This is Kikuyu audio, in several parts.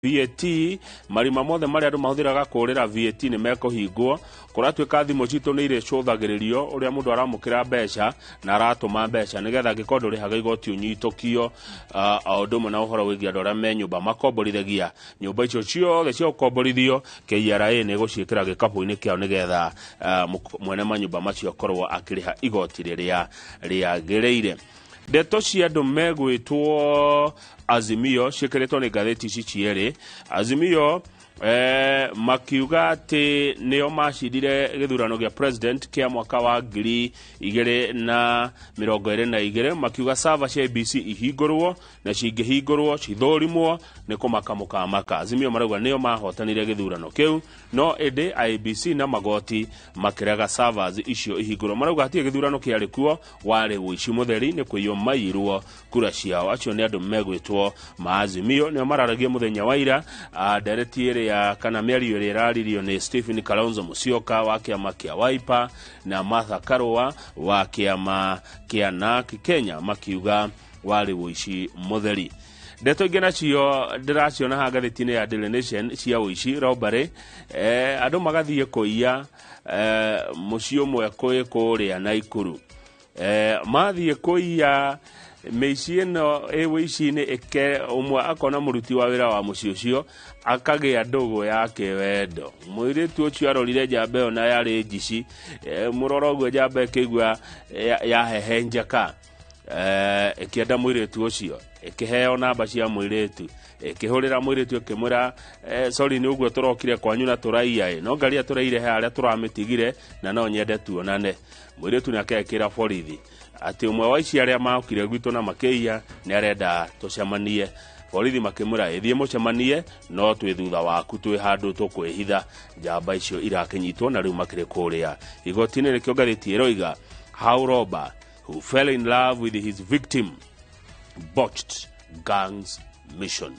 VAT, marima mothe marĩa andũ mahũthĩraga kũrĩra VAT nĩ mekũhingwo. Kũratuĩka thimũ citũ nĩ irĩcũthagĩrĩrio ũrĩa mũndũ aramũkĩra mbeca na aratũma mbeca, nĩgetha angĩkorwo ndũrĩhaga igoti ũnyitũkio. O ũndũ ũmwe na ũhoro wĩgiĩ andũ arĩa me nyũmba makomborithagia nyũmba icio ciothe cia gũkomborithio, KRA nĩ ĩgũciĩkĩra gĩkabũ-inĩ kĩao, nĩgetha mwene manyũmba macio akorwo akĩrĩha igoti rĩrĩa rĩagĩrĩire. Ndeto cia andũ megwĩtwo Azimio ciĩkĩrĩtwo nĩ ngathĩti ici cierĩ. Azimio makiuga atĩ nĩo macindire gĩthurano gĩa president kĩa mwaka wa 2022, makiuga server cia IEBC ihingũrwo, na cingĩhingũrwo cithũrimwo nĩ kũmaka mũkamaka. Azimio marauga nĩo mahotanire gĩthurano kĩu, no ĩndĩ IEBC na magoti makĩrega servers icio ihingũrwo. Marauga hatirĩ gĩthurano kĩarĩ kuo, warĩ ũici mũtheri, nĩ kũiywo maiyirwo kura ciao. Acio nĩ andũ megwĩtwo maazimio, nĩo mararagia mũthenya wa ira. Ndereti ĩrĩa kana mĩario ĩrĩa ĩraririo nĩ Stephen Kalonzo Musyoka wa kĩama kĩa Wiper na Martha Karua wa kĩama kĩa NARC Kenya, makiuga warĩ ũici mũtheri. Ndeto ingĩ nacio ndĩraciona haha ngathĩti-inĩ ya Daily Nation cia ũici, robbery, andũ magathiĩ kũiya mũciĩ ũmwe kwĩ kũrĩa Naikuru. Mathiĩ kũiya, mĩici ĩno ĩ wĩici-inĩ ĩke ũmwe akona mũruti wa wĩra wa mũciĩ ũcio, akagĩa ndũgũ ya kĩwendo. Mũirĩtu ũcio arorire njamba ĩyo na yarĩ njici, mũrora ũguo njamba ĩkĩigua yahehenjeka, ĩkĩenda mũirĩtu ũcio, ĩkĩheo namba cia mũirĩtu, ĩkĩhũrĩra mũirĩtu ĩkĩmwĩra, "Sorry, nĩ ũguo tũrokire kwanyu na tũraiya ĩ, no ngari ĩrĩa tũraire he harĩa tũramĩtigire na no nyende tuonane." Mũirĩtu nake akĩra borithi atĩ ũmwe wa ici arĩa makire gwitũ na makĩiya nĩ arenda tũcemanie. Borithi makĩmwĩra, "Ĩthiĩ mũcemanie, no twĩ thutha waku, twĩ handũ tũkwĩhitha." Njamba icio irakĩnyitwo na rĩu makĩrĩ kũrĩa igoti-inĩ. Nĩkĩo ngathĩti ĩroiga, "How robber who fell in love with his victim botched gangs mission."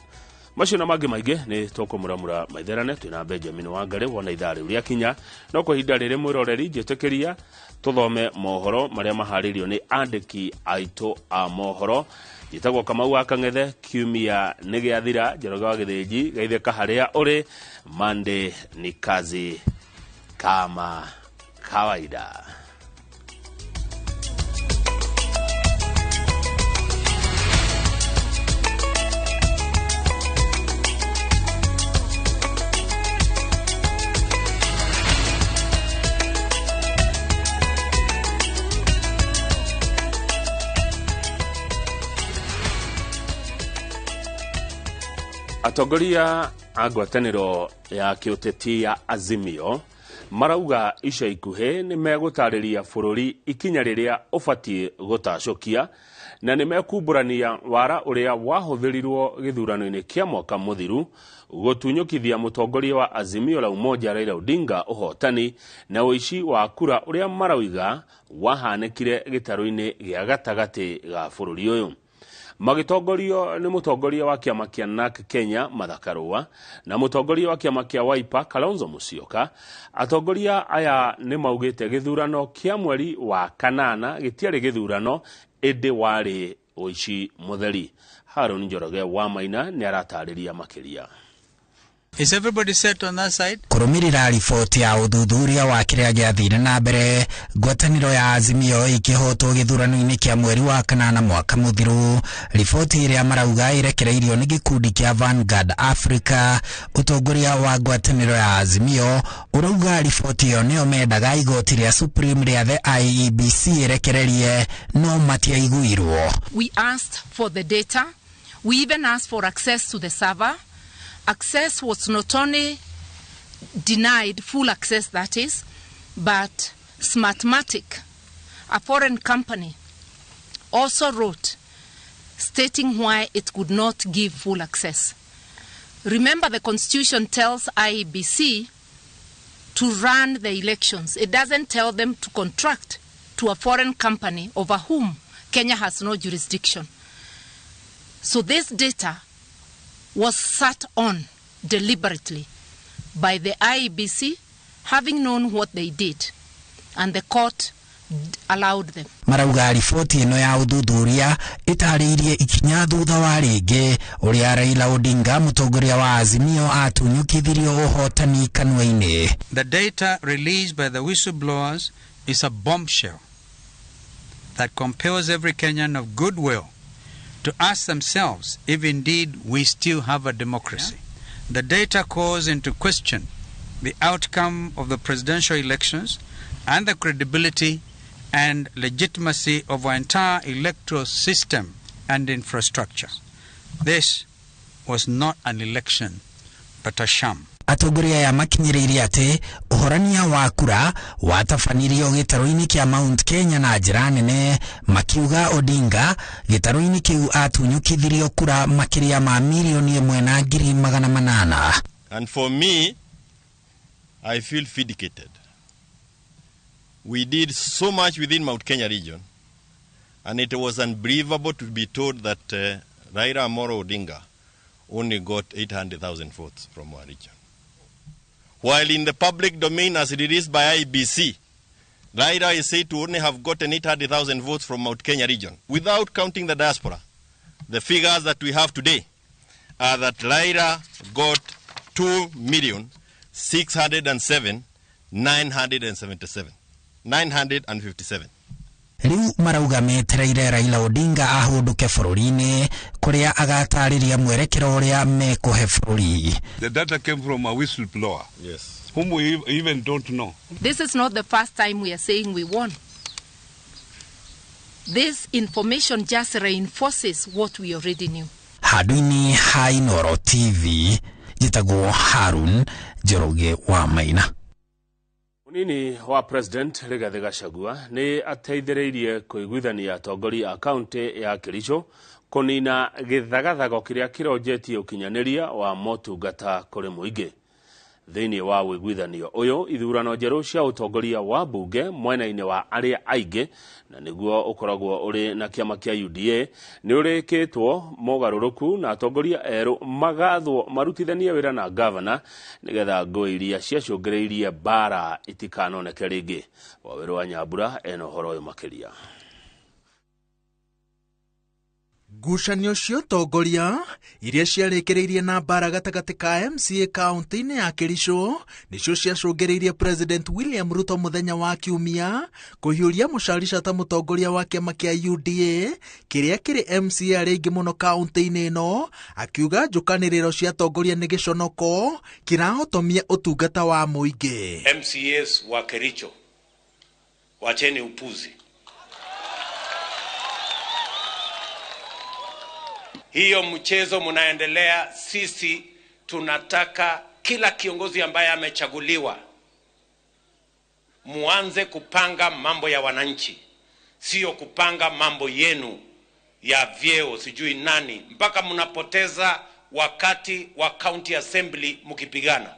Macio na mangĩ maingĩ nĩ tũkũmũramũra maitherane twĩna Benjamin Wangari wona ithaa rĩu rĩakinya. No kwa ihinda rĩrĩ, mwĩroreri, njĩtĩkĩria tũthome mohoro marĩa maharĩirio nĩ andĩki aitũ a mohoro. Njĩtagwo Kamau wa Kang'ethe. Kiumia nĩ gĩathira. Njoroge wa Gĩthĩnji, geithĩka harĩa ũrĩ. Monday ni kazi kama kawaida. Atongoria a ngwatanĩro ya kĩũteti ya Azimio marauga ica ikuhĩ nĩ megũtarĩria bũrũri ikinya rĩrĩa ũbatiĩ gũtacũkia, na nĩ mekumbũrania wara ũrĩa wahũthĩrirwo gĩthurano-inĩ kĩa mwaka mũthiru gũtunyũkithia mũtongoria wa Azimio la Umoja Raila Odinga ũhotani, na ũici wa kura ũrĩa marauga wahanĩkire gĩtarũ-inĩ gĩa gatagatĩ ga bũrũri ũyũ. Magĩtongorio nĩ mũtongoria wa kĩama kĩa NARC Kenya Martha Karua na mũtongoria wa kĩama kĩa Wiper Kalonzo Musyoka, atongoria aya nĩ maugĩte gĩthurano kĩa mweri wa kanana gĩtiarĩ gĩthurano, ĩndĩ warĩ ũici mũtheri. Harũni Njoroge wa Maina nĩ aratarĩria makĩria. Is everybody set on that side? Kũrũmĩrĩra riboti ya ũthuthuria wa kĩrĩa gĩathire na mbere ngwatanĩro ya Azimio ikĩhotwo gĩthurano-inĩ kĩa mweri wa kanana mwaka mũthiru, riboti ĩrĩa marauga ĩrekereirio nĩ gĩkundi kĩa Vanguard Africa, ũtongoria wa ngwatanĩro ya Azimio ũrauga riboti ĩyo nĩyo mendaga igoti rĩa Supreme rĩathe IEBC ĩrekererie, no matiaiguirwo. We asked for the data. We even asked for access to the server. Access was not only denied, full access that is, but Smartmatic, a foreign company, also wrote stating why it could not give full access. Remember, the Constitution tells IEBC to run the elections. It doesn't tell them to contract to a foreign company over whom Kenya has no jurisdiction. So this data was sat on deliberately by the IEBC, having known what they did, and the court allowed them. Marauga riboti ĩno ya ũthuthuria ĩtarĩirie ikinya thutha wa rĩngĩ ũrĩa Raila Odinga mũtongoria wa Azimio atunyũkithirio ũhotani kanua-inĩ. The data released by the whistleblowers is a bombshell that compels every Kenyan of goodwill to ask themselves if indeed we still have a democracy. The data calls into question the outcome of the presidential elections and the credibility and legitimacy of our entire electoral system and infrastructure. This was not an election, but a sham. Atongoria aya makinyĩrĩirie atĩ ũhorania wa kura watabanirio gĩtarũ-inĩ kĩa Mount Kenya na njĩra nene, makiuga Odinga gĩtarũ-inĩ kĩu atunyũkithirio kura makĩria ma 1,800,000. And for me, I feel vindicated. We did so much within Mount Kenya region, and it was unbelievable to be told that Raila Amolo Odinga only got 800,000 votes from our region. While in the public domain as released by IBC, Raila is said to only have gotten 800,000 votes from Mount Kenya region, without counting the diaspora. The figures that we have today are that Raila got 2,607,977. 957. Rĩu marauga metereire Raila Odinga ahũndũke bũrũri-inĩ kũrĩa agatarĩria mwerekero ũrĩa mekũhe bũrũri. The data came from a whistleblower. Yes. Whom we even don't know. This is not the first time we are saying we won. This information just reinforces what we already knew. Handũ-inĩ ha Inooro TV, njĩtagwo Harun Njoroge wa Maina. Munini wa President Rigathi Gachagua nĩ ateithĩrĩirie kũiguithania atongoria a kaunti ya Kericho kũnina gĩthagathago kĩrĩa kĩronjetie ũkinyanĩria wa motungata kũrĩ mũingĩ. Thĩinĩ wa ũiguithanio ũyũ, ithurano njerũ cia ũtongoria wa mbunge mwena-inĩ wa arĩa aingĩ na nĩguo ũkoragwo ũrĩ na kĩama kĩa UDA nĩ ũrĩkĩtwo mogarũrũku na atongoria erũ magathwo marutithanie wĩra na gavana nĩgetha ngũĩ iria ciacũngĩrĩirie mbara itikanoneke rĩngĩ. Wawerũ wa Nyambura ena ũhoro ũyũ makĩria. Ngucanio cia ũtongoria iria ciarĩkĩrĩirie na mbara gatagatĩ ka MCA kaunti-inĩ ya Kericho nĩcio ciacũngĩrĩirie President William Ruto mũthenya wa Kiumia kũhiũria mũcarica ta mũtongoria wa kĩama kĩa UDA kĩrĩa kĩrĩ MCA arĩa aingĩ mũno kaunti-inĩ ĩno, akiuga njũkanĩrĩro cia atongoria nĩ gĩconoko kĩrahotomia ũtungata wa mũingĩ. MCAs wa Kericho, wacheni upuzi. Hiyo mchezo mnaendelea, sisi tunataka kila kiongozi ambaye amechaguliwa muanze kupanga mambo ya wananchi, sio kupanga mambo yenu ya vyeo sijui nani, mpaka mnapoteza wakati wa county assembly mkipigana.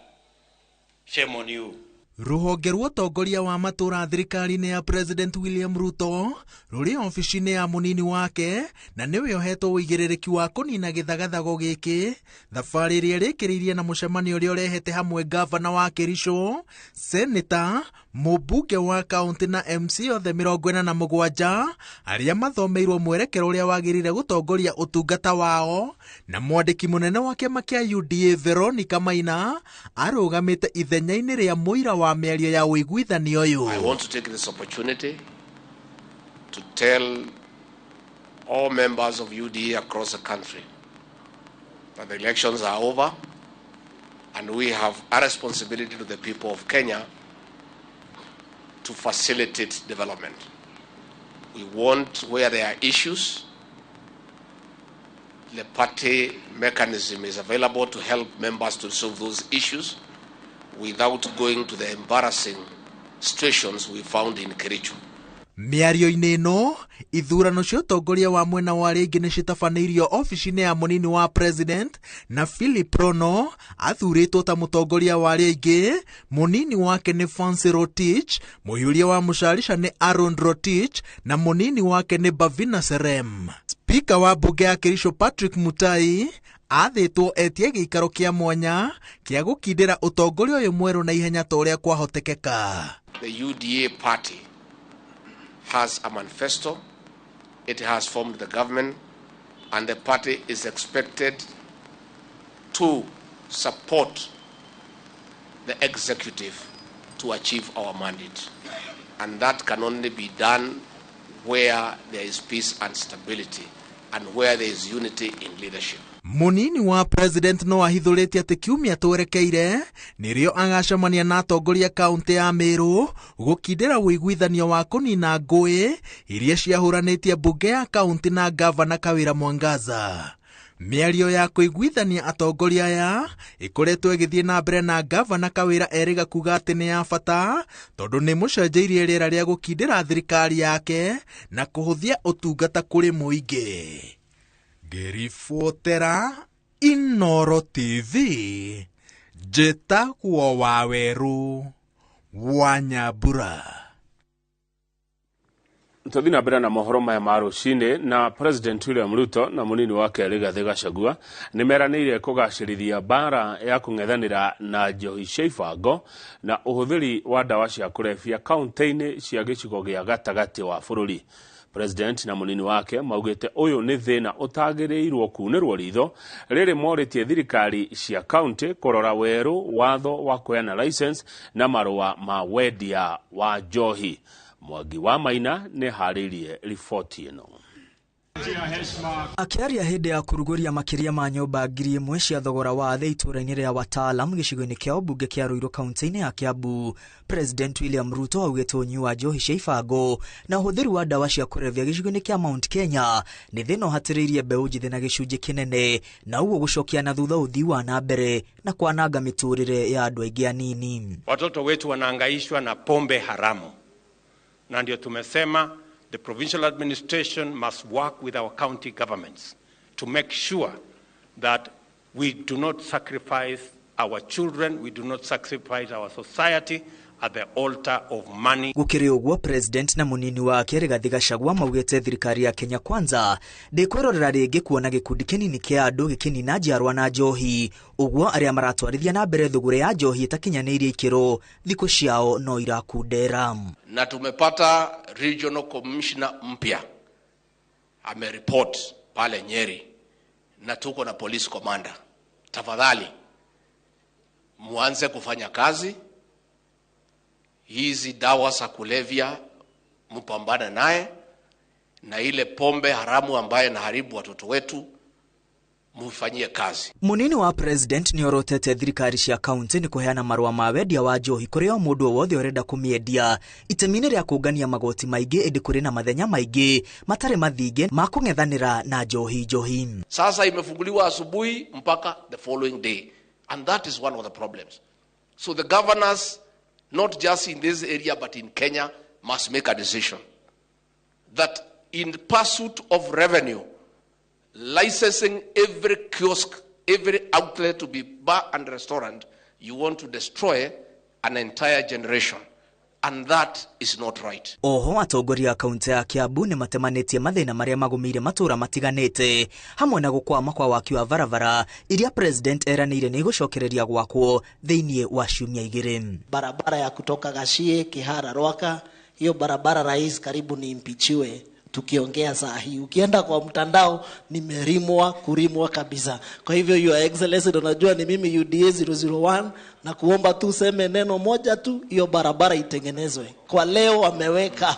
Shame on you. Rũhonge rwa ũtongoria wa matũra thirikari-inĩ ya President William Ruto rũrĩ obici-inĩ ya mũnini wake na nĩwe ũhetwo ũigĩrĩrĩki wa kũnina gĩthagathago gĩkĩ, thabarĩ ĩrĩa ĩrĩkĩrĩirie na mũcemanio ũrĩa ũrehete hamwe gavana wa Kericho, seneta, mũmbunge wa kaunti na MC othe 47 arĩa mathomeirwo mwerekero ũrĩa wagĩrĩire gũtongoria ũtungata wao, na mwandĩki mũnene wa kĩama kĩa UDA Veronica Maina arũgamĩte ithenya-inĩ rĩa mũira wa mĩario ya ũiguithanio ũyũ. I want to take this opportunity to tell all members of UDA across the country that the elections are over and we have a responsibility to the people of Kenya to facilitate development. We want, where there are issues, the party mechanism is available to help members to solve those issues without going to the embarrassing situations we found in Kericho. Mĩario-inĩ ĩno, ithurano cia ũtongoria wa mwena wa arĩa aingĩ nĩ citabanĩirio obici-inĩ ya mũnini wa president, na Philip Rono athurĩtwo ta mũtongoria wa arĩa aingĩ, mũnini wake nĩ Fancy Rotich, mũhiũria wa mũcarica nĩ Aaron Rotich na mũnini wake nĩ Bavina Serem. Spika wa mbunge ya Kericho Patrick Mutai athĩtwo etie gĩikaro kĩa mwanya kĩa gũkindĩra ũtongoria ũyũ mwerũ na ihenya ta ũrĩa kwahotekeka. The UDA party has a manifesto, it has formed the government, and the party is expected to support the executive to achieve our mandate. And that can only be done where there is peace and stability and where there is unity in leadership. Munini wa president no ahithũrĩtie atĩ kiumia twerekeire nĩrĩo agacemania na atongoria kaunti ya Meru gũkindĩra ũiguithanio wa kũnina ngũĩ iria ciahũranĩtie mbunge ya kaunti na gavana Kawira Mwangaza. Mĩario ya kũiguithania atongoria aya ĩkoretwo ĩgĩthiĩ na mbere na gavana Kawira erĩga kuga atĩ nĩ ya bata tondũ nĩ mũcenjeirie rĩera rĩa gũkindĩra thirikari yake na kũhũthia ũtungata kũrĩ mũingĩ. Ngĩribotera Inoro TV, njĩtagwo Wawerũ wa Nyambura. Tũthiĩ na mbere na mohoro maya ma rũcinĩ na President William Ruto na mũnini wake Rigathĩ Gachagua nĩ meranĩire kũgacĩrithia mbara ya kũng'ethanĩra na njohi cia ibango na ũhũthĩri wa ndawa cia kũrebia kaunti-inĩ cia gĩcigo gĩa gatagatĩ wa bũrũri. President na mũnini wake maugĩte ũyũ nĩ thĩna ũtagĩrĩirwo kunĩrwo ritho rĩrĩ morĩtie thirikari cia kaunti kũrora werũ watho wa kũheana license na marũa ma wendia wa njohi. Mwangi wa Maina nĩ harĩirie riboti ĩno. Akĩaria hĩndĩ ya kũrugũria makĩria ma nyũmba 1,000 cia thogora wa thĩ itũũra-inĩ rĩa Wataalam gĩcigo-inĩ kĩa ũmbunge kĩa Ruiru kaunti-inĩ ya Kiambu, President William Ruto augĩte ũnyui wa njohi cia ibango na ũhũthĩri wa ndawa cia kũrebia gĩcigo-inĩ kĩa Mount Kenya nĩ thĩna ũhatĩrĩirie mbeũ njĩthĩ na gĩcunjĩ kĩnene, na ũguo gũcokia na thutha ũthii wa na mbere na kwananga mĩtũrĩre ya andũ aingĩ anini. Watoto wetu wanahangaishwa na pombe haramu, na ndio tumesema the provincial administration must work with our county governments to make sure that we do not sacrifice our children, we do not sacrifice our society at the altar of money. Gũkĩrĩ ũguo, President na mũnini wake Rigathĩ Gachagua maugĩte thirikari ya Kenya Kwanza ndĩkwĩrorera rĩngĩ kuona gĩkundi kĩnini kĩa andũ gĩkĩnina njiarwa na njohi, ũguo arĩa maratwarithia na mbere thũgũrĩ ya njohi ĩtakinyanĩirie ikĩro thikũ ciao no irakundera. Na tumepata regional commissioner mpya ameripot pale Nyeri, na tuko na police commander. Tafadhali muanze kufanya kazi. Hizi dawa za kulevya mpambane naye, na ile pombe haramu ambaye inaharibu watoto wetu mufanyie kazi. Munini wa President ni orotete thirikari cia kaunti ni kuheana marũa ma wendia wa njohi kũrĩ o mũndũ o wothe ũrenda kũmĩendia itemi-inĩ rĩa kũngania magoti maingĩ, ĩndĩ kũrĩ na mathenya maingĩ matarĩ mathinge ma kũng'ethanĩra na njohi njohi. Sasa imefunguliwa asubuhi mpaka the following day, and that is one of the problems. So the governors, not just in this area but in Kenya, must make a decision that in pursuit of revenue, licensing every kiosk, every outlet to be bar and restaurant, you want to destroy an entire generation. And that is not right. Oho atongoria a kaunti ya Kiambu nĩ matemanĩtie mathĩna marĩa magũmĩire matũũra matiganĩte hamwe na gũkwama kwa waki wa barabara iria President eranĩire nĩ igũcokereria gwakwo thĩinĩ wa ciumia igĩrĩ. Barabara ya kutoka Gachie Kihara Rwaka, hiyo barabara rais karibu ni impichiwe tukiongea saa hii. Ukienda kwa mtandao nimerimwa kurimwa kabisa. Kwa hivyo Your Excellency, unajua ni mimi UDA 001, na kuomba tu seme neno moja tu, hiyo barabara itengenezwe. Kwa leo wameweka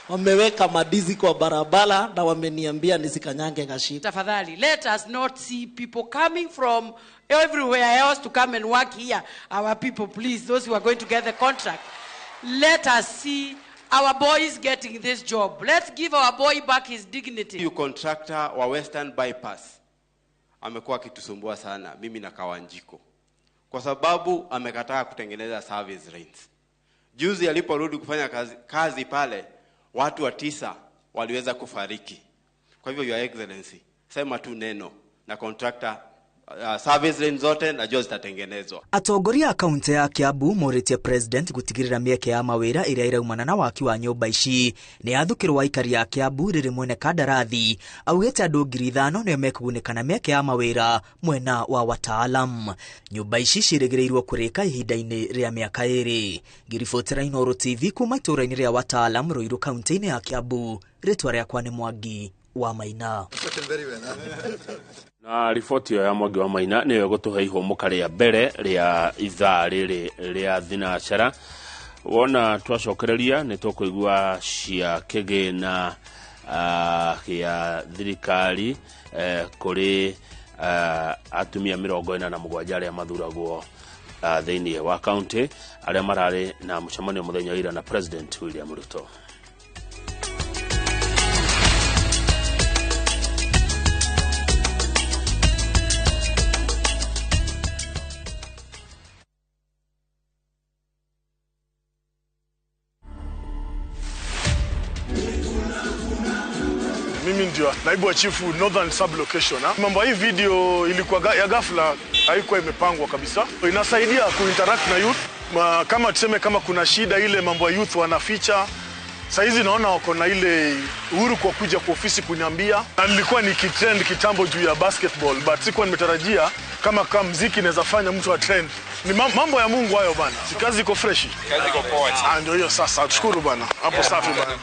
wameweka madizi kwa barabara na wameniambia nisikanyange Gachie. Tafadhali, let us not see people coming from everywhere else to come and work here. Our people, please, those who are going to get the contract, let us see our boys getting this job. Let's give our boy back his dignity. Huyu contractor wa Western Bypass amekuwa akitusumbua sana mimi na Kawanjiko, kwa sababu amekataa kutengeneza service lanes. Juzi aliporudi kufanya kazi pale, watu wa 9 waliweza kufariki. Kwa hivyo Your Excellency, sema tu neno na contractor Service lane zote najua zitatengenezwa. Atongoria a kaunti ya Kiambu morĩtie president gũtigĩrĩra mĩeke ya mawĩra ĩrĩa ĩraumana na waki wa nyũmba ici nĩ yathukĩrwo aikari a Kiambu rĩrĩ mwene kandarathi augĩte andũ 5,000 nĩo mekũgunĩka na mĩeke ya mawĩra mwena wa wataalam. Nyũmba ici ciĩrĩgĩrĩirwo kũrĩka ihinda-inĩ rĩa mĩaka 2. Ngĩribotera Inooro TV kuma itũũra-inĩ rĩa Wataalam, Ruiru, kaunti-inĩ ya Kiambu, rĩtwa rĩakwa nĩ Mwangi wa Maina. Na riboti ĩyo ya Mwangi wa Maina nĩyo ĩgũtũhe ihũmũka rĩa mbere rĩa ithaa rĩrĩ rĩa thinacara. Wona twacokereria nĩ tũkũigua cia kĩgĩna gĩa thirikari kũrĩ atumia 47 arĩa mathuragwo thĩinĩ wa kaunti arĩa mararĩ na mũcemanio mũthenya wa ira na President William Ruto. Mimi ndio naibu wa chifu Northern Sub-Location. Mambo hii video ilikuwa ya ghafla, haikuwa imepangwa kabisa. Inasaidia kuinteract na youth. Kama tuseme kama kuna shida ile mambo ya youth wanaficha. Saa hizi naona wako na ile uhuru kwa kuja kwa ofisi kuniambia. Na nilikuwa nikitrend kitambo juu ya basketball, but sikuwa nimetarajia kama muziki inaweza fanya mtu atrend. Ni mambo ya Mungu hayo bana. Si kazi iko fresh. Kazi iko poa. Ndio hiyo sasa. Tushukuru bana. Hapo safi bana.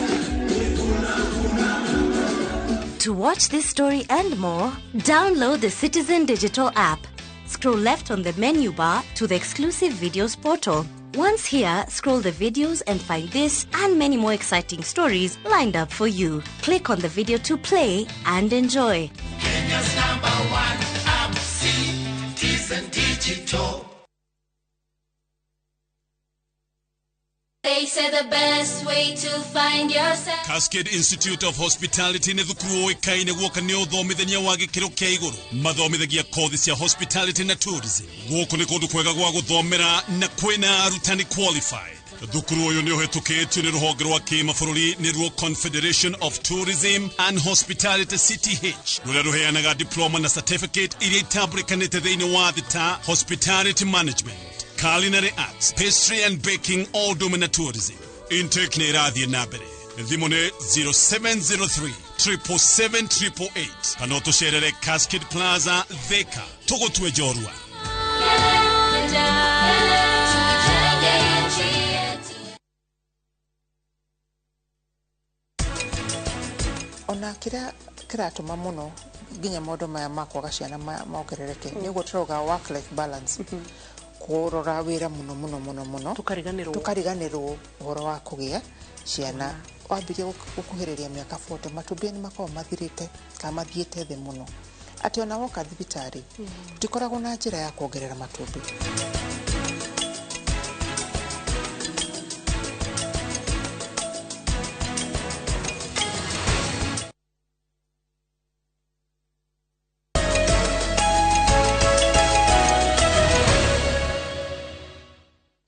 To watch this story and more, download the Citizen Digital app. Scroll left on the menu bar to the exclusive videos portal. Once here, scroll the videos and find this and many more exciting stories lined up for you. Click on the video to play and enjoy. Kenya's #1 app, Citizen Digital. They say the best way to find yourself. Cascade Institute of Hospitality nĩ thukuru ũĩkaine guoka nĩ ũthomithania wa gĩkĩro kĩa igũrũ. Mathomithagia kothi cia hospitality na tourism. Gũkũ nĩ kũndũ kwega gwa gũthomera na kwĩna arutani qualified. Thukuru ũyũ nĩ ũhetũkĩtio nĩ rũhonge rwa kĩmabũrũri nĩruo Confederation of Tourism and Hospitality CTH, rũrĩa rũheanaga diploma na certificate iria itambũrĩkanĩte thĩinĩ wa thĩ ta hospitality management, culinary arts, pastry and baking, all domain tourism. Intake nĩ ĩrathiĩ na mbere. Thimũ nĩ 0703 777 888 kana ũtũcerere Cascade Plaza, Thika. Tũgũtue njorua. Ona kĩrĩa kĩratũma mũno nginya maũndũ maya ma kwaga ciana mongerereke nĩ ũguo tũrauga work life balance. Kũrora wĩra mũno mũno mũno mũno tũkariganĩrwo ũhoro wa kũgĩa ciana. Wambirie gũkuhĩrĩria mĩaka 40 matumbĩ nĩ makoragwo mathirĩte kana mathiĩte thĩ mũno atĩ ona woka thibitarĩ tũtikoragwo na njĩra ya kuongerera matumbĩ.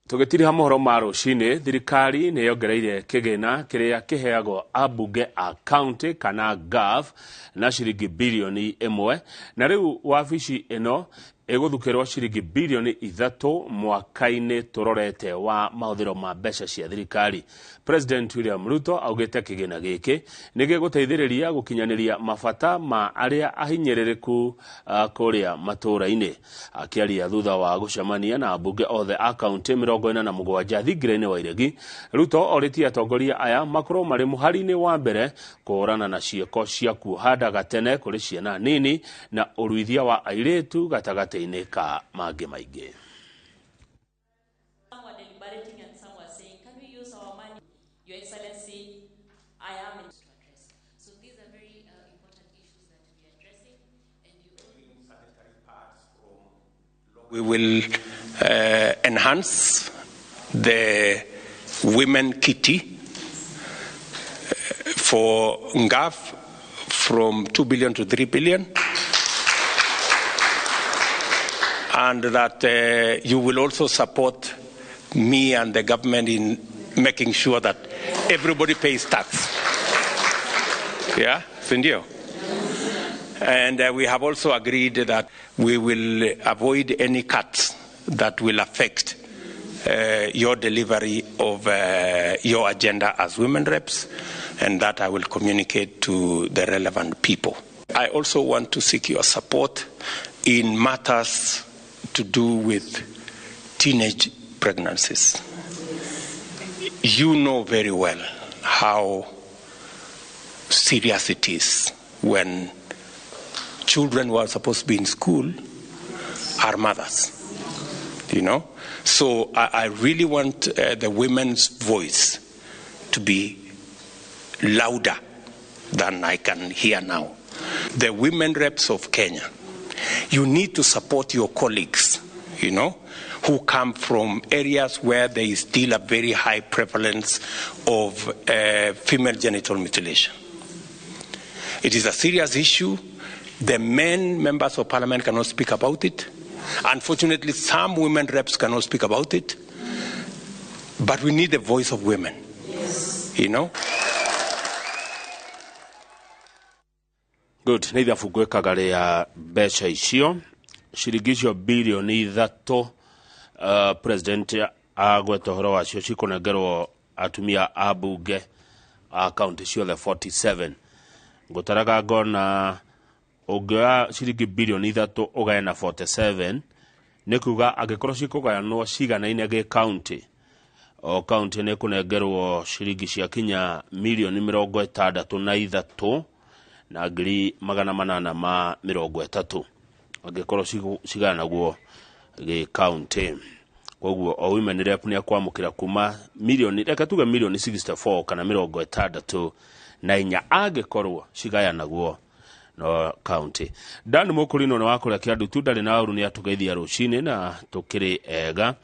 Tũgĩtiriha mohoro ma rũcinĩ, thirikari nĩ yongereire kĩgĩna kĩrĩa kĩheagwo ambunge a county kana GAF na ciringi bilioni 1, na rĩu wabici ĩno ĩgũthukĩrwo ciringi bilioni 3 mwaka-inĩ tũrorete wa mahũthĩro ma mbeca cia thirikari. President William Ruto augĩte kĩgĩna gĩkĩ nĩ gĩgũteithĩrĩria gũkinyanĩria mabata ma arĩa ahinyĩrĩrĩku kũrĩa matũũra-inĩ. Akĩaria thutha wa gũcemania na ambunge othe a kaunti 47 thingira-inĩ wa Iregi, Ruto orĩtie atongoria aya makorwo marĩ mũhari-inĩ wa mbere kũhũrana na ciĩko cia kuoha nda gatene kũrĩ ciana nini na ũruithia wa airĩtu gatagatĩ ka mangĩ maingĩ. We will enhance the women kitty for NGAF from 2 billion to 3 billion. And that you will also support me and the government in making sure that everybody pays tax. Yeah, sindio? And we have also agreed that we will avoid any cuts that will affect your delivery of your agenda as women reps, and that I will communicate to the relevant people. I also want to seek your support in matters to do with teenage pregnancies. You know very well how serious it is when children who are supposed to be in school are mothers, you know. So I really want the women's voice to be louder than I can hear now. The women reps of Kenya, you need to support your colleagues, you know, who come from areas where there is still a very high prevalence of female genital mutilation. It is a serious issue. The men members of parliament cannot speak about it. Unfortunately, some women reps cannot speak about it. But we need the voice of women, yes. You know? Good. Nĩ ithabu ngwĩkaga rĩa mbeca icio ciringi icio bilioni 3 president agweta ũhoro wacio cikũnengerwo atumia a mbunge a kaunti ciothe 47. Ngũtaraga ngona ũngĩoya ciringi bilioni 3 ũgae na 47 nĩ kuga angĩkorwo cikũgayanwo ciganaine gĩ kaunti, o kaunti nĩ kũnengerwo ciringi cia kinya milioni 63 na ngiri 830 angĩkorwo ciganagwo gĩ kaunti. Koguo o women rep nĩ akwamũkĩra kuma milioni, reke tuge milioni 64 kana 64 angĩkorwo cigayanagwo no kaunti. Dan Mũkũrino nĩ wakũrĩa kĩandu tu ndarĩ na ũru nĩ atũgeithia rũcinĩ na tũkĩrĩ ega.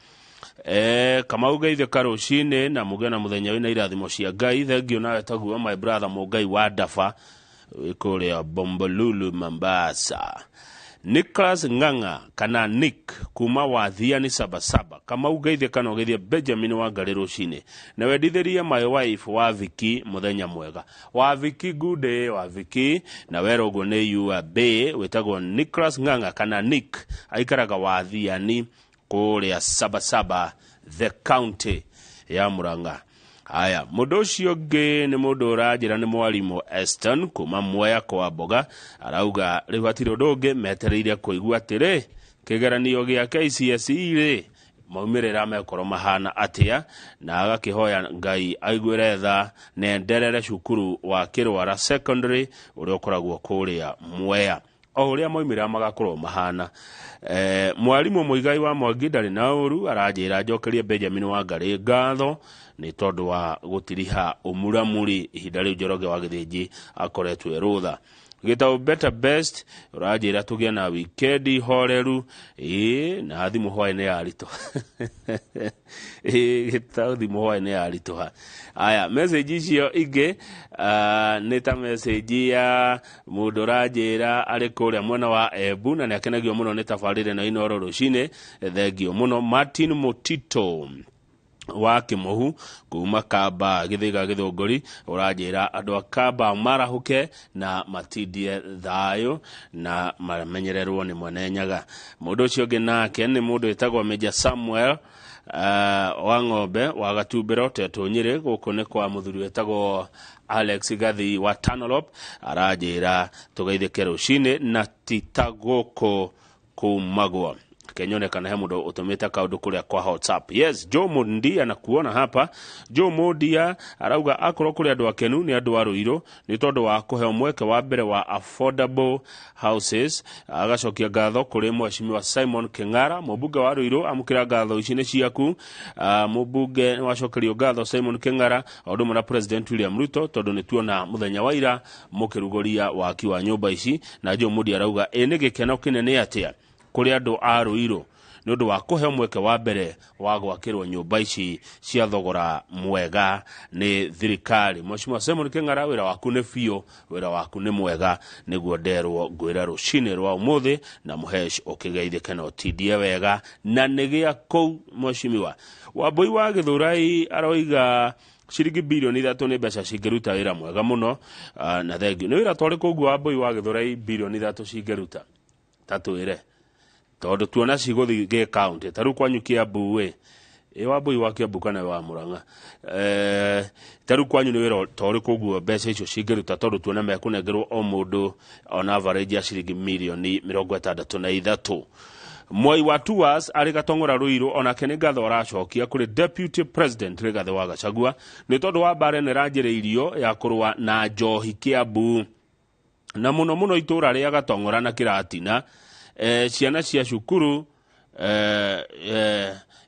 Kamau geithĩka rũcinĩ na mũgĩe na mũthenya wĩna irathimo cia Ngai. Thengio nawe taguo my brother Mũngai wa Dafa wĩ kũrĩa Bombolulu Mombasa. Nicholas Ng'ang'a kana Nick kuma Wathiani Sabasaba. Kamau geithĩka na ũgeithie Benjamin Wangarĩ rũcinĩ na wendithĩrie my wife wa Viki mũthenya mwega. Wa Viki good day wa Viki na wera ũguo nĩ you be wĩtagwo Nicholas Ng'ang'a kana Nick aikaraga Wathiani kũrĩa Sabasaba the county ya Murang'a. Aya, mũndũ ũcio ũngĩ nĩ mũndũ ũranjĩra nĩ mwarimũ Eston kuma Mwea kwa Mboga, arauga rĩu hatirĩ ũndũ ũngĩ metereire kũigua atĩrĩ kĩgeranio gĩa KCSE rĩ maumĩrĩra mekorwo mahana atĩa, na agakĩhoya Ngai aiguĩre tha na enderere cukuru wa Kĩrwara Secondary ũrĩa ũkoragwo kũrĩa Mwea o ũrĩa maumĩrĩra magakorwo mahana. Mwarimũ Mũigai wa Mwangi ndarĩ na ũru aranjĩra njokerie Benjamin Wangarĩ ngatho nĩ tondũ wa gũtiriha ũmuramuri ihinda rĩu Njoroge wa Gĩthĩnji akoretwo e rũtha. Gĩtau Better Best ũranjĩra tũgĩe na wikendi horeru na thimũ hwaĩ nĩ yaritũha. Gĩtau thimũ hwaĩ nĩ yaritũha. Aya, message icio ingĩ nĩ ta message ya mũndũ ũranjĩra arĩ kũrĩa mwena wa Embu na nĩ akenagio mũno nĩ tabarĩra ĩno Inooro rũcinĩ. Thengio mũno Martin Mutito wa Kĩmohu kuma Kamba Gĩthĩga Gĩthũngũri ũranjĩra andũ a Kamba marahũke na matindie thayũ na mamenyererwo nĩ Mwene Nyaga. Mũndũ ũcio ũngĩ nake nĩ mũndũ wĩtagwo Major Samuel wa Ng'ombe wa Gatumbĩro Tetũ Nyĩrĩ, gũkũ nĩ kwa mũthuri wĩtagwo Alex Gathi wa Tanolop aranjĩra tũgeithĩke rũcinĩ na tita gũkũ kumagwo. Kenyone kana he mundu utumite kaundu kuria kwa WhatsApp. Yes, Joe Mundia na kuona hapa. Joe Mundia arauga akorwo kuri andu akenu ni andu a Ruiru ni tondu wa kuheo mweke wa mbere wa affordable houses. Agacokia ngatho kuri mheshimiwa Simon King'ara mũmbunge wa Ruiru, amukira ngatho ici nĩ ciaku. Mũmbunge wacokerio ngatho Simon King'ara o ũndũ ũmwe na President William Ruto tondu nĩ tuona mũthenya wa ira mũkĩrugũria waki wa nyũmba ici. Na Joe Mundia arauga ĩ nĩ gĩkeno kĩnene atĩa kũrĩ andũ a Ruiru nĩ ũndũ wa kũheo mweke wa mbere wa gwakĩrwo nyũmba ici cia thogora mwega nĩ thirikari. Mheshimiwa Simon King'ara, wĩra waku nĩ biũ, wĩra waku nĩ mwega, nĩguo nderwo ngwĩra rũcinĩ rwa ũmũthĩ na mũhesh ũkĩgeithĩke na ũtindie wega na nĩ gĩa kũu. Mheshimiwa Wambui wa Gĩthũrai aroiga Ciringi 3 bilioni nĩ mbeca cingĩruta wĩra mwega mũno. Na thengiũ nĩ wĩra twarĩ kũguo Wambui wa Gĩthũrai 3 bilioni cingĩruta ta twĩre, tondũ tuona cigũthiĩ gĩ county ta rĩu kwanyu Kiambu ĩ ĩ Wambui wa Kiambu kana wa Murang'a, ta rĩu kwanyu nĩ wĩra ta ũrĩkũ ũguo mbeca icio cingĩruta? Tondũ tuona mekũnengerwo o mũndũ on average ya ciringi 63 milioni. Mwai wa Tours arĩ Gatong'ora Ruiru onake nĩ ngatho aracokia kũrĩ Deputy President Rigathĩ wa Gachagua nĩ tondũ wa mbara ĩno ĩranjĩrĩirio ya kũrũa na njohi Kiambu, na mũno mũno itũra rĩa Gatong'ora na Kĩratina, ciana cia cukuru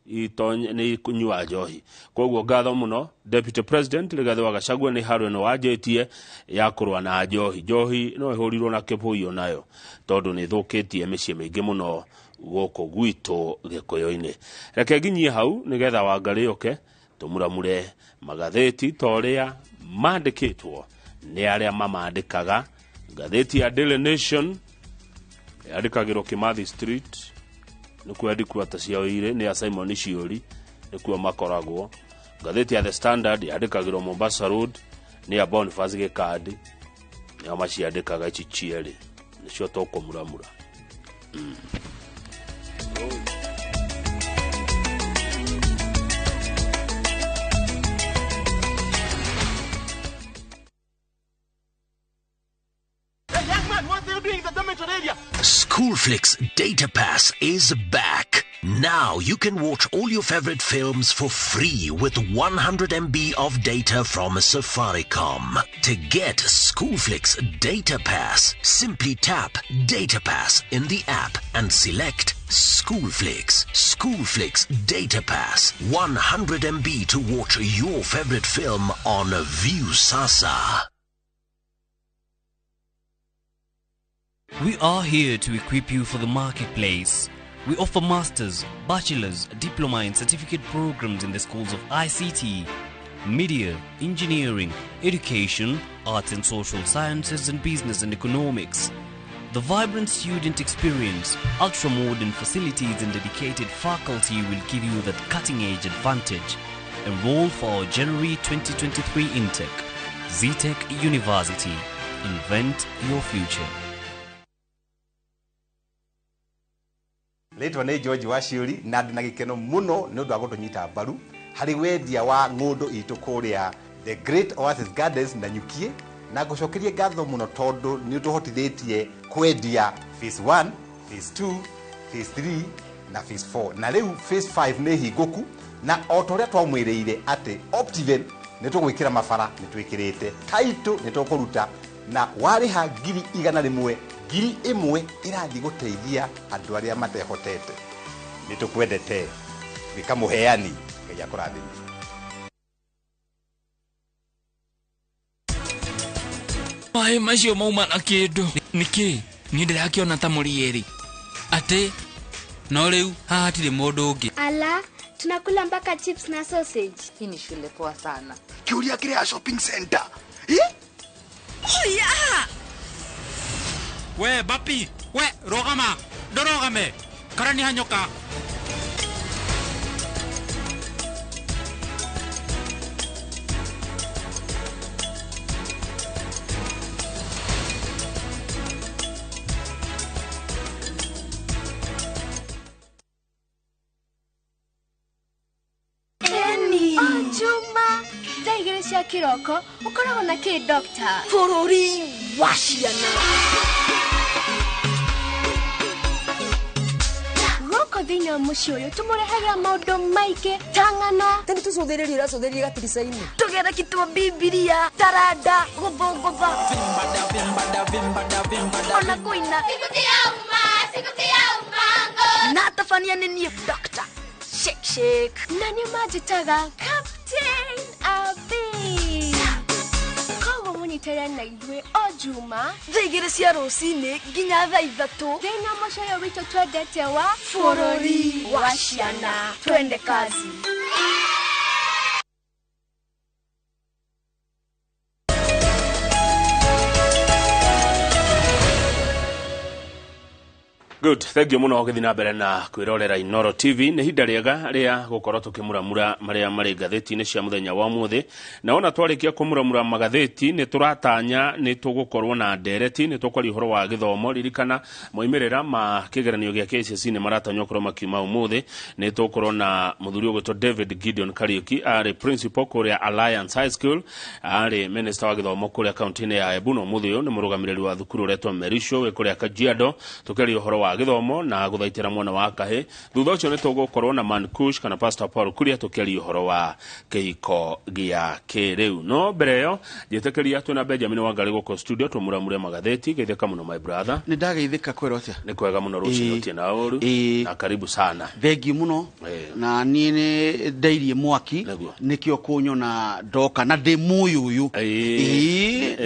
nĩ kũnyua njohi. Koguo ngatho mũno Deputy President Rigathĩ wa Gachagua nĩ haro ĩno wanjĩtie ya kũrũa na njohi. Njohi no ĩhũrirwo na kĩbũi nayo tondũ nĩ ĩthũkĩtie mĩciĩ mĩingĩ mũno gũkũ gwitũ Gĩkũyũ-inĩ. Reke nginyie hau nĩgetha Wangarĩ ũke tũmuramure magathĩti ta ũrĩa mandĩkĩtwo nĩ arĩa mamandĩkaga. Ngathĩti ya Daily Nation yandĩkagĩrwo Kimathi Street, nĩkuo headquarter ciao irĩ, nĩ ya Simon Ciũri, nĩkuo makoragwo. Ngathĩti ya The Standard yandĩkagĩrwo Mombasa Road, nĩ ya Boniface Gĩkandi, nĩo maciandĩkaga ici cierĩ, nĩcio tũkũmuramura. Hey, young man, what are you doing in the dormitory area? Schoolflix Data Pass is back. Now you can watch all your favorite films for free with 100 MB of data from Safaricom. To get Schoolflix Data Pass, simply tap Data Pass in the app and select Schoolflix. Schoolflix Data Pass. 100 MB to watch your favorite film on Viusasa. We are here to equip you for the marketplace. We offer masters, bachelor's, diploma and certificate programs in the schools of ICT, media, engineering, education, arts and social sciences and business and economics. The vibrant student experience, ultra-modern facilities and dedicated faculty will give you that cutting-edge advantage. Enroll for our January 2023 intake. Zetech University. Invent your future. Rĩtwa nĩ George Waciũri na ndĩ na gĩkeno mũno nĩ ũndũ wa gũtũnyita mbaru harĩ wendia wa ng'ũndũ itũ kũrĩa The Great Oasis Gardens na Nyukie, na ngũcokerie ngatho mũno tondũ nĩ ũtũhotithĩtie kwendia phase 1, phase 2, phase 3 na phase 4, na rĩu phase 5 nĩ hingũku, na o ta ũrĩa twamwĩrĩire atĩ Optiven nĩ tũgwĩkĩra mabara, nĩ twĩkĩrĩte title, nĩ tũkũruta na warĩha 100,000, 1,000 ĩrathiĩ gũteithia andũ arĩa matehotete. Nĩ tũkwendete wĩka mũheani. Ngai akũrathime. Maĩ macio mauma na kĩndũ nĩkĩ? Niĩ ndĩrakĩona ta mũrieri atĩ no rĩu haha hatirĩ mũndũ ũngĩ. Ala, tunakula mpaka chips na sausage. Hii ni shule poa sana. Kiuria kile ya shopping center. Eh? Oh yeah! We bapi, we rogama, ndorogame karani hanyoka. Eni. Oh, Juma. Thaa 2 cia kĩroko ũkoragwo na kĩ, doctor? Bũrũri wa ciana. Gũkũ thĩinĩ wa mũciĩ ũyũ tũmũrehagĩra maũndũ maingĩ ta ng'ano. Tani tũcũthĩrĩrie ũracũthĩrĩria gatirica-inĩ tũgetha kitwa Bibilia taranda gũthũngũtha ona kũina na tabania. Nĩ niĩ Dr. Shake Shake na nĩ manjĩtaga Captain Abi. Koguo mũnyitĩrĩre na ithuĩ o Juma thaa 2 cia rũcinĩ nginya thaa 3 thĩinĩ wa mũciĩ ũyũ witũ twendete wa Bũrũri wa Ciana. Twende kazi. Good, thank you muno gũthiĩ na mbere na kwĩrorera Inoro TV. Nĩ ihinda rĩega rĩa gũkorwo tũkĩmuramura marĩa marĩ ngathĩti-inĩ cia mũthenya wa ũmũthĩ. Na wona twarĩkia kũmuramura magathĩti, nĩ tũratanya nĩ tũgũkorwo na ndereti, nĩ tũkwaria ũhoro wa gĩthomo. Ririkana moimĩrĩra ma kĩgeranio gĩa KCSE nĩ maratanywo gũkorwo makiuma ũmũthĩ. Nĩ tũgũkorwo na mũthuri ũgwĩtwo David Gideon Kariuki, arĩ principal kũrĩa Alliance High School, arĩ minister wa gĩthomo kũrĩa kaunti-inĩ ya Embu, na ũmũthĩ ũyũ nĩ mũrũgamĩrĩri wa thukuru ũretwo Merisho wĩ kũrĩa Kajiado, tũkĩaria ũhoro wa gĩthomo na gũthaitĩra mwana wa kahĩ. Thutha ũcio nĩ tũgũkorwo na Mankush kana Pastor Paul Kuria tũkĩaria ũhoro wa kĩhiko gĩa kĩrĩu. No mbere ĩyo njĩtĩkĩria twĩna Benjamin Wangari gũkũ studio tũmuramure magathĩti. Geithĩka mũno my brother. Nĩ ndageithĩka kwĩrwo atĩa? Nĩ kwega mũno rũcinĩ ũtie na ũru. Na karibu sana. Thengiũ mũno. Na niĩ nĩ ndairie mwaki nĩkĩo kũnyona ndoka na ndĩ mũyũyũ.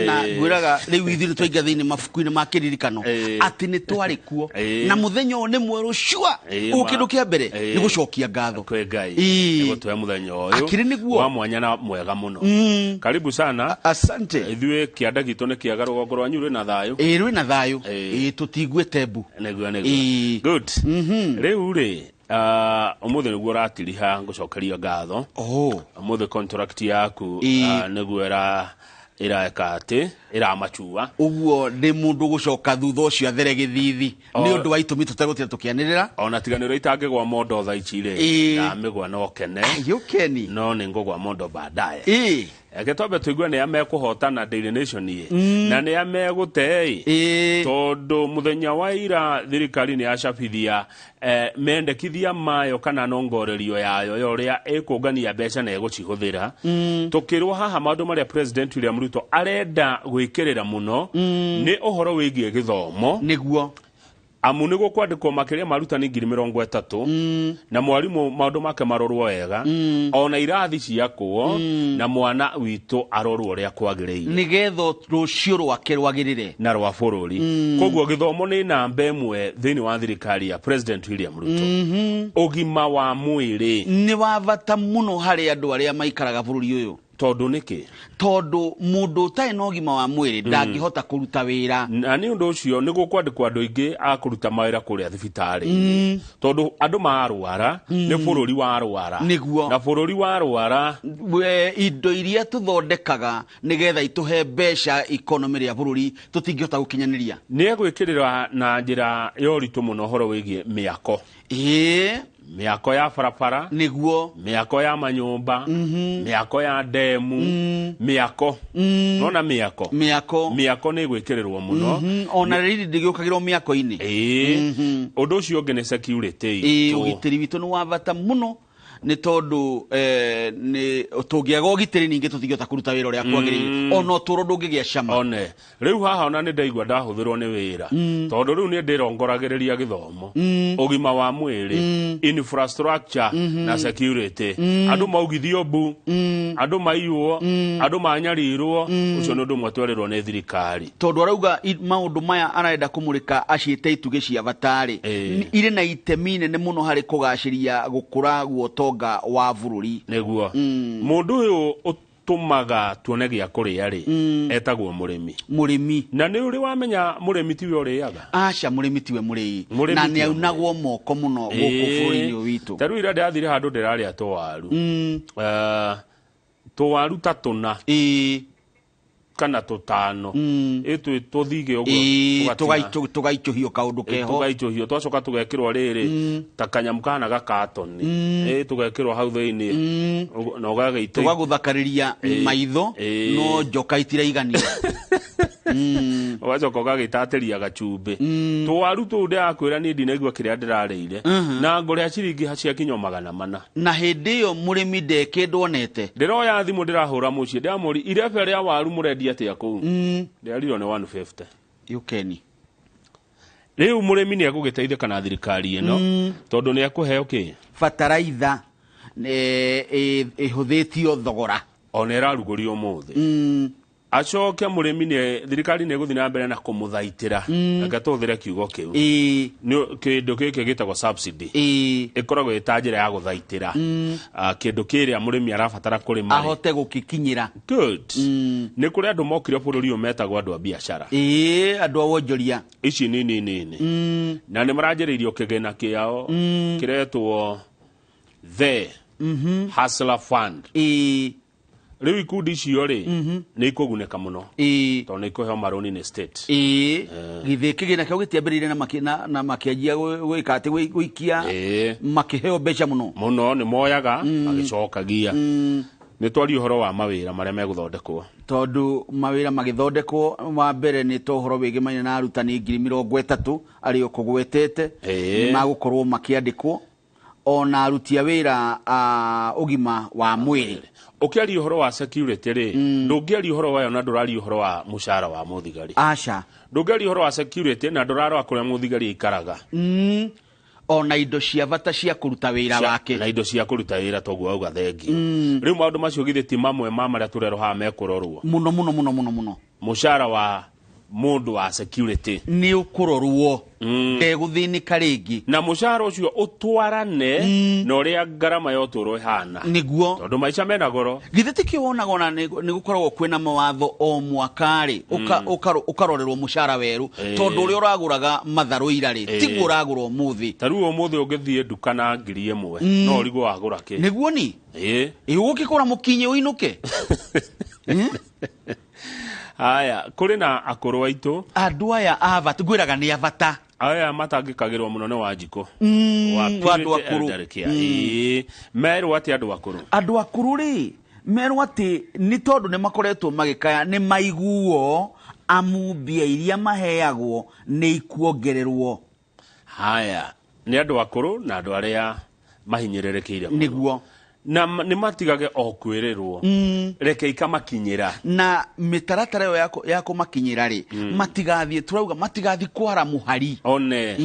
Na ngwĩraga rĩu ithuĩ nĩ twaingĩra thĩinĩ mabuku-inĩ ma kĩririkano atĩ nĩ twarĩ kuo. Na mũthenya ũyũ nĩ mwerũ cua. Ũguo kĩndũ kĩa mbere nĩ gũcokia ngatho kwĩ Ngai. Nĩ gũtũhe mũthenya ũyũ Akĩrĩ nĩguo. wa mwanya na mwega mũno. Karibu sana. Asante. Ithuĩ kĩanda gitũ nĩ kĩega, rũgongo rwanyu rwĩna thayũ. Ĩĩ rwĩna thayũ. Ĩĩ tũtiguĩte mbu. Nĩguo nĩguo. Good. Rĩu rĩ ũmũthĩ nĩguo ũratiriha ngũcokeria ngatho. Ũmũthĩ contract yaku nĩguo ĩraeka atĩ ĩramachua. Ũguo nĩ mũndũ gũcoka thutha ũcio athere gĩthithi nĩ ũndũ wa itũmi tũtegũtira tũkĩanĩrĩra. Ona tiga nĩ ũrĩa itangĩgwa mondo thaa ici rĩ, ndamĩgwa no kene. Ũkeni. No nĩ ngũgwa mondo baadaye. Reke twambe tũigue nĩ a mekũhotana Daily Nation ĩ na nĩ a megũte ĩ, tondũ mũthenya wa ira thirikari nĩ yacabithia mendekithia mayo kana nongorerio yayo ya ũrĩa ĩkũngania mbeca na ĩgũcihũthĩra. Tũkĩrwo haha maũndũ marĩa President William Ruto arenda gwĩkĩrĩra mũno nĩ ũhoro wĩgiĩ gĩthomo. Nĩguo. Amu nĩ gũkwandĩkwo makĩria ma arutani 30,000 na mwarimũ maũndũ make marorwo wega, ona irathi ciakwo na mwana witũ arorwo ũrĩa kwagĩrĩire nĩgetha rũciũ rwake rwagĩrĩre na rwa bũrũri. Koguo gĩthomo nĩ namba ĩmwe thĩinĩ wa thirikari ya President William Ruto. Ũgima wa mwĩrĩ nĩ wa bata mũno harĩ andũ arĩa maikaraga bũrũri ũyũ. Tondũ nĩkĩ? Tondũ mũndũ ũtarĩ na ũgima wa mwĩrĩ ndangĩhota kũruta wĩra. Na nĩ ũndũ ũcio nĩ gũkwandĩkwo andũ aingĩ a kũruta mawĩra kũrĩa thibitarĩ. Tondũ andũ marwara nĩ bũrũri warwara. Nĩguo. Na bũrũri warwara indo iria tũthondekaga nĩgetha itũhe mbeca economy ya bũrũri tũtingĩhota gũkinyanĩria. Nĩ egwĩkĩrĩra na njĩra ya ũritũ mũno ũhoro wĩgiĩ mĩako. Mĩako ya barabara. Nĩguo. Mĩako ya manyũmba. Mĩako ya ndemu. Mĩako. Nona mĩako. Mĩako. Mĩako nĩ ĩgwĩkĩrĩrwo mũno. Ona rĩrĩ ndĩgĩũkagĩrwo mĩako-inĩ. Ũndũ ũcio ũngĩ nĩ security itũ. Ũgitĩri witũ nĩ wa bata mũno nĩ tondũ nĩ tũngĩaga ũgitĩri ningĩ tũtingĩhota kũruta wĩra ũrĩa kwagĩrĩire. Ona ũtũũro ndũngĩgĩa cama. One. Rĩu haha ona nĩ ndaigua ndahũthĩrwo nĩ wĩra. Tondũ rĩu nĩ ndĩrongoragĩrĩria gĩthomo. Ũgima wa mwĩrĩ, infrastructure na security. Andũ maugithio mbu, andũ maiywo, andũ manyarirwo, ũcio nĩ ũndũ ũmwe twerĩrwo nĩ thirikari. Tondũ arauga maũndũ maya arenda kũmũrĩka aciĩte itugĩ cia batarĩ. Irĩ na itemi nene mũno harĩ kũgacĩria gũkũra gwa ũtonga wa bũrũri. Nĩguo. Mũndũ ũyũ ũtũmaga tuone gĩa kũrĩa rĩ, etagwo mũrĩmi. Mũrĩmi. Na nĩ ũrĩ wamenya mũrĩmi tiwe ũrĩaga? Aca, mũrĩmi tiwe mũrĩi. Na nĩ aunagwo moko mũno gũkũ bũrũri-inĩ ũyũ witũ. Ta rĩu ira ndĩrathire handũ ndĩrarĩa tũwaru. Tũwaru ta tũna. Kana tũtano. Ĩtwĩ tũthige ũguo. Tũgaicũhio kaũndũ keho. Tũgaicũhio twacoka tũgekĩrwo rĩrĩ ta kanyamũ kahana gakatoni. Tũgekĩrwo hau thĩinĩ. Na ũgagĩita. Tũgagũthakarĩria maitho no njoka itiraigania. Ũgacoka ũgagĩtatĩria gacumbĩ. Tũwaru tũu ndĩrakwĩra niĩ ndinaigua kĩrĩa ndĩrarĩire. Na ngũrĩa ciringi ciakinywo 400. Na hĩndĩ ĩyo mũrĩmi ndekĩndwo onete. Ndĩroya thimũ ndĩrahũra mũciĩ ndĩramũri irebe rĩa waru mũrendia atĩa kũu. Ndĩrarirwo nĩ 150. Yũkeni. Rĩu mũrĩmi nĩ egũgĩteithĩka na thirikari ĩno tondũ nĩ ekũheo kĩ? Bataraitha ĩhũthĩtio thogora. Ona ĩrarugũrio ũmũthĩ. Acoke mũrĩmi nĩ thirikari nĩ ĩgũthiĩ na mbere na kũmũthaitĩra. Reke tũhũthĩre kiugo kĩu. Nĩ kĩndũ gĩkĩ gĩtagwo subsidy. Ĩkoragwo ĩ ta njĩra ya gũthaitĩra kĩndũ kĩrĩa mũrĩmi arabatara kũrĩma rĩ. Ahote gũgĩkinyĩra. Good. Nĩ kũrĩ andũ mokire bũrũri ũyũ metagwo andũ a biacara. Ĩĩ, andũ a wonjoria. Ici nini nini. Na nĩ maranjĩrĩirio kĩgĩna kĩao kĩretwo The Hustler Fund. Rĩu ikundi icio rĩ, nĩ ikũgunĩka mũno tondũ nĩ ikũheo marũni nĩ state. Ĩĩ, githĩ kĩgĩna kĩao gĩtiambĩrĩire na makĩanjia gwĩka atĩ gũikia makĩheo mbeca mũno. Mũno nĩ moyaga magĩcokagia. Nĩ twaria ũhoro wa mawĩra marĩa megũthondekwo. Tondũ mawĩra magĩthondekwo, wa mbere nĩ ta ũhoro wĩgĩmaine na arutani 30,000 arĩa ũkũgwetete nĩ magũkorwo makĩandĩkwo, ona aruti a wĩra a ũgima wa mwĩrĩ. Ũkĩaria ũhoro wa security rĩ, ndũngĩaria ũhoro wayo na ndũraria ũhoro wa mũcara wa mũthigari. Aca. Ndũngĩaria ũhoro wa security na ndũrarora kũrĩa mũthigari aikaraga. Ona indo cia bata cia kũruta wĩra wake. Na indo cia kũruta wĩra toguo auga thengiũ. Rĩu maũndũ macio githĩ ti mamwe ma marĩa tũrerwo haha mekũrorwo. Mũno mũno mũno mũno mũno. Mũcara wa mũndũ wa security nĩ ũkũrorwo, ndegũthĩnĩka rĩngĩ. Na mũcara ũcio ũtwarane na ũrĩa ngarama ya ũtũũro ĩhana. Nĩguo. Tondũ maica mena goro. Githĩ ti kĩo wonaga ona nĩ gũkoragwo kwĩna mawatho o mwaka rĩ, ũkarorerwo mũcara werũ, tondũ ũrĩa ũragũraga matharũ ira rĩ, tiguo ũragũra ũmũthĩ. Ta rĩu ũmũthĩ ũngĩthiĩ nduka na 1,000, no ũrigwo wagũra kĩ. Nĩguo ni? Ĩ, ũgũkĩgũra mũkinyi ũinũke? Aya, kũrĩ na akũrũ aitũ. Andũ aya a bata, ngwĩraga nĩ a bata. Aya matangĩkagĩrwo mũno nĩ Wanjikũ. Wa Wa andũ Purity akũrũ. Elderly Care. Ĩĩ, merwo atĩ andũ akũrũ. Andũ akũrũ rĩ, merwo atĩ nĩ tondũ nĩ makoretwo magĩkaya, nĩ maiguo amu mbia iria maheagwo nĩ ikuongererwo. Haya, nĩ andũ akũrũ na andũ arĩa mahinyĩrĩrĩkĩire mũno. Nĩguo. Na nĩ matigage o kwĩrĩrwo. Reke ikamakinyĩra. Na mĩtaratara ĩyo ya kũmakinyĩra rĩ, matigathiĩ, tũrauga matigathiĩ kwara mũhari. One.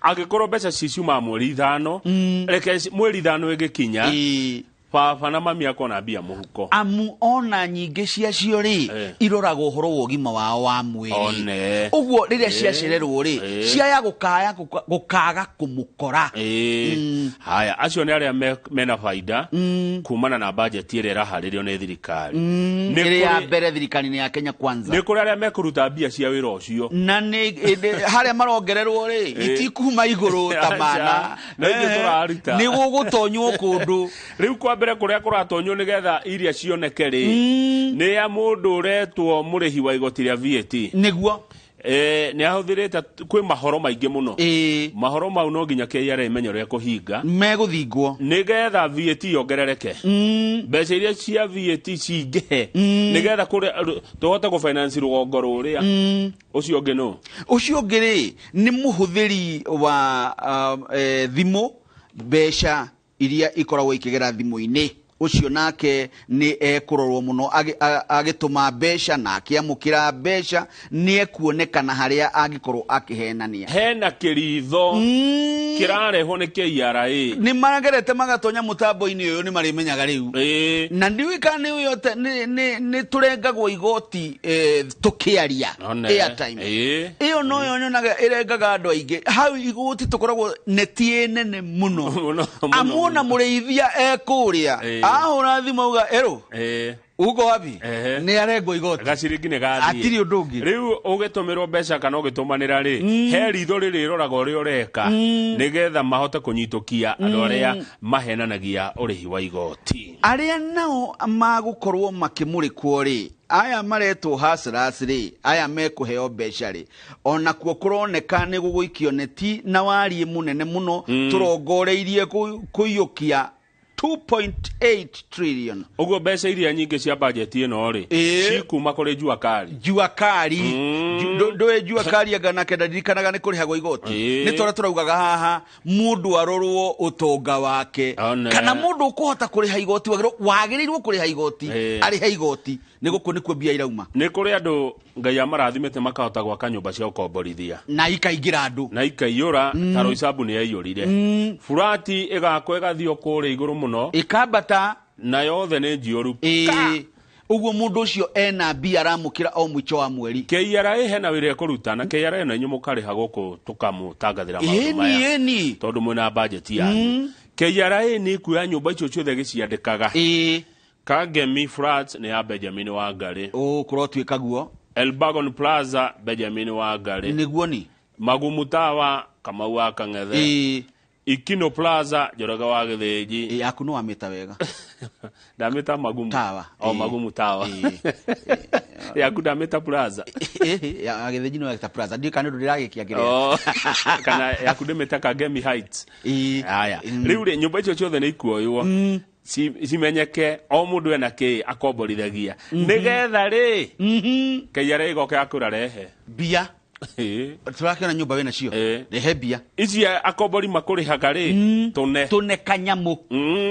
Angĩkorwo mbeca ci ciumaga mweri 5, reke mweri 5 ĩgĩkinya, baba na mami akona mbia mũhuko. Amu ona nyingĩ ciacio rĩ, iroraga ũhoro wa ũgima wao wa mwĩrĩ. One. Ũguo rĩrĩa ciacererwo rĩ, ciaya gũkaga kũmũkora. Haya, acio nĩ arĩa mena baida kumana na bajeti ĩrĩa ĩraharĩrio nĩ thirikari. Ĩrĩa ya mbere thirikari-inĩ ya Kenya Kwanza. Nĩ kũrĩ arĩa mekũruta mbia cia wĩra ũcio. Na nĩ harĩa marongererwo rĩ, itikuma igũrũ ta mana. Na ithuĩ tũraruta. Nĩ gũgũtonywo kũndũ. Rĩu kwa mbere kũrĩa kũratonywo nĩgetha iria cioneke rĩ, nĩ ya mũndũ ũretwo mũrĩhi wa igoti rĩa VAT. Nĩguo. Nĩ ahũthĩrĩte kwĩ mahoro maingĩ mũno. Mahoro mau no nginya KRA ĩmenye ũrĩa kũhinga. Megũthingwo. Nĩgetha VAT yongerereke. Mbeca iria cia VAT cingĩhe. Nĩgetha kũrĩa tũhote kũfinance rũgongo rũrĩa. Ũcio ũngĩ nũ? Ũcio ũngĩ rĩ, nĩ mũhũthĩri wa thimũ, mbeca iria ikoragwo ikĩgera thimũ-inĩ. Ũcio nake nĩ ekũrorwo mũno agĩtũma mbeca na akĩamũkĩra mbeca, nĩ ekuonekana harĩa angĩkorwo akĩhenania. Hena kĩritho kĩrarehwo nĩ KRA. Nĩ magerete magatonya mũtambo-inĩ ũyũ, nĩ marĩmenyaga rĩu. Na ndiũĩ kana nĩ ũyũ nĩ tũrengagwo igoti tũkĩaria airtime. Ĩyo noyo nyonaga ĩrengaga andũ aingĩ. Hau igoti tũkoragwo neti ĩ nene mũno. Mũno, mũno, Amuona mũno. mũrĩithia ekũrĩa. Ahũra thimũ auga, Erũ, uko wapi? Nĩ arengwo igoti. Gaciringi nĩ gathiĩ. Hatirĩ ũndũ ũngĩ. Rĩu ũgĩtũmĩrwo mbeca kana ũgĩtũmanĩra rĩ, he ritho rĩrĩroraga ũrĩa ũreka, nĩgetha mahote kũnyitũkia andũ arĩa mahenanagia ũrĩhi wa igoti. Arĩa nao magũkorwo makĩmũrĩkwo rĩ, aya maretwo hustlers rĩ, aya mekũheo mbeca rĩ, onakuo kũroneka nĩ gũgũikio neti na wariĩ mũnene mũno, tũrongoreirie kũiyũkia 2.8 trillion. Ũguo mbeca iria nyingĩ cia bajeti ĩno rĩ, cikuma kũrĩ Jua Kali. Jua Kali. Ndũĩ Jua Kali anga nake ndandirikanaga nĩ kũrĩhagwo igoti. Nĩ tũrĩa tũraugaga haha, mũndũ arorwo ũtonga wake. Kana mũndũ ũkũhota kũrĩha igoti, wagĩrĩirwo kũrĩha igoti, arĩhe igoti. Nĩ gũkũ nĩkuo mbia irauma. Nĩ kũrĩ andũ Ngai amarathimĩte makahota gwaka nyũmba cia ũkomborithia. Na ikaingĩra andũ. Na ikaiyũra, ta Roysambu nĩ yaiyũrire. Burati ĩgakwo ĩgathiĩ o kũrĩa igũrũ mũno. Ĩkambata. Na yothe nĩ njiyũru. Ũguo mũndũ ũcio ena mbia aramũkĩra o mũico wa mweri. KRA hena wĩra ĩkũruta na KRA na inyuĩ mũkarĩha gũkũ tũkamũtangathĩra maũndũ Ĩni, maya ĩni. Tondũ mwĩna bajeti yanyu. KRA nĩ ĩkuoya nyũmba icio ciothe gĩciandĩkaga. Kangemi Flats nĩ ya Benjamin Wangari. Kũrotuĩka guo. Elbagon Plaza, Benjamin Wangari. Nĩguo ni. Magumu Tower, Kamau wa Kang'ethe. Ikino Plaza, Njoroge wa Gĩthĩnji. Yaku nĩ wamĩta wega. Ndamĩta Magumu Tower. O Magumu Tower. Yaku ndamĩta Plaza. Ya Gĩthĩnji no ta Plaza. Ndiũĩ kana nĩ ũndũ ndĩragĩkia kĩrĩa. Oh, kana yaku ndĩmĩta Kangemi Heights. Haya. Rĩu rĩ, nyũmba icio ciothe nĩ ikuoywo cimenyeke o mũndũ ena kĩ akomborithagia nĩgetha rĩ KRA ĩgoka yakũra rehe mbia. Tũrakĩona nyũmba wĩna cio, rehe mbia ici akombori makũrĩhaga rĩ, tũne tũne kanyamũ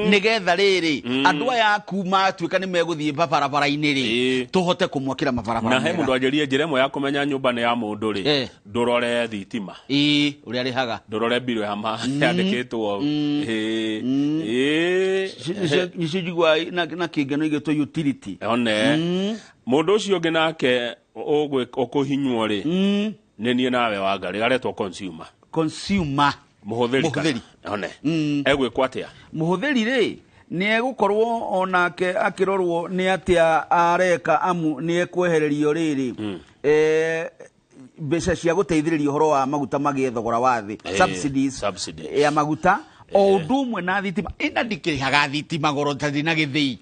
nĩgetha rĩrĩ andũ aya aku matuĩka nĩ megũthiĩ mabarabara-inĩ rĩ, tũhote kũmwakĩra mabarabara Na he mega. mũndũ anjĩrie njĩra ĩmwe ya kũmenya nyũmba nĩ ya mũndũ rĩ, ndũrore thitima, ũrĩa arĩhaga, ndũrore mbirũ ya yandĩkĩtwo. Nĩcio njiguaga na kĩngeno igĩtwo utility. One mũndũ ũcio ũngĩ nake ũkũhinywo rĩ, nĩ niĩ nawe Wangarĩ, aretwo consumer. Consumer. Mũhũthĩri. Mũhũthĩri. Kana one egwĩkwo atĩa? Mũhũthĩri rĩ, nĩ egũkorwo onake akĩrorwo nĩ atĩa areka, amu nĩ ekwehererio rĩrĩ mbeca cia gũteithĩrĩria ũhoro wa maguta magĩe thogora wa thĩ, subsidies, subsidies. Ya maguta o ũndũ ũmwe na thitima. Ĩna ndikĩrĩhaga thitima goro ta ndĩ na gĩthĩi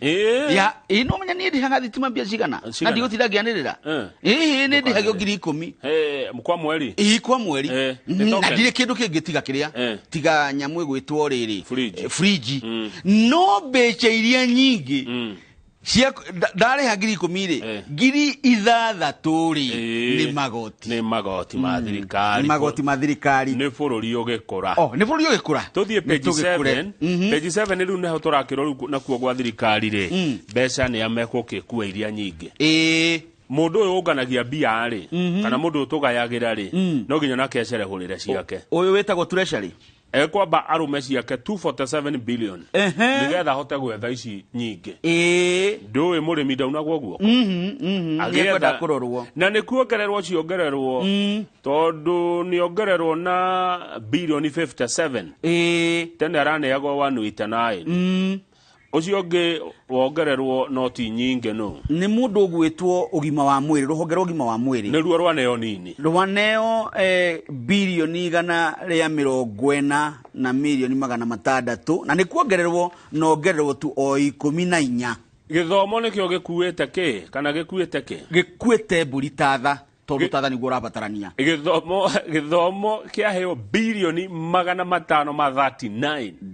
ya ĩ, no menya niĩ ndĩhaga thitima mbia cigana na Cigana? ndigũtinda ngĩanĩrĩra. Ĩĩ, nĩ ndĩhagio 10,000. Kwa mweri? Ĩĩ, kwa mweri. Nĩ Na token. ndirĩ kĩndũ kĩngĩ tiga kĩrĩa, tiga nyamũ ĩgwĩtwo rĩrĩ fridge. No mbeca iria nyingĩ cia ndarĩha 10,000 rĩ, 6,000 rĩ nĩ magoti. Nĩ magoti ma thirikari. Nĩ magoti ma thirikari. Nĩ bũrũri ũgĩkũra. Oh, nĩ bũrũri ũgĩkũra. Tũthiĩ Nĩ page tũgĩkũre. 7. Page 7 rĩu nĩho tũrakĩrwo rĩu nakuo gwa thirikari rĩ, mbeca nĩ amekũgĩkua iria nyingĩ. Mũndũ ũyũ ũnganagia mbia rĩ, kana mũndũ ũyũ tũgayagĩra rĩ, no nginya nake ecerehũrĩre ciake. Ũyũ wĩtagwo treasury. Ekwamba arũme ciake 247 billion nĩgetha ahote gwetha ici nyingĩ. Ndũĩ mũrĩmi ndaunagwo guoko. Agĩetha- Nĩekwenda kũrorwo. Na nĩ kuongererwo ciongererwo, tondũ nĩ ongererwo na bilioni 57. Tene araneagwo 189. Ũcio ũngĩ wongererwo noti nyingĩ no Nĩ mũndũ ũgwĩtwo ũgima wa mwĩrĩ, rũhonge rwa ũgima wa mwĩrĩ. Nĩruo rwaneo nini. Rwaneo 140 na mirioni 600, na nĩ kuongererwo na ongererwo tu o 14. Gĩthomo nĩkĩo gĩkuĩte kĩ kana gĩkuĩte kĩ? Gĩkuĩte mbũri tatha, tondũ tatha nĩguo ũrabatarania. Gĩthomo kĩaheo 539 billion.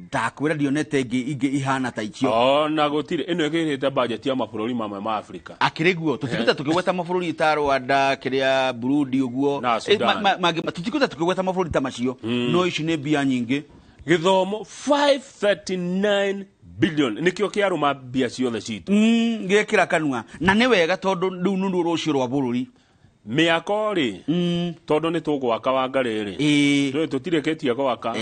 Ndakwĩra ndionete ingĩ ihana ta icio. Ona gũtirĩ ĩno ĩkĩrĩte bajeti ya mabũrũri mamwe ma Afrika. Akĩrĩ guo tũtigũte tũkĩgweta mabũrũri ta Rwanda, kĩrĩa Burundi ũguo. Na Sudan. Tũtigũte tũkĩgweta mabũrũri ta macio, no ici nĩ mbia nyingĩ. Gĩthomo 539 billion nĩkĩo kĩarũma mbia ciothe citũ. Gĩkĩra kanua na nĩ wega, tondũ rĩu nĩruo rũciũ rwa bũrũri. Mĩako rĩ, tondũ nĩ tũgwaka Wangarĩ rĩ, ndũĩ tũtirĩkĩtie gwaka.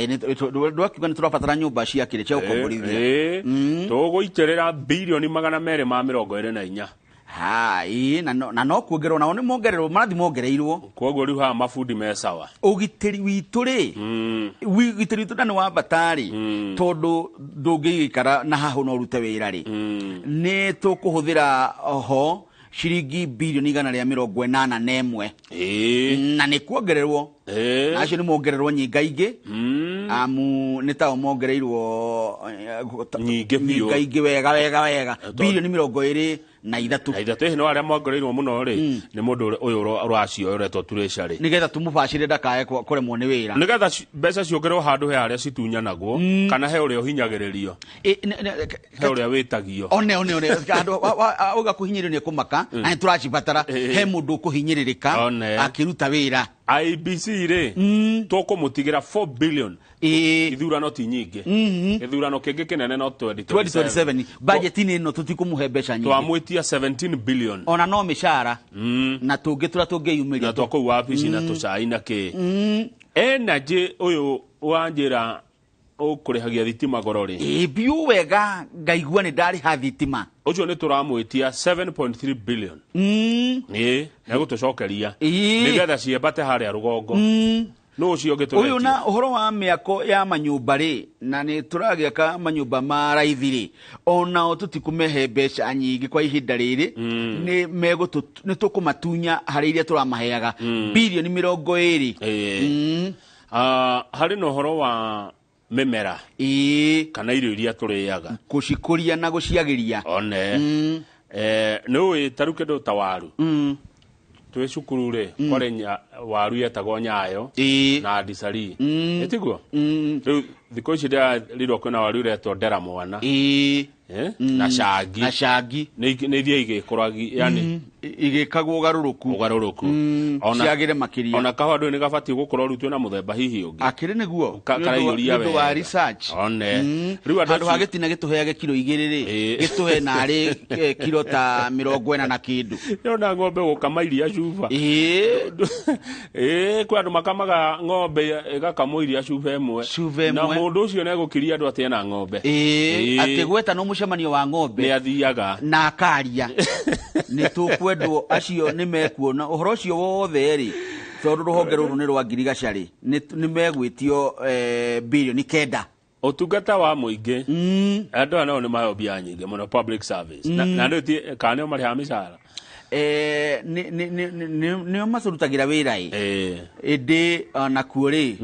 Ndwakiuga nĩ tũrabatara nyũmba cia kĩrĩ cia gũkomborithia. Tũgũitĩrĩra 224 billion. Ha, ĩĩ, na no kuongererwo, nao nĩ mongererwo, marathi mongereirwo. Koguo rĩu haha mabundi me sawa. Ũgitĩri witũ rĩ, ũgitĩri witũ na nĩ wa bata rĩ, tondũ ndũngĩgĩikara na haha no ũrute wĩra rĩ, nĩ tũkũhũthĩra ho ciringi 181 billion, na nĩ kuongererwo, na acio nĩ mongererwo nyingaingĩ, amu nĩ tao mongereirwo nyingĩ biũ. Nyingaingĩ wega wega wega, 23 billion. Na ithatũ ĩhĩ no arĩa mongereirwo mũno rĩ, nĩ mũndũ ũyũ ũracio ũretwo treasury. Nĩgetha tũmũbacĩre ndakae kũremwo nĩ wĩra. Nĩgetha mbeca ciongererwo handũ he harĩa citunyanagwo, kana he ũrĩa ũhinyagĩrĩrio, he ũrĩa wĩtagio. One handũ auga kũhinyĩrĩrio nĩ kũmaka, na nĩ tũracibatara, he mũndũ ũkũhinyĩrĩrĩka One. akĩruta wĩra. IBC rĩ, tũkũmũtigĩra 4 billion. Ithurano ti nyingĩ, gĩthurano kĩngĩ kĩnene no 2027. 2027 budget-inĩ ĩno tũtikũmũhe mbeca nyingĩ. Twamwĩtia 17 billion. Ona no mĩcara na tũngĩ tũrĩa tũngĩyumĩria. Na twakũu wabici na tũcai na kĩ. Energy ũyũ wa njĩra Ũkũrĩhagia thitima goro rĩ? Ĩ biũ wega, ngaigua nĩ ndarĩha thitima. Ũcio nĩ tũramwĩtia 7.3 billion. Ĩ nĩ gũtũcokeria nĩgetha ciambate harĩa rũgongo. Nũ ũcio ũngĩ Ũyũ tũretia? Na ũhoro wa mĩako ya manyũmba rĩ, na nĩ tũragĩaka manyũmba ma raithi rĩ, onao tũtikũmehe mbeca nyingĩ kwa ihinda rĩrĩ. Nĩ megũtũ nĩ tũkũmatunya harĩ iria tũramaheaga, birioni 20. Ĩĩ. Ah, harĩ na ũhoro wa mĩmera kana irio iria tũrĩaga, gũcikũria na gũciagĩria. One nĩ ũĩ ta rĩu kĩndũ ta waru, twĩ cukuru rĩ, kwarĩ waru yetagwo nyayo na ndicari, ĩtiguo? Rĩu thikũ ici ndĩrarirwo kwĩna waru iretwo ndera mwana. Eh? Na cangi. Na cangi. Nĩ iria igĩkũragi yani igĩkagwo ũgarũrũku. Ũgarũrũku. Ciagĩre makĩria. Ona kahũa ndũĩ nĩ gabatiĩ gũkorwo rĩu twĩna mũthemba hihi ũngĩ. Akĩrĩ nĩguo. Karaiyũria Nĩ ũndũ wa wega. research. One rĩu andũ Handũ ha acio gĩtina gĩtũheage kiro 2 rĩ, gĩtũhe narĩ kiro ta 40 na kĩndũ. Yona ng'ombe gũkama iria cuba. Ĩĩ, kwĩ andũ makamaga ng'ombe ĩgakamwo iria cuba ĩmwe. Cuba Na ĩmwe. mũndũ ũcio nĩegũkiria andũ atĩ ena ng'ombe. Ĩĩ, atĩ gwetana mũcemanio wa ng'ombe nĩ athiaga na akaria nĩ tũkwendwo. Acio nĩ mekuona ũhoro ũcio wothe rĩ, tondũ rũhonge rũrũ nĩ rwa ngirigaca rĩ, nĩ megwĩtio birioni 9. Ũtungata wa mũingĩ, andũ aya nao nĩ maheo mbia nyingĩ mũno, public service. Na nĩ kana nĩo marĩhaga mĩcara? Nĩo macurutagĩra wĩra ĩ, ĩndĩ nakuo rĩ,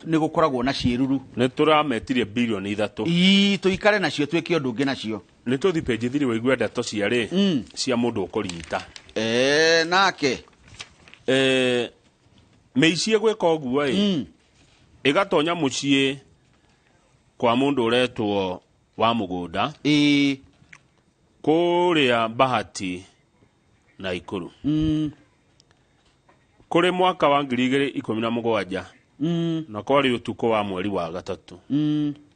nĩ gũkoragwo na ciĩruru. Nĩ tũrametirie birioni 3. Ii, tũikare nacio, twĩke ũndũ ũngĩ nacio. Nĩ tũthi page 3 wĩigue ndeto cia rĩ cia mũndũ ũkũrita. Nake mĩici ĩgwĩka ũguo ĩ, ĩgatonya mũciĩ kwa mũndũ ũretwo wa mũgũnda kũrĩa Bahati na Ikuru kũrĩ mwaka wa 2017, na kwarĩ ũtukũ wa mweri wa gatatũ.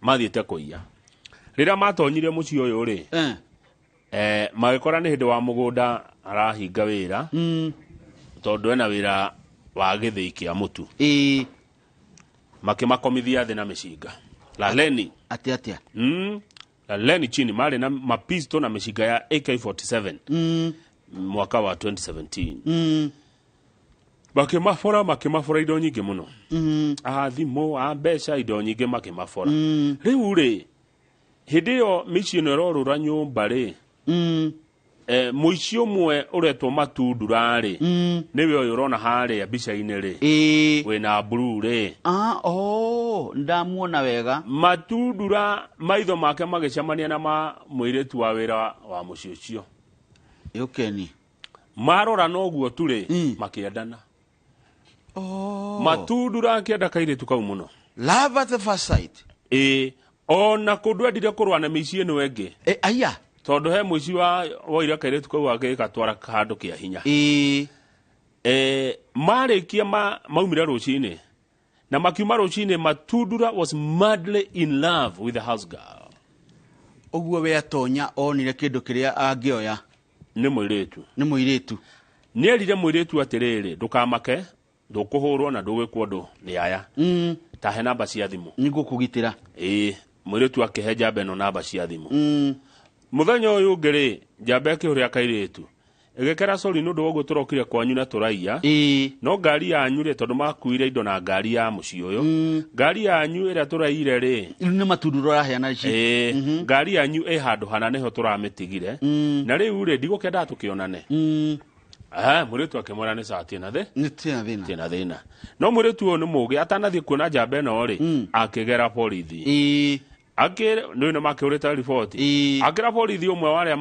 Mathiĩte kũiya. Rĩrĩa matonyire mũciĩ ũyũ rĩ, magĩkora nĩ hĩndĩ wa mũgũnda arahinga wĩra, tondũ ena wĩra wa gĩthĩi kĩa mũtu. Makĩmakomithia thĩ na mĩcinga. Laleni. Atĩ atĩa? Laleni chini. Marĩ na mapisto na mĩcinga ya AK47. Mwaka wa 2017 makĩmabora, makĩmabora indo nyingĩ mũno, a thimũ, a mbeca, indo nyingĩ makĩmabora. Rĩu rĩ, hĩndĩ ĩyo mĩciĩ ĩno ĩrorũra nyũmba rĩ, mũici ũmwe ũretwo Matundura rĩ, nĩwe ũyũ ũrona harĩa mbica-inĩ rĩ, wĩna blue rĩ. Ah, oh, ndamuona wega. Matundura maitho make magĩcemania na ma mũirĩtu wa wĩra wa mũciĩ ũcio. Ũkeni. Marora noguo tu rĩ, makĩendana. Matundura akĩenda kairĩtu kau mũno. Love at the first sight. Ĩĩ, ona kũndũ endire kũrũa na mĩici ĩno ĩngĩ. Aya. Tondũ he mũici wa woire kairĩtu kau agĩgatwara handũ kĩa hinya. Marĩkia maumire rũcinĩ, na makiuma rũcinĩ, Matundura was madly in love with the house girl. Ũguo we atonya onire kĩndũ kĩrĩa angĩoya. Nĩ mũirĩtu. Nĩ mũirĩtu. Nĩerire mũirĩtu atĩrĩrĩ, ndũkamake, ndũkũhũrwo na ndũgwĩkwo ũndũ nĩ aya. Tahe namba cia thimũ. Nĩngũkũgitĩra. Ĩĩ, mũirĩtu akĩhe njamba ĩno namba cia thimũ. Mũthenya ũyũ ũngĩ rĩ, njamba ĩkĩhũrĩra kairĩtu, ĩgĩkera, "Sorry nĩ ũndũ wa ũguo tũrokire kwanyu na tũraiya, no ngari yanyu rĩ, tondũ makuire indo na ngari ya mũciĩ ũyũ, ngari yanyu ĩrĩa tũraiyire rĩ." Rĩu nĩ Matundura ũraheana ici. Ĩĩ, ngari yanyu ĩ handũ hana nĩho tũramĩtigire, na rĩu rĩ, ndigũkĩendaga tũkĩonane. Mũirĩtu akĩmwĩra nĩ sawa, tiĩ na thĩ. Nĩ tiĩ na thĩna. Tiĩ na thĩna. No mũirĩtu ũyũ nĩ mũũgĩ, atanathiĩ kuona njamba ĩno rĩ, akĩgera borithi. Akĩ nĩ makĩhũrĩte riboti, akĩra borithi ũmwe wa arĩa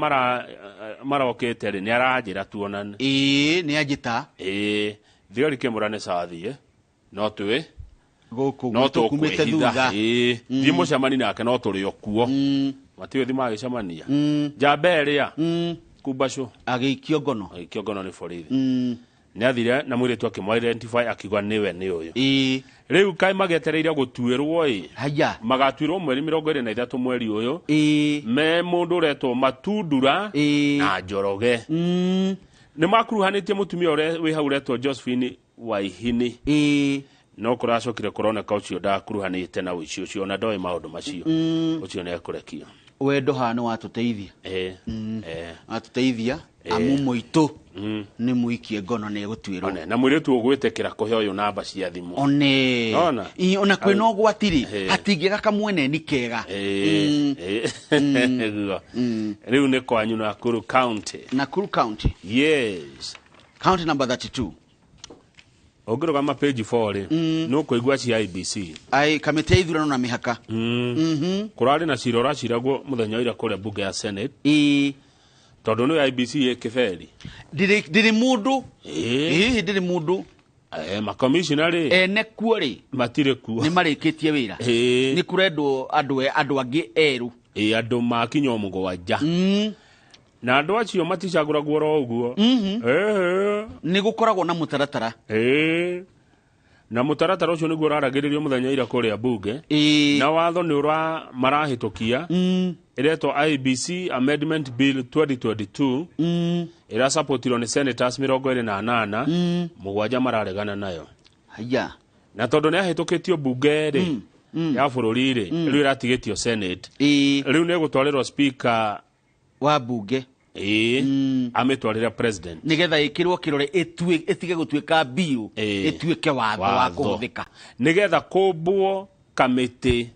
marokĩte rĩ, nĩ aranjĩra tuonane. Ĩĩ, nĩ anjĩta. Ĩĩ, thigari kĩmũra nĩ sawa, thiĩ, no twĩ gũkũ no gwitũ kumĩte tũkwĩhitha. Thutha. Ĩĩ, thiĩ mũcemani nake, no tũrĩ o kuo. Matiũĩ thi magĩcemania, njamba ĩrĩa kumbacũ agĩikio ngono. Agĩikio ngono nĩ borithi. Nĩ athire na mũirĩtu akĩmũ identify, akiuga nĩwe nĩ ũyũ. Rĩu kaĩ magĩetereire gũtuĩrwo ĩ. Haya. Magatuĩrwo mweri 23 mweri ũyũ. Me mũndũ ũretwo Matundura na Njoroge nĩ makuruhanĩtie mũtumia ũrĩa wĩ hau ũretwo Josephine Waihini. No kũracokire kũroneka ũcio ndakuruhanĩte na ũici ũcio, ona ndoĩ maũndũ macio. Ũcio nĩ ekũrekio. Wendo haha nĩ watũteithia. Watũteithia. Amu mũitũ nĩ mũikie ngono nĩ egũtuĩrwo. One, na mũirĩtu ũgwĩtĩkĩra kũhe ũyũ namba cia thimũ. One. Ona. Ona kwĩna ũgwati rĩ, hatingĩaga kamweneni kega. Nĩguo. Rĩu nĩ kwanyu Nakuru County. Nakuru County. Yes. County number 32. Ũngĩrũgama page 4 rĩ, nĩ ũkũigua cia IEBC. Ai, kamĩtĩ ya ithurano na mĩhaka. Kũrarĩ na cira ũraciragwo mũthenya wa ira kũrĩa bunge ya Senate. Tondũ nĩ IEBC ĩ kĩberi. Ndĩrĩ mũndũ. Ĩĩ, ndĩrĩ mũndũ. Makomishina rĩ, ene kuo rĩ, matirĩ kuo. Nĩ marĩkĩtie wĩra. Nĩ kũrendwo andũ angĩ erũ. Andũ makinya o mũgwanja. Na andũ acio maticagũragwo oro ũguo. Nĩ gũkoragwo na mũtaratara. Na mũtaratara ũcio nĩguo ũraragĩrĩrio mũthenya ira kũrĩa bunge. Na watho nĩ ũra marahĩtũkia. Ĩretwo IEBC Amendment Bill 2022. Ĩrasapotirwo nĩ senators 28, 7 mararegana nayo. Haya. Na tondũ nĩ yahĩtũkĩtio bunge rĩ, ya bũrũri rĩ, rĩu ĩratigĩtio Senate. Rĩu nĩ ĩgũtwarĩrwo speaker wa bunge. Amĩtwarĩre president. Nĩgetha ĩkĩrwo kĩrore ĩtige gũtuĩka bill, ĩtuĩke watho wa kũhũthĩka. Nĩgetha kũmbwo kamĩtĩ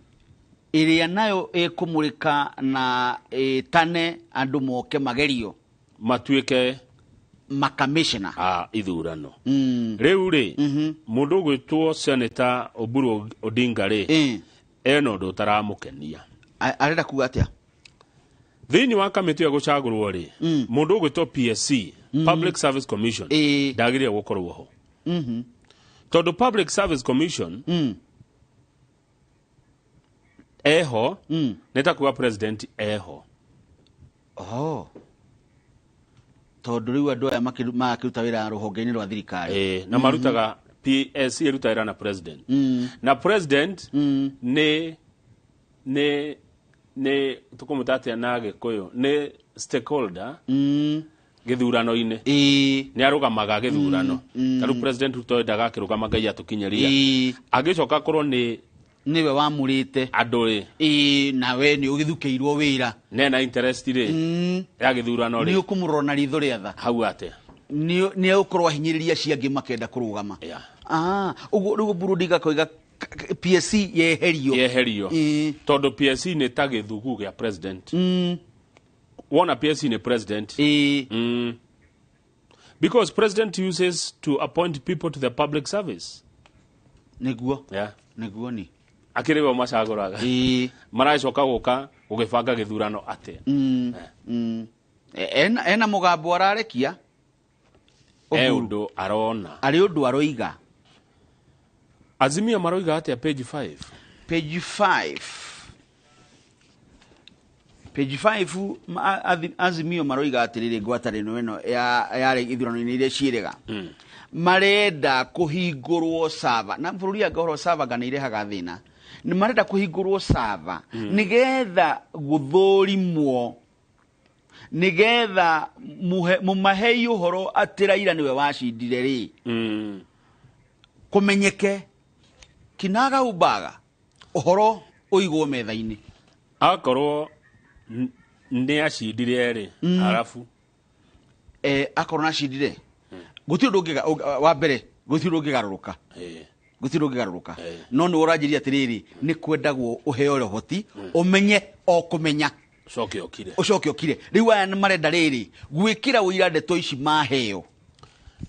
ĩrĩa nayo ĩkũmũrĩka na ĩtane andũ moke magerio, matuĩke makamishna a ithurano. Rĩu rĩ, mũndũ ũgwĩtwo Senator Oburu Odinga rĩ, ena ũndũ ũtaramũkenia. Arenda kuga atĩa? Thĩinĩ wa kamĩtĩ ya gũcagũrwo rĩ, mũndũ ũgwĩtwo PSC, Public Service Commission, ndagĩrĩire gũkorwo ho. Tondũ Public Service Commission eho, nĩ ta kuga president eho. Oh. Tondũ rĩu andũ aya makĩruta wĩra rũhonge-inĩ rwa thirikari. Na marutaga PSC ĩrutaga wĩra na president. Na president nĩ tũkũmũta atĩa na Gĩkũyũ, nĩ stakeholder gĩthurano-inĩ. Nĩ arũgamaga gĩthurano. Ta rĩu President Ruto endaga akĩrũgama Ngai atũkinyĩria. Agĩcoka akorwo nĩ nĩwe wamũrĩte andũ rĩ, nawe nĩ ũgĩthukĩirwo wĩra, nena interest rĩ, ya gĩthurano rĩ, nĩ ũkũmũrora na ritho rĩa tha. Hau atĩa? Nĩ ũkorwo ahinyĩrĩria acio angĩ makenda kũrũgama. Ũguo rĩu Oburu Odinga akoiga PSC yeherio. Yeherio. Tondũ PSC nĩ ta gĩthugu gĩa president. Wona PSC nĩ president. Because president uses to appoint people to the public service. Nĩguo. Nĩguo ni. Akĩrĩ we macagũraga. Maracoka gũka gũgĩbanga gĩthurano atĩa? Ena mũgambo ararekia. Ũndũ arona. Arĩ ũndũ aroiga. Azimio maroiga atĩa page 5? Page 5. Page 5 Azimio maroiga atĩrĩrĩ, ngwatanĩro ĩno yarĩ ithurano-inĩ iria ciĩrĩga. Marenda kũhingũrwo server. Na bũrũri anga ũhoro server kana irehaga thĩna. Nĩ marenda kũhingũrwo server nĩgetha gũthũrimwo, nĩgetha mũmahei ũhoro atĩ Raila nĩwe wacindire rĩ. Kũmenyeke kinaga ubaga ũhoro ũigwo metha-inĩ. Akorwo nĩ acindire rĩ, arabu akorwo nĩ acindire, gũtirĩ ũndũ ũngĩ wa mbere, gũtirĩ ũndũ ũngĩgarũrũka. Gũtirĩ ũndũ ũngĩgarũrũka. No nĩ ũranjĩria atĩrĩrĩ, nĩ kwendagwo ũheo ũhoti, ũmenye o kũmenya. Ũcoke ũkire. Ũcoke ũkire. Rĩu aya nĩ marenda rĩrĩ, gwĩkĩra ũira ndeto ici maheo.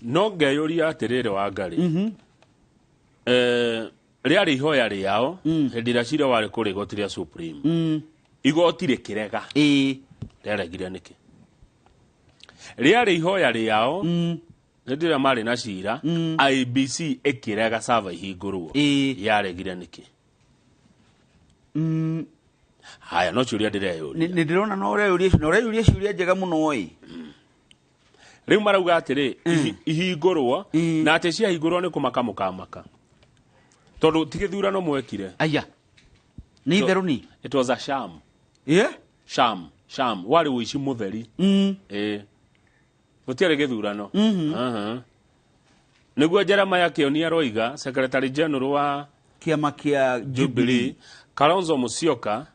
No ngeyũria atĩrĩrĩ Wangari. Rĩarĩ ihoya rĩao, hĩndĩ ĩrĩa cira warĩ kũrĩa igoti rĩa Supreme. Igoti rĩkĩrega. Rĩaregire nĩkĩ? Rĩarĩ ihoya rĩao, hĩndĩ ĩrĩa marĩ na cira, IEBC ĩkĩrega server ihingũrwo. Yaregire nĩkĩ? Haya, no ciũria ndĩreyũria. Nĩ ndĩrona no ũreyũria ciũria njega mũno ĩ. Rĩu marauga atĩrĩ, ihingũrwo, na atĩ ciahingũrwo nĩ kũmaka mũkamaka. Tondũ ti gĩthurano mwekire. Aya. Nĩ itherũ ni? It was a sham. Yeah? Sham, sham. Warĩ ũici mũtheri. Gũtiarĩ gĩthurano. Nĩguo Jeremiah Kĩoni aroiga, Secretary General wa kĩama kĩa Jubilee, Kalonzo Musyoka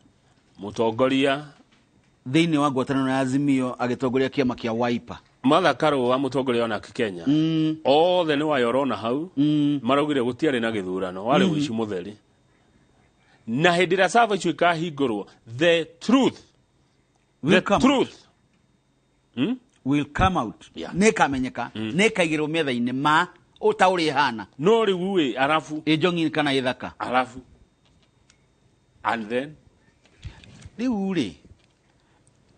mũtongoria thĩinĩ wa ngwatanĩro ya Azimio agĩtongoria kĩama kĩa Wiper. Martha Karua mũtongoria wa Narc Kenya, othe nĩ wayorona hau, maraugire gũtiarĩ na gĩthurano, warĩ ũici mũtheri. Na hĩndĩ ĩrĩa server icio ikahingũrwo, the truth Will the come truth will come out. Nĩ ĩkamenyeka, nĩ ĩkaigĩrwo metha-inĩ ma ta ũrĩa ĩhana. No rĩu ĩ arabu ĩ njong'i kana ĩthaka arabu and then rĩu rĩ,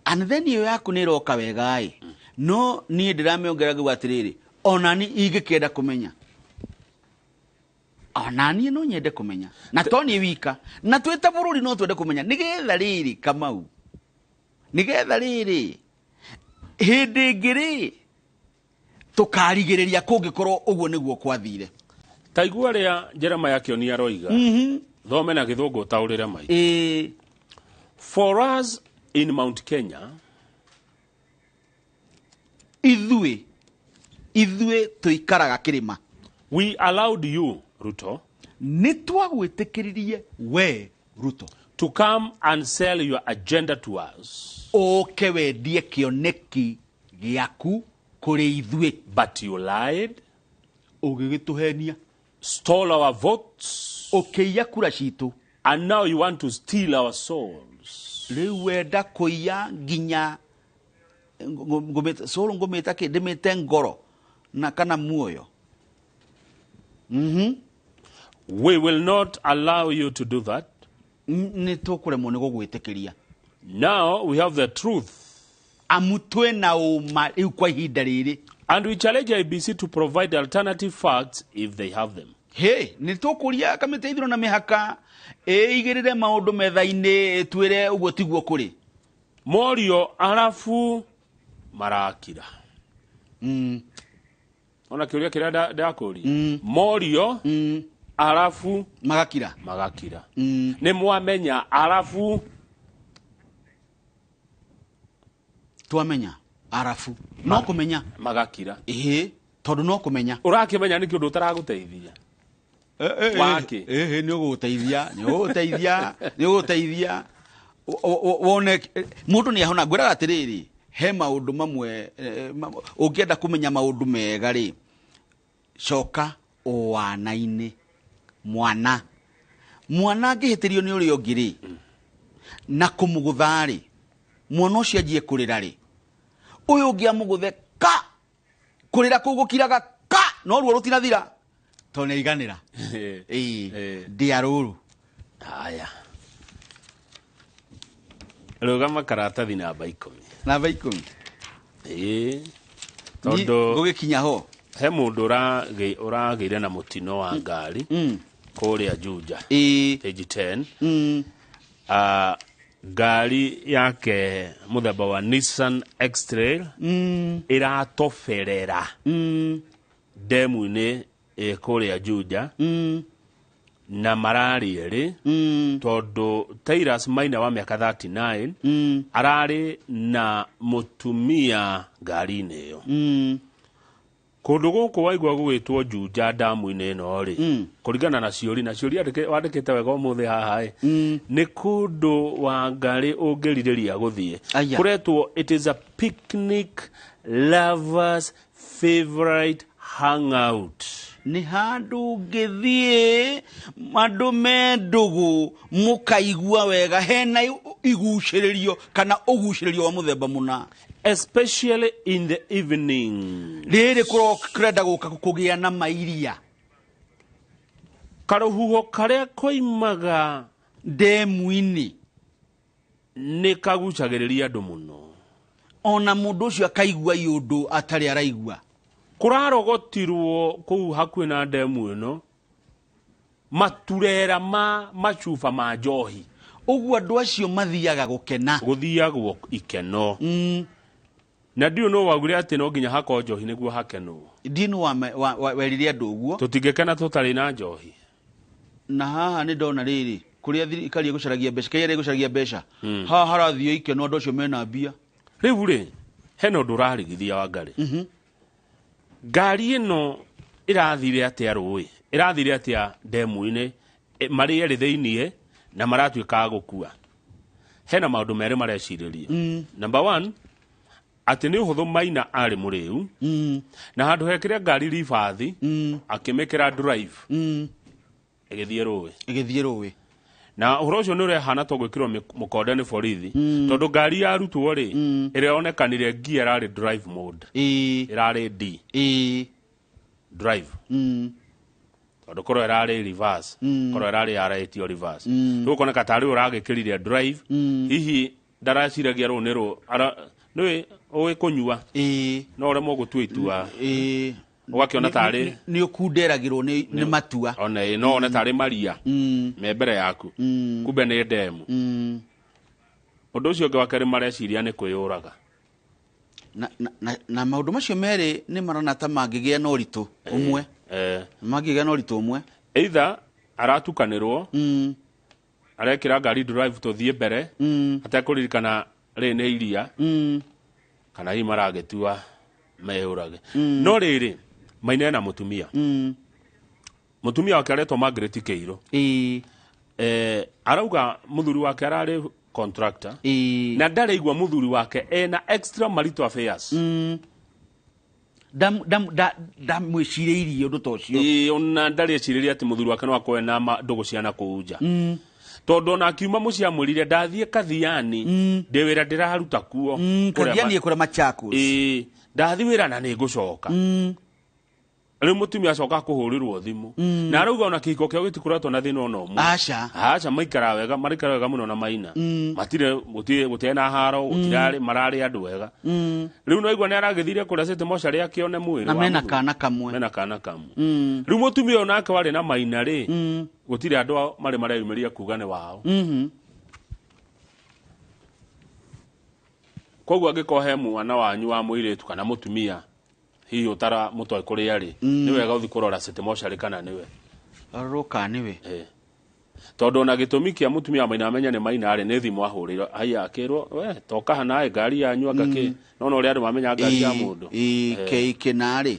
and then ĩyo yaku nĩ ĩroka wega ĩ, no niĩ ndĩramĩongera ngauga atĩrĩrĩ, ona ni ingĩkĩenda kũmenya, ona niĩ no nyende kũmenya, na to niĩ wika, na twĩ ta bũrũri no twende kũmenya, nĩgetha rĩrĩ Kamau, nĩgetha rĩrĩ hĩndĩ ĩngĩ rĩ tũkarigĩrĩria kũngĩkorwo ũguo nĩguo kwathire. Ta igua rĩa Jeremiah Kĩoni aroiga, thome na gĩthũngũ ũtaũrĩre mai. For us in Mount Kenya, ithuĩ tũikaraga kĩrĩma, we allowed you, Ruto, nĩ twagwĩtĩkĩririe we Ruto, to come and sell your agenda to us, ũke wendie kĩoneki gĩaku kũrĩ ithuĩ, but you lied, ũgĩgĩtũhenia, stole our votes, ũkĩiya kura citũ, and now you want to steal our souls. Rĩu wenda kũiya nginya soul, ngũmĩta kĩ, ndĩmĩte ngoro na kana muoyo. We will not allow you to do that. Nĩ tũkũremwo nĩ gũgwĩtĩkĩria. Now we have the truth. Amu twĩna ũma rĩu kwa ihinda rĩrĩ. And we challenge IEBC to provide alternative facts if they have them. He, nĩ tũkũria kamĩtĩ ya ithurano na mĩhaka ĩigĩrĩre maũndũ metha-inĩ, ĩtwĩre ũguo tiguo kũrĩ. Morio arabu marakira. Ona kĩũria kĩrĩa ndakũria. Morio arabu magakira. Magakira. Nĩ mwamenya arabu twamenya arabu no kũmenya magakira. Ĩhĩ, tondũ no kũmenya. Ũrakĩmenya nĩ kĩũndũ ũtaragũteithia. Wake. Nĩ ũgũgũteithia, nĩ ũgũgũteithia, nĩ ũgũgũteithia. Wone mũndũ nĩ ahona. Ngwĩraga atĩrĩrĩ, he maũndũ mamwe, ũngĩenda kũmenya maũndũ mega rĩ, coka ũwana-inĩ. Mwana mwana angĩhĩtĩrio nĩ ũrĩa ũngĩ rĩ, na kũmũgũtha rĩ, mwana ũcio anjie kũrĩra rĩ, ũyũ ũngĩ amũgũthe ka, kũrĩra kũu gũkiraga ka, no ruo rũtinathira tondũ nĩ aiganĩra. Ĩĩ, ndĩa rũrũ. Haya, rũgama karatathi namba 10. Namba 10. Ĩĩ, tondũ ngũgĩkinya ho he mũndũ ũragĩire na mũtino wa ngari kũrĩa Juja, page 10. Ngari yake mũthemba wa Nissan X-Trail ĩratoberera ndemu-inĩ kũrĩa Juja, na mararĩ erĩ, tondũ Tyrus Maina wa mĩaka 39 ararĩ na mũtumia ngari-inĩ ĩyo. Kũndũ gũkũ waigua gũgĩtwo Juja ndamu-inĩ ĩno rĩ, kũringana na ciũri, na ciũri wandĩkĩte wega ũmũthĩ haha ĩ, nĩ kũndũ wa ngari ũngĩrirĩria gũthiĩ. Kũretwo it is a picnic lovers favorite hangout. Nĩ handũ ũngĩthiĩ andũ me ndũgũ mũkaigua wega, hena igucĩrĩrio kana ũgucĩrĩrio wa mũthemba mũna, especially in the evening. Rĩrĩ kũrenda gũka kũgĩa na mairia, karũhuho karĩa koimaga ndemu-inĩ nĩ kagucagĩrĩria andũ mũno, ona mũndũ ũcio akaigua iũndũ atarĩ araigua. Kũrarogotirwo kũu hakuhĩ na ndemu ĩno maturera ma macuba ma njohi. Ũguo andũ acio mathiaga gũkena, gũthiagwo ikeno. Na ndiũ no waugire atĩ no nginya hakorwo njohi nĩguo hakenwo. Ndiũ no werire andũ ũguo, tũtingĩkena tũtarĩ na njohi. Na haha nĩ ndona rĩrĩ kũrĩa thirikari ĩgũcaragia mbeca, KRA ĩgũcaragia mbeca, haha harathiĩ ikeno, andũ acio mena mbia. Rĩu rĩ, hena ũndũ ũrarigithia wa ngari. Ngari ĩno Ĩrathire atĩa rũĩ? Ĩrathire atĩa ndemu-inĩ? Marĩ erĩ thĩiniĩ na maratuĩka a gũkua. Hena maũndũ merĩ marecirĩria. Number one, atĩ nĩ ũhũthũ Maina arĩ mũrĩu na handũ hekĩre ngari ribathi akĩmĩkĩra drive ĩgĩthiĩ rũĩ. Ĩgĩthiĩ rũĩ. Na ũhoro ũcio nĩ ũrehana to gwĩkĩrwo mũkonde nĩ borithi tondũ ngari yarutwo rĩ ĩrĩa ngia ĩrarĩ drive mode. Ĩrarĩ D. Drive. Tondũ korwo ĩrarĩ reverse, korwo ĩrarĩ yarĩtio reverse. Rĩu ũkoneka tarĩ ũragĩkĩrire drive, hihi ndaraciragia rũũ nĩ rũ nĩ ũĩ kũnyua no ũremwo gũtua itua. Ũgakĩona tarĩ nĩ ũkunderagĩrwo nĩ matua. Ona no one tarĩ maria me mbere yaku kumbe nĩ ndemu. Ũndũ ũcio ũngĩ wa kerĩ mareciria nĩ kwĩyũraga. Na maũndũ macio merĩ nĩ marona ta mangĩgĩa na ũritũ ũmwe. Mangĩgĩa na ũritũ ũmwe. Either aratukanĩrwo arekĩra ngari drive tũthiĩ mbere atekũririkana rĩ nĩ iria kana hihi maragĩtua meyũrage. No rĩrĩ Maina ena mũtumia. Mũtumia wake aretwo Margaret Kĩirũ. Arauga mũthuri wake ararĩ contractor na ndareigua mũthuri wake ena extra marital affairs. Ndamwĩcirĩirie ũndũ ta ũcio. Ona ndarĩcirĩria atĩ mũthuri wake no akorwo na ndũgũ cia nakũu nja. Tondũ ona akiuma mũciĩ amwĩrire ndathiĩ Kathiani ndĩ wĩra ndĩraruta kuo. Kathiani kũrĩa Machakos. Ndathiĩ wĩra na nĩngũcoka. Rĩu mũtumia acoka kũhũrĩrwo thimũ na arauga ona kĩhiko kĩao gĩtikoretwo na thĩna ona ũmwe. Aca. Aca maikaraga wega, maraikara wega mũno na Maina. Matirĩ gũtirĩ na haro, gũtirarĩ mararĩ andũ wega. Rĩu no igua nĩ aragĩthire kũrĩa City Mortuary akĩone mwĩrĩ. Na mena kana kamwe. Mena kana kamwe. Rĩu mũtumia ũyũ nake warĩ na Maina rĩ, gũtirĩ andũ marĩ mareyumĩria kuga nĩ wao. Koguo angĩkorwo he mwana wanyu wa mũirĩtu kana mũtumia hihi ũtara mũtoĩ kũrĩa rĩ, nĩ wega ũthiĩ kũrora City Mortuary kana nĩwe. Arorwo kana nĩwe. Tondũ ona gĩtũmi kĩa mũtumia wa Maina amenya nĩ Maina rĩ, nĩ thimũ ahũrĩirwo haiya akĩrwo we toka hana ngari yanyu anga kĩ no no ũrĩa andũ mamenya ngari ya mũndũ. Kĩna rĩ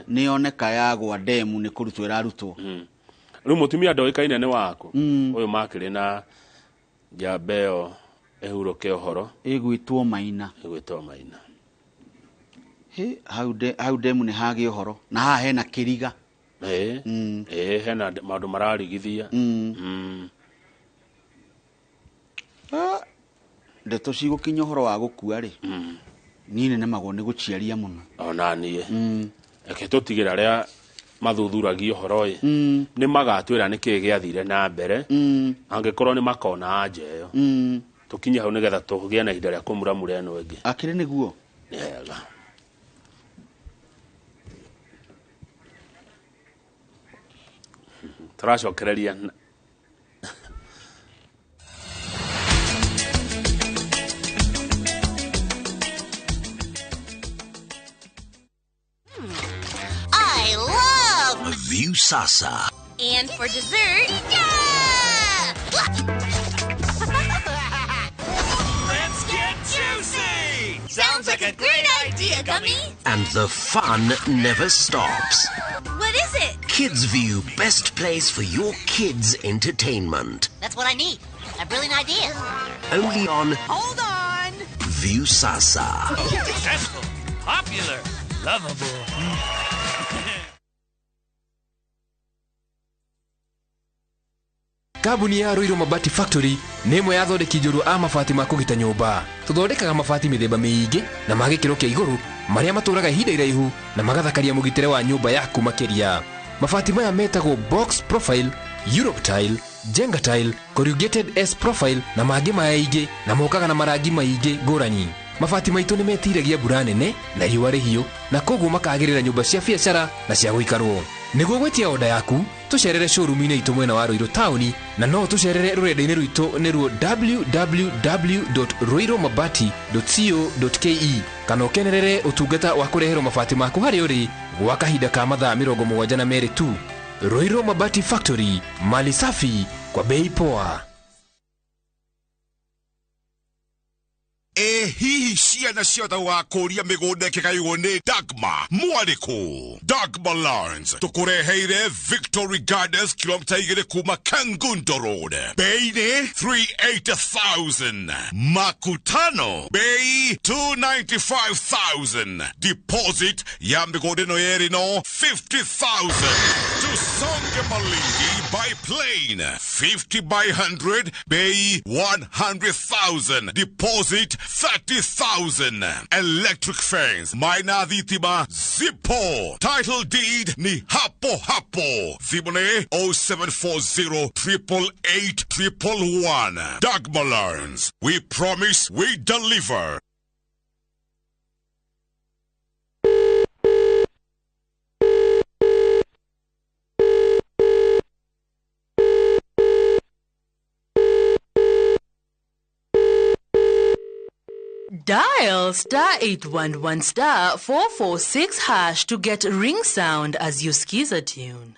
nĩ yoneka yagwa ndemu nĩ kũrutwo ĩrarutwo. Rĩu mũtumia ndoĩkaine nĩ waku ũyũ makĩrĩ na njamba ĩyo ĩhurũke ũhoro ĩgwĩtwo Maina. Ĩgwĩtwo Maina. Hau ndemu nĩ hagĩ ũhoro na haha hena kĩriga. Hena maũndũ mararigithia. Ndeto cigũkinya ũhoro wa gũkua rĩ, niĩ nĩ nemagwo nĩ gũciaria mũno. Ona niĩ. Reke tũtigĩre arĩa mathuthuragia ũhoro ĩ, nĩ magatwĩra nĩkĩĩ gĩathire na mbere, angĩkorwo nĩ makona anja ĩyo. Tũkinye hau nĩgetha tũgĩe na ihinda rĩa kũmuramura ĩno ĩngĩ. Akĩrĩ nĩguo? Nĩ wega. Tũracokereria I love Viusasa. And for dessert, yeah! Let's get juicy! Sounds like a great idea, Gummy. And the fun never stops. What is it? Kids View, best place for your kids' entertainment. That's what I need. A brilliant idea. Only on Hold on. Viusasa. Successful, popular, lovable. Kambuni ya Ruiru Mabati Factory nĩ ĩmwe ya athondeki njorua a mabati ma kũgita nyũmba. Tũthondekaga mabati mĩthemba mĩingĩ na ma gĩkĩro kĩa igũrũ marĩa matũraga ihinda iraihu na magathakaria mũgitĩre wa nyũmba yaku makĩria. Mabati maya metagwo box profile, Europe tile, Jenga tile, corrugated S profile na mangĩ maingĩ na mokaga na marangi maingĩ ngũrani. Mabati maitũ nĩ metiragia mbura nene na riũa rĩhiũ na koguo makagĩrĩra nyũmba cia biacara na cia gũikarwo. Nĩguo gwĩtia oda yaku tũcerere showroom-inĩ itũ mwena wa Ruiru taũni na no tũcerere rũrenda-inĩ rwitũ nĩruo www.ruirumabati.co.ke kana ũkenerere ũtungata wa kũreherwo mabati maku harĩa ũrĩ gwa kahinda ka mathaa 72 tu. Ruiru Mabati Factory, mali safi kwa bei poa. Ĩ hihi ciana ciothe gũgakũria mĩgũnda ĩkĩgaywo nĩ Dagma mwarĩkũ? Dagma Lands tũkũreheire Victory Gardens kilomita 2 kuma Kangundo Road, bei nĩ 380,000, makutano bei 295,000, deposit ya mĩgũnda ĩno yerĩ no 50,000. Tusonge Malindi by plane 50 by 100, bei 100,000, deposit 30,000. Electric fence, maina thitima zipo, title deed ni hapo hapo. Thimũ nĩ 0740 888 111. Dagma Lands, we promise we deliver. Dial star 811 star 446 hash to get ring sound as you skiza tune.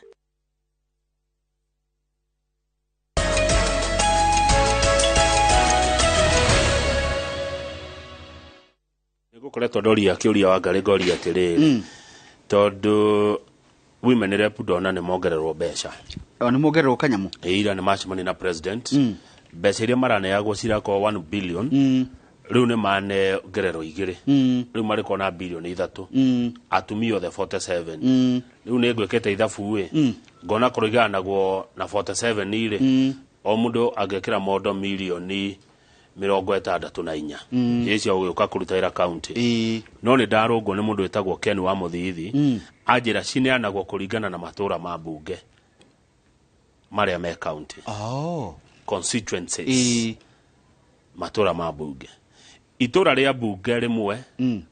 Nĩgũkoretwo ndoria kĩũria wa ngarĩ ngoria atĩrĩrĩ, tondũ women rep ndona nĩ mongererwo mbeca. O nĩ mongererwo kanyamũ. Ira nĩ macemania na president, mbeca iria maraneagwo cirakorwo 1 billion, rĩu nĩ manengererwo 2, rĩu marĩkorwo na bilioni 3, atumia othe 47. Rĩu nĩ ngwĩkĩte ithabu ĩ, ngona kũringana na 47 rĩ, o mũndũ angĩkĩra mondo milioni 64 icio gũgĩũka kũruta wĩra county. No nĩ ndarũngwo nĩ mũndũ wĩtagwo Ken wa Mũthithi, anjĩra cineanagwo kũringana na matũra ma mbunge marĩa me county. Constituencies, matũra ma mbunge. Itũra rĩa mbunge rĩmwe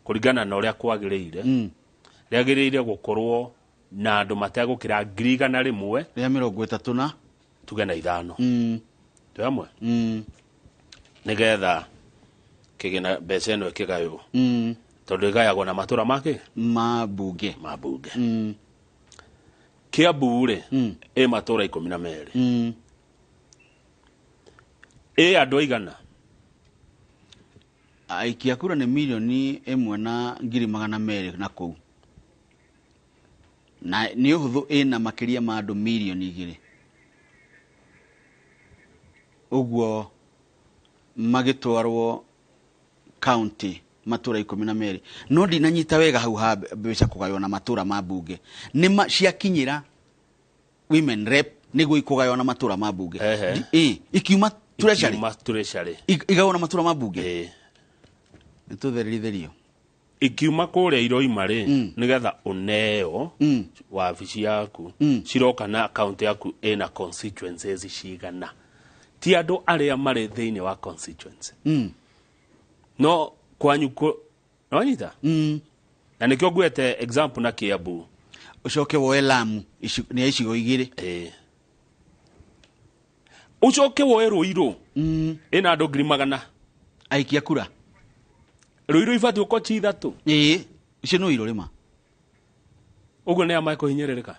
kũringana na ũrĩa kwagĩrĩire, rĩagĩrĩire gũkorwo na andũ mategũkĩra 100,000 rĩa 35 na tuge na 5. Twĩ hamwe? Nĩgetha kĩgĩna mbeca ĩno ĩkĩgaywo, tondũ ĩgayagwo na matũra make ma mbunge. Ma mbunge. Kiambu rĩ, ĩ matũra 12. Ĩ andũ aigana? Aikia kura nĩ 1,200,000 na kũu, na nĩ ũhũthũ ĩna makĩria ma andũ 2 million. Ũguo magĩtwarwo county matũra 12. No ndinanyita wega hau ha mbeca kũgaywo na matũra ma mbunge. Nĩ ciakinyĩra women rep nĩguo ikũgaywo na matũra ma mbunge. Ikiuma treasury. Ikiuma treasury. Igaywo na matũra ma mbunge. Nĩtũtheritherio. Ikiuma kũrĩa iroima rĩ, nĩgetha ũneo wabici yaku, ciroka na account yaku ĩna constituencies cigana. Ti andũ arĩa marĩ thĩinĩ wa constituency. No kwanyu wanyita? Na nĩkĩo ngwete example na Kiambu. Ũcoke woe Lamu nĩ icigo 2. Ũcoke woe Ruiru ĩna andũ 100,000 aikia kura. Ruiru ibatiĩ gũkorwo ci 3. Icio no irũ rĩma. Ũguo nĩ a mekũhinyĩrĩrĩka.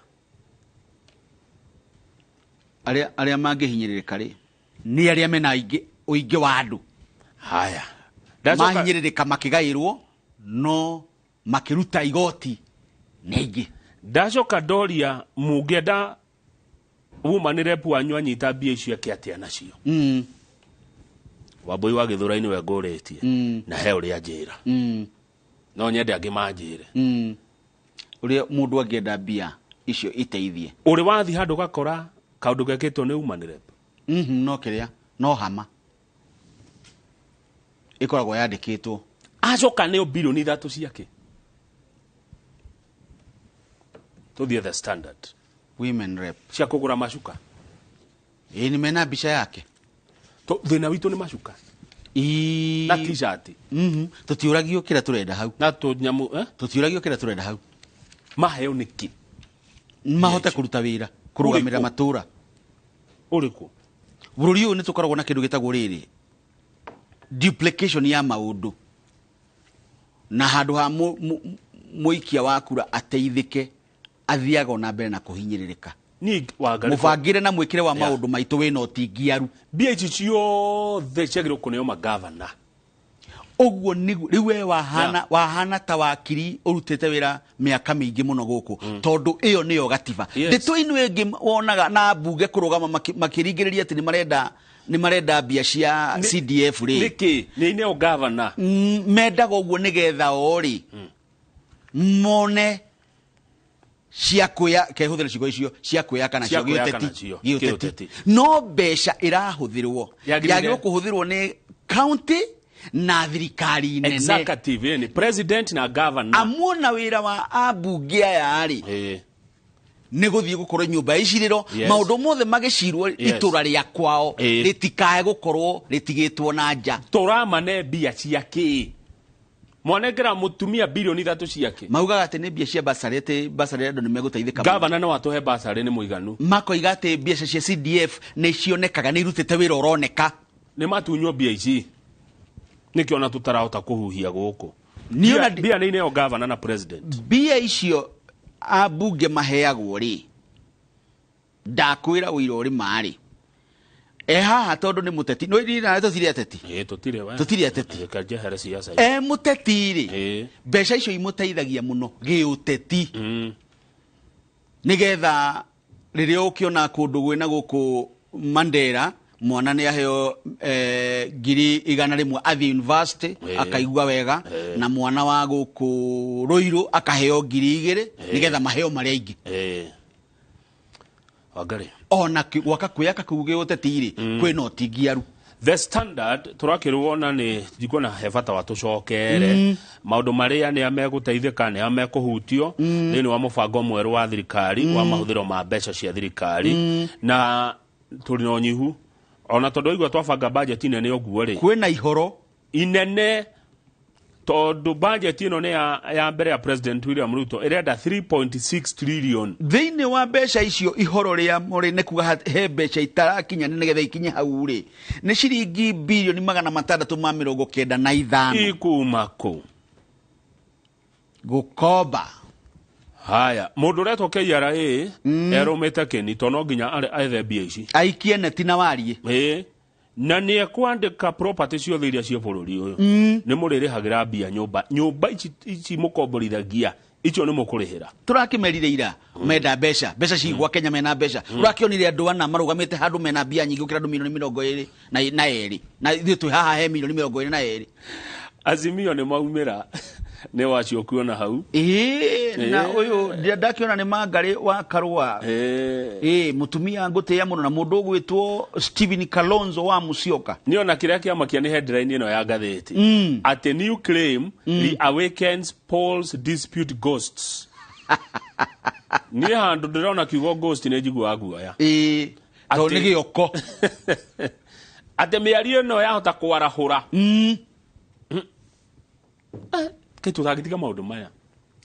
Arĩa mangĩhinyĩrĩrĩka rĩ nĩ arĩa mena ũingĩ wa andũ. Haya. Mahinyĩrĩrĩka makĩgaĩrwo no makĩruta igoti nĩ aingĩ. Ndacoka ndoria mũngĩenda woman rep wanyu anyita mbia icio eke atĩa nacio. Wambui wa Gĩthũrai nĩwe ngũrĩtie, na he ũrĩa njĩra. No nyende angĩ manjĩre. Ũrĩa mũndũ angĩenda mbia icio iteithie. Ũrĩ wathiĩ handũ ũgakora kaũndũ gekĩtwo nĩ woman rep. No kĩrĩa no hama ĩkoragwo yandĩkĩtwo. Acoka nĩo 3 bilioni ciake. Tũthiĩ the Standard. Women rep cia kũgũra macuka. Ĩ nĩ mena mbica yake. Thĩna witũ nĩ macuka. Na t-shirt. Tũtiũragio kĩrĩa tũrenda hau. Na tũnyamũ, Tũtiũragio kĩrĩa tũrenda hau. Maheo nĩkĩ? Mahote kũruta wĩra, kũrũgamĩrĩra matũra. Ũrĩkũ? Bũrũri ũyũ nĩ tũkoragwo na kĩndũ gĩtagwo rĩrĩ duplication ya maũndũ, na handũ ha mũikia wa kura ateithĩke athiaga ona mbere na kũhinyĩrĩrĩka. Mũbangĩre na mwĩkĩre wa maũndũ maitũ wĩna ũtingiaru. Mbia ici ciothe ciagĩrĩirwo kũneo magavana. Ũguo nĩguo rĩu we wahana wahana ta wakiri ũrutĩte wĩra mĩaka mĩingĩ mũno gũkũ, tondũ ĩyo nĩyo gatiba. Ndeto ĩno ĩngĩ wonaga na mbunge kũrũgama makĩringĩrĩria atĩ nĩ marenda mbia cia CDF rĩ. Nĩkĩ nĩ ineo gavana? Mendaga ũguo nĩgetha o rĩ mone cia kwĩa kehũthĩra ciugo icio cia kwĩyaka nacio. Cia kwĩyaka gĩũteti. Nacio, gĩũteti. gĩũteti. No mbeca ĩrahũthĩrwo yagĩrĩire yagĩrĩirwo kũhũthĩrwo nĩ county na thirikari nene. Executive ni president na governor. Amuona wĩra wa ambunge aya rĩ nĩ gũthiĩ gũkorwo nyũmba ya icirĩro, maũndũ mothe magĩcirwo itũra rĩa kwao rĩtikae gũkorwo rĩtigĩtwo na nja. Tũramane mbia cia kĩ? Mwanengera mũtumia 3 bilioni ciake. Maugaga atĩ nĩ mbia cia basarĩ, atĩ basarĩ andũ nĩ megũteithĩka mũno. Gavana no atũhe basarĩ nĩ mũiganu. Makoiga atĩ mbeca cia CDF nĩ cionekaga, nĩ irutĩte wĩra ũroneka. Nĩ matunywo mbia ici, nĩkĩo ona tũtarahota kũhuhia gũkũ. Niĩ ona Mbia nĩ ineo gavana na president. Mbia icio ambunge maheagwo rĩ, ndakwĩra ũira ũrĩ marĩ e haha tondũ nĩ mũteti no ithuĩ nawe tũtirĩ ateti. Ĩ, tũtirĩ we. Tũtirĩ ateti. Ĩ, njehere ciaca. E mũteti rĩ, mbeca icio imũteithagia mũno gĩũteti, nĩgetha rĩrĩa ũkĩona kũndũ gwĩna gũkũ Mandera mwana nĩ aheo 100,000 athiĩ university, akaigua wega, na mwana wa gũkũ Rũirũ akaheo 2,000, nĩgetha maheo marĩa aingĩ. Wangari. Ona gwaka kwĩyaka kũu gĩũteti rĩ, kwĩna ũtingiaru. The Standard tũrakĩrwo na nĩ ndikuona he bata wa tũcokere maũndũ marĩa nĩ megũteithĩka, nĩ mekũhutio thĩinĩ wa mũbango mwerũ wa thirikari wa mahũthĩro ma mbeca cia thirikari, na tũrĩ na ũnyihu ona tondũ waigua twabanga bajeti nene ũguo rĩ. Kwĩna ihoro inene tondũ bajeti ĩno nĩ ya mbere ya President William Ruto ĩrenda 3.6 trillion. Thĩinĩ wa mbeca icio ihoro rĩa mũrĩ nĩ kuga he mbeca itarakinya nĩgetha ikinye hau rĩ, nĩ ciringi 695 bilioni Ikuma kũ? Gũkomba. Haya, mũndũ ũretwo KRA erũmĩte kĩni to no nginya ethe mbia ici. Aikie neti na warie. Ĩĩ, na nĩ ekwandĩka property ciothe iria ciĩ bũrũri ũyũ. Nĩ mũrĩrĩhagĩra mbia nyũmba nyũmba ici ici mũkomborithagia icio nĩ mũkũrĩhĩra. Tũrakĩmerire ira menda mbeca, mbeca cigwa Kenya mena mbeca. Ũrakĩonire andũ ana marũgamĩte handũ mena mbia nyingĩ gũkĩra andũ milioni 22, na ithuĩ twĩ haha he milioni 22. Azimio nĩ maumĩra nĩ wacio kuona hau. Ĩĩ, na ũyũ ndakĩona nĩ Mangarĩ wa Karũa, ĩĩ, mũtumia ngũtĩĩa mũno, na mũndũ ũgwĩtwo Stephen Kalonzo wa Musyoka. Nĩ ona kĩrĩa kĩamakia nĩ headline ĩno ya ngathĩti atĩ new claim reawakens polls dispute ghosts. Niĩ handũ ndĩrona kiugo ghost nĩ njiguaga guoya. Ĩĩ, tondũ nĩ gĩoko. Atĩ mĩario ĩno yahota kwarahũra kĩ tũtangĩtiga maũndũ maya.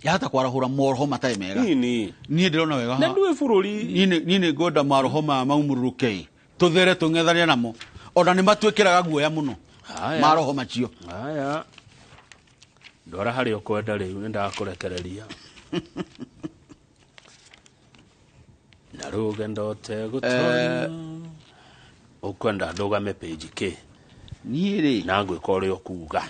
Yahota kwarahũra mohoro matarĩ mega. Nini. Niĩ ndĩrona wega Na ndũĩ bũrũri. Niĩ nĩ ngwenda maroho maya maumũrũrũke, tũthere tũng'ethania namo, ona nĩ matwĩkĩraga guoya mũno. Haya. Maroho macio. Haya, ndwara harĩa ũkwenda rĩu, nĩ ndakũrekereria na rũgendo ũtegũtonya. Ũkwenda ndũgame page kĩ? Niĩ rĩ, na ngwĩka ũrĩa ũkuga.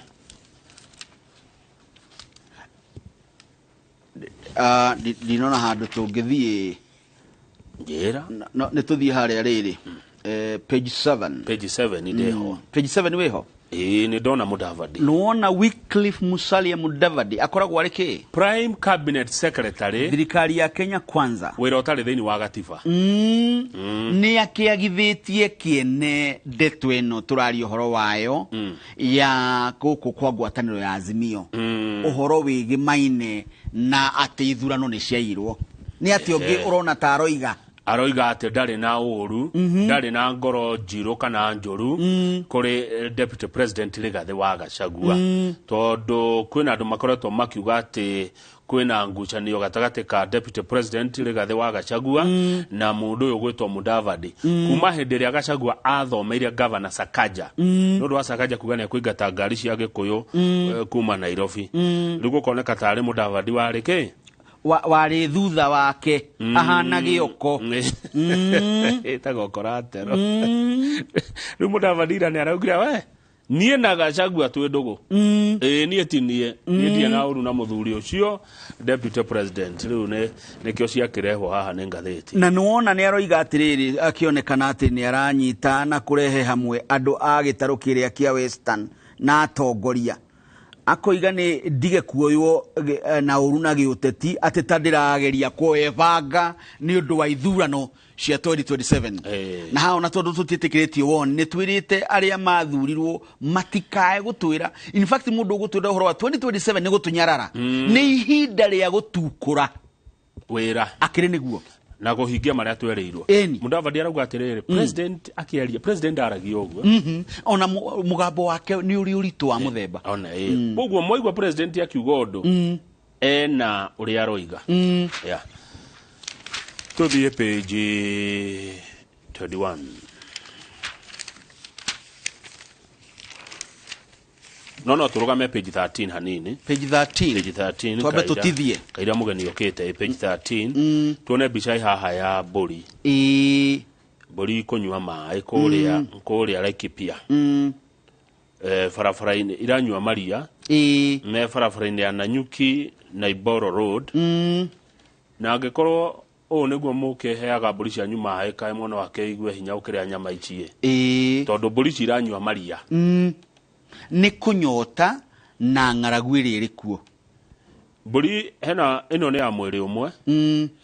Ah, ndinona handũ tũngĩthiĩ. Njĩra. No, nĩ tũthiĩ harĩa rĩrĩ, page 7. Page 7 ndĩho. Page 7 wĩho. Ĩĩ, nĩ ndona Mudavadi. Nĩwona Wycliffe Musalia Mudavadi akoragwo arĩ kĩ? Prime Cabinet Secretary. Thirikari ya Kenya Kwanza. Wĩra ũtarĩ thĩinĩ wa gatiba. Nĩ akĩagithĩtie kĩene ndeto ĩno tũraria ũhoro wayo ya gũkũ kwa ngwatanĩro ya Azimio, ũhoro wĩgĩmaine na atĩ ithurano nĩ ciairwo. Nĩ atĩ ũngĩ ũrona ta aroiga? Aroiga atĩ ndarĩ na ũru, ndarĩ na ngoro njirũ kana njũru kũrĩ Deputy President Rigathĩ wa Gachagua, tondũ kwĩna andũ makoretwo makiuga atĩ kwĩna ngucanio gatagatĩ ka Deputy President Rigathĩ wa Gachagua na mũndũ ũyũ gwĩtwo Mudavadi kuma hĩndĩ ĩrĩa Gachagua athomeire Governor Sakaja, nĩ ũndũ wa Sakaja kuga nĩ ekũingata ngari cia Gĩkũyũ kuma Nairobi. Rĩu gũkoneka tarĩ Mudavadi warĩ kĩ? Warĩ thutha wake ahana gĩoko. Ĩtagwo koratero. Rĩu Mudavadi ira nĩ araugire we Niĩ na Gachagua twĩ ndũgũ. Ĩĩ, niĩ ti niĩ. Niĩ ndirĩ na ũru na mũthuri ũcio deputy president. Rĩu nĩ nĩkĩo ciakĩrehwo haha nĩ ngathĩti. Na nĩwona nĩ aroiga atĩrĩrĩ, akĩonekana atĩ nĩ aranyita na kũrehe hamwe andũ a gĩtarũ kĩrĩa kĩa Western na atongoria. Akoiga nĩ ndige kuoywo na ũru na gĩũteti atĩ ta ndĩrageria kwebanga nĩ ũndũ wa ithurano cia 2027. Na haha ona tondũ tũtiĩtĩkĩrĩtio woni, nĩ twĩrĩte arĩa mathurirwo matikae gũtwĩra. In fact, mũndũ ũgũtwĩra ũhoro wa 2027 nĩ gũtũnyarara. Nĩ ihinda rĩa gũtukũra wĩra akĩrĩ nĩguo na kũhingia marĩa twereirwo. Ĩni. Mudavadi arauga atĩrĩrĩ, president akĩaria, president aragia ũguo. Ona mũgambo wake nĩ ũrĩ ũritũ wa mũthemba. Ona ĩ. Koguo mwaigua president akiuga ũndũ, ena ũrĩa aroiga. Yeah. Tuthiĩ page 21. No tũrũgame page 13 hanini. Page 13. Page 13. Twambe tũtithie. Kaira mũgeni okĩte page 13. Tuone mbica ĩ haha ya mbũri. Ĩĩ. Mbũri kũnyua maĩ kũrĩa kũrĩa Laikipia. Barabara-inĩ iranyua maria. Ĩĩ. Me barabara-inĩ ya Nanyuki na Iboro Road. Na angĩkorwo ũũ nĩguo mũkĩheaga mbũri cianyu maĩ, kaĩ mwana wake igue hinya ũkĩrĩa nyama ici. Ĩĩ. Tondũ mbũri ici iranyua maria. Nĩ kũnyota na ng'aragu ĩrĩa ĩrĩ kuo. Mbũri hena ĩno nĩ ya mwĩrĩ ũmwe.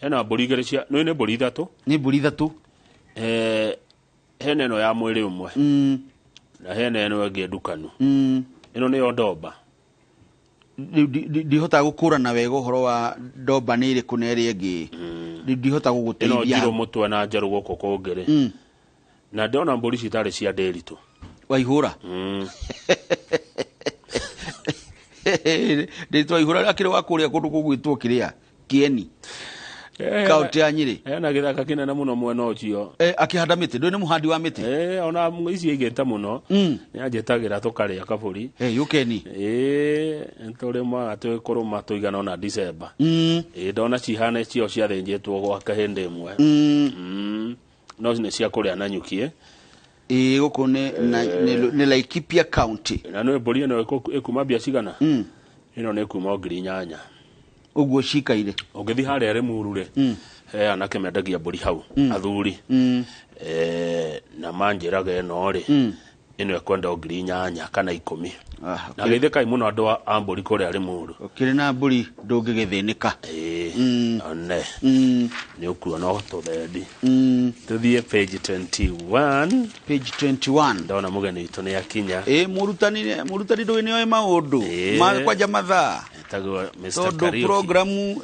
Hena mbũri igĩrĩ cia nĩ mbũri ithatũ. Nĩ mbũri ithatũ. Hena ĩno ya mwĩrĩ ũmwe. Na hena ĩno ĩngĩ ndukanu. Ĩno nĩyo ndomba. Ndihotaga gũkũrana wega ũhoro wa ndomba nĩ ĩrĩkũ na ĩrĩa ĩngĩ. Ndihota gũgũteithia. Ĩno njirũ mũtwe na njerũ gũkũ kũngĩ rĩ. Na ndĩrona mbũri ici itarĩ cia ndĩritũ. Waihũra? Ndĩritũ waihũra akĩrĩ wa kũrĩa kũndũ kũgwĩtwo kĩrĩa Kieni. Kaunti ya Nyĩrĩ. Hena gĩthaka kĩnene mũno mwena ũcio. Akĩhanda mĩtĩ, ndũĩ nĩ mũhandi wa mĩtĩ? Ona ici aigĩte mũno. Nĩ anjĩtagĩra tũkarĩa kabũri. Yũkeni. Tũrĩmaga twĩkũrũma tũigana ona December. Ndona cihana cio ciathĩnjĩtwo gwake hĩndĩ ĩmwe. No nĩ cia kũrĩa Nanyuki. Ĩĩ, gũkũ nĩ Laikipia County. Na nĩ mbũri ĩno ĩkuma mbia cigana? Ĩno nĩ ĩkuma 8,000. Ũguo cikaire. Ũngĩthiĩ harĩa Limuru rĩ, he anake mendagia mbũri hau, athuri. Na manjĩraga ĩno rĩ, ĩno ĩkwenda 8,000 kana 10. Na geithĩkai mũno andũ a mbũri kũrĩa Limuru. Ũkĩrĩ na mbũri ndũngĩgĩthĩnĩka. One. Nĩ ũkuona tũthendi. Tũthiĩ page 21. Page 21. Ndona mũgeni witũ nĩ akinya. Mũrutani ndũĩ nĩoĩ maũndũ. Ma kwanja mathaa. Etagwo Mr. Tondũ Kariuki. programu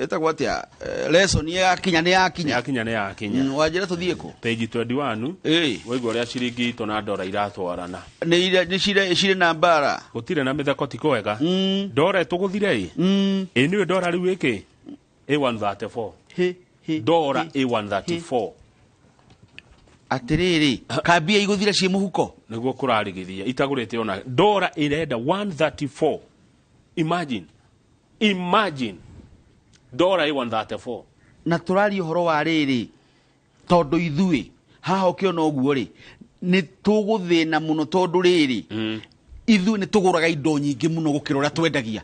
etagwo atĩa? Lesson yakinya nĩ yakinya. Yakinya nĩ yakinya. Wanjĩra tũthiĩ kũ? Page 21. Waigua ũrĩa ciringi itũ na ndora iratwarana. Nĩ cirĩ na mbara. Gũtirĩ na mĩtheko ti kwega. Ndora ĩtũgũthire ĩ? Ĩ nĩwe ndora rĩu ĩkĩ? A134. Ndora A134. Atĩrĩrĩ, kambia igũthira ciĩ mũhuko? Nĩguo kũrarigithia. Itagũrĩte ona ndora ĩrenda 134. Imagine. Imagine. Ndora A134. Na tũraria ũhoro wa rĩrĩ, tondũ ithuĩ haha ũkĩona ũguo rĩ, nĩ tũgũthĩna mũno tondũ rĩrĩ, ithuĩ nĩ tũgũraga indo nyingĩ mũno gũkĩra ũrĩa twendagia.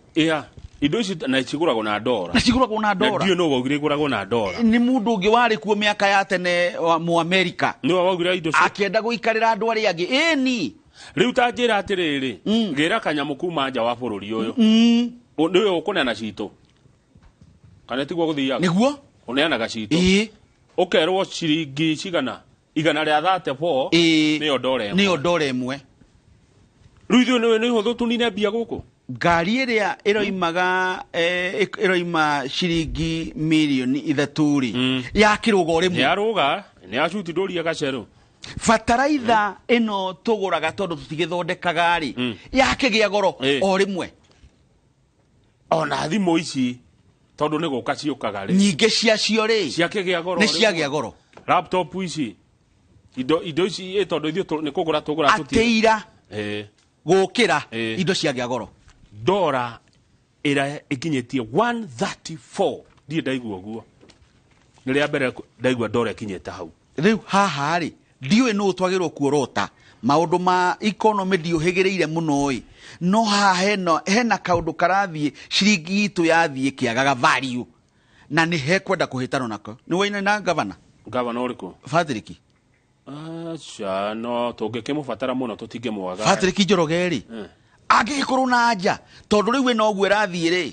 Indo ici na cigũragwo na ndora. Na cigũragwo na ndora. Na ndiũĩ nũ waugire igũragwo na ndora. Nĩ mũndũ ũngĩ warĩ kuo mĩaka ya tene wa Mũamerika. Nĩwe waugire indo ici. Akĩenda gũikarĩra andũ arĩa angĩ. Ĩni. Rĩu ta njĩra atĩrĩrĩ, gĩra kanyamũ kuma nja wa bũrũri ũyũ. Nĩwe ũkũneana citũ. Kana tiguo gũthiaga? Nĩguo. Ũneanaga citũ. Ũkerwo ciringi cigana? Igana rĩa 34. Nĩyo ndora ĩmwe. Nĩyo ndora ĩmwe. Rĩu ithuĩ nĩ hũthũ tũnine mbia gũkũ? Ngari ĩrĩa ĩroimaga, ĩroima ciringi mirioni ithatũ rĩ, yakĩrũga o rĩmwe. Nĩ yarũga, nĩ yacuti ndũria gacerũ. Bataraitha ĩno tũgũraga tondũ tũtigĩthondekaga rĩ, yakĩgĩa goro o rĩmwe. Ona thimũ ici tondũ nĩ gũka ciũkaga rĩ. Nyingĩ ciacio rĩ, Ciakĩgĩa goro nĩ rĩmwe. ciagĩa goro. Laptop ici, indo ici, tondũ ithuĩ nĩ kũgũra tũgũra tũtirĩ. Atĩ ira gũkĩra indo ciagĩa goro. Ndora ĩrĩa ĩkinyĩtie 134. Ndirĩ ndaigua ũguo. Nĩ rĩa mbere ndaigua ndora ĩkinyĩte hau. Rĩu haha rĩ, ndiũĩ nũ twagĩrĩirwo kuorota Maũndũ ma economy ndiũhĩgĩrĩire mũno ĩ, no haha hena kaũndũ karathiĩ, ciringi itũ yathiĩ kĩagaga value na nĩ hekwenda kũhĩtanwo nako. Nĩ waina na gavana? Gavana ũrĩkũ? Patrick. Aca, no tũngĩkĩmũbatara mũno tũtingĩmwaga. Patrick Njoroge rĩ, angĩgĩkorwo na anja tondũ rĩu ĩno ũguo ĩrathiĩ rĩ,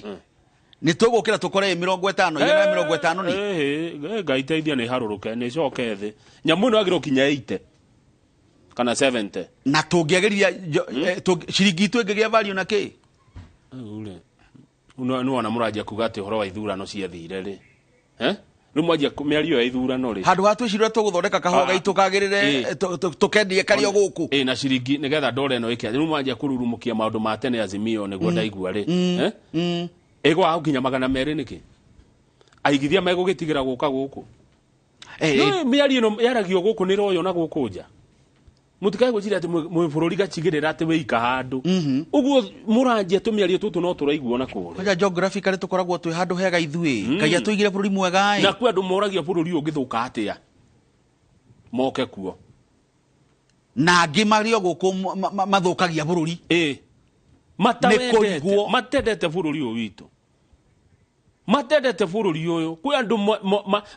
nĩ tũgũkĩra tũkore 50, 150 nĩ Ngai teithia nĩ harũrũke, nĩ coke thĩ. Nyamũ ĩno yagĩrĩirwo kinya 80 kana 70. Na tũngĩagĩria ciringi itũ ĩngĩgĩa value na kĩ? Rĩu rĩ, nĩ wona mũranjia kuga atĩ ũhoro wa ithurano ciathire rĩ. Rĩu mwanjia mĩario ya ithurano rĩ. Handũ ha twĩcirĩre tũgũthondeka kahũa gaitũ kagĩrĩre, tũkendie karĩ o gũkũ. Na ciringi nĩgetha ndore ĩno ĩkĩa. Rĩu mwanjia kũrurumũkia maũndũ ma tene Azimio nĩguo ndaigua rĩ. Ĩgwa gũkinya 200 nĩkĩ? Aigithia megũgĩtigĩra gũka gũkũ. No mĩario ĩno yaragio gũkũ nĩ royo na gũkũ nja. Mũtikae gwĩciria atĩ mwĩ bũrũri gacigĩrĩra atĩ wĩika handũ. Ũguo mũranjia tũmĩario tũtũ no tũraiguo na kũrĩa. Kwanja geographically tũkoragwo twĩ handũ hega ithuĩ. Ngai atũigire bũrũri mwega ĩ. Na kwĩ andũ moragia bũrũri ũyũ ũngĩthũka atĩa moke kuo. Na angĩ marĩ o gũkũ mathũkagia bũrũri. Matendete bũrũri ũyũ witũ. Matendete bũrũri ũyũ. Kwĩ andũ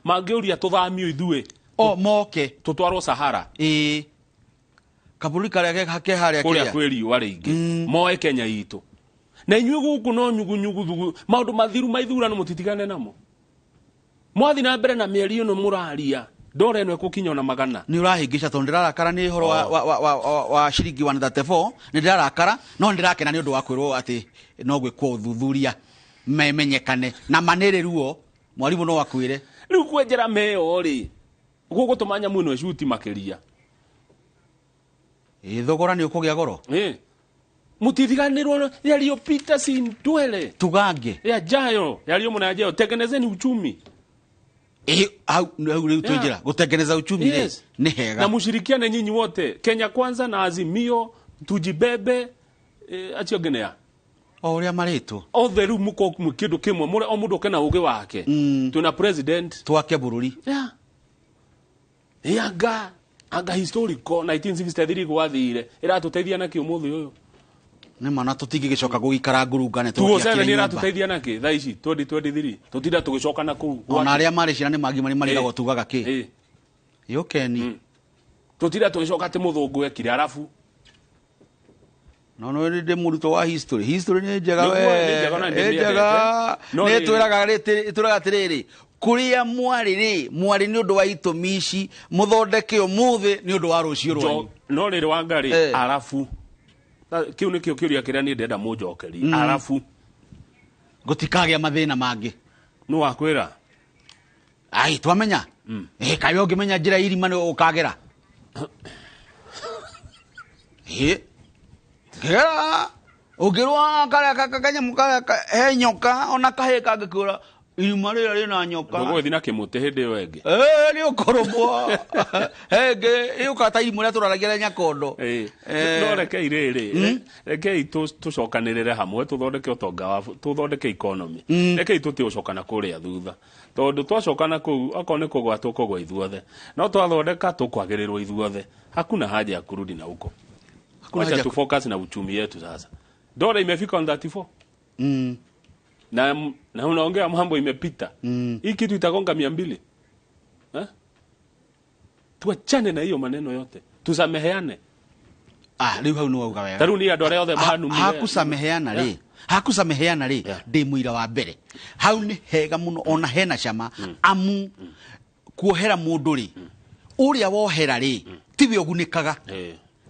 mangĩũria tũthamio ithuĩ. O moke. Tũtwarwo Sahara. Kabũrũri karĩa ke harĩa kũrĩa kwĩ riũa rĩingĩ. Moe Kenya itũ. Na inyuĩ gũkũ no nyugunyugu thugu. Maũndũ mathiru ma ithurano mũtitigane namo. Mwathiĩ na mbere na mĩario ĩno mũraria. Ndora ĩno ĩgũkinya ona 100. Nĩ ũrahĩngĩca tondũ ndĩrarakara nĩ ũhoro wa ciringi 134, nĩ ndĩrarakara, no nĩ ndĩrakena nĩ ũndũ wa kwĩrwo atĩ no gwĩkwo ũthuthuria memenyekane na manĩrĩ ruo, mwarimũ no akwĩre. Rĩu kwenjera meo rĩ, gũgũtũma nyamũ ĩno ĩcuti makĩria. Thogora nĩ ũkũgĩa goro. Mũtithiganĩrwo yaliyopita si ndwele. Tugange. Ya jayo, yaliyo mna jayo, tengenezeni uchumi. Hau rĩu twĩnjĩra gũtengeneza uchumi rĩ, nĩ hega. Na mushirikiane nyinyi wote, Kenya Kwanza na Azimio, tujibebe, acio ngenea. O ũrĩa marĩtwo. Othe rĩu mũko kĩndũ kĩmwe, mũrĩ o mũndũ kena ũgĩ wake. Twĩna president. Twake bũrũri. Anga historical 1963 gwathire ĩratũteithia nakĩ ũmũthĩ ũyũ? Nĩ ma, na tũtingĩgĩcoka gũgĩikara ngurunga nĩ Tuo tũgĩakire seven nyũmba. ĩratũteithia nakĩ thaa ici 2023? Tũtinda tũgĩcoka na kũu. Ona arĩa marĩ ciana nĩ mangĩ marigagwo tugaga kĩ? Yũkeni. Tũtinda tũgĩcoka atĩ mũthũngũ ekire arabu. No, no, ndĩ mũrutwo wa history. History nĩ njega Nĩguo, we. nĩ njega na nĩ Nĩ njega. ndĩmĩendete. No Nĩ rĩrĩ. ĩtwĩraga atĩrĩrĩ, kũrĩa mwarĩ rĩ, mwarĩ nĩ ũndũ wa itũmi ici, mũthondeke ũmũthĩ nĩ ũndũ wa rũciũ rwanyu. No rĩrĩ Wangari, arabu. Kĩu nĩkĩo kĩũria kĩrĩa niĩ ndĩrenda mũnjokerie. Arabu. Gũtikagĩa mathĩna mangĩ. Nũ wakwĩra? Ai, twamenya. Kaĩ ũngĩmenya njĩra irima nĩ ũkagera. Ngera, ũngĩrũa karĩa kanyamũ karĩa he nyoka, ona kahĩĩ kangĩkũra, irima rĩrĩa rĩna nyoka. Ndũgũgĩthiĩ na kĩmũtĩ hĩndĩ ĩyo ĩngĩ. Nĩ ũkũrũmwo. Ĩngĩ, ĩũkaga ta irima rĩrĩa tũraragia rĩa Nyakondo. No rekei rĩrĩ, rekei tũcokanĩrĩre hamwe, tũthondeke ũtonga wa tũthondeke economy. Rekei tũtige gũcokana kũrĩa thutha. Tondũ twacokana kũu, okorwo nĩ kũgwa tũkũgwa ithuothe. No twathondeka tũkwagĩrĩrwo ithuothe. Hakuna haja ya kurudi na huko. Hakuna Wacha haja tu focus na uchumi yetu sasa. Dola imefika on 34. Na unaongea mambo imepita. Hii kitu itagonga 200. Tuachane na hiyo maneno yote. Tusameheane. Rĩu hau nĩ wauga wega. Tarĩu nĩ andũ arĩa othe manumire. Hakusameheana rĩ. Hakusameheana rĩ, ndĩ mũira wa mbere. Hau nĩ hega mũno ona hena cama amu kuohera mũndũ rĩ, ũrĩa wohera rĩ, tiwe ũgunĩkaga.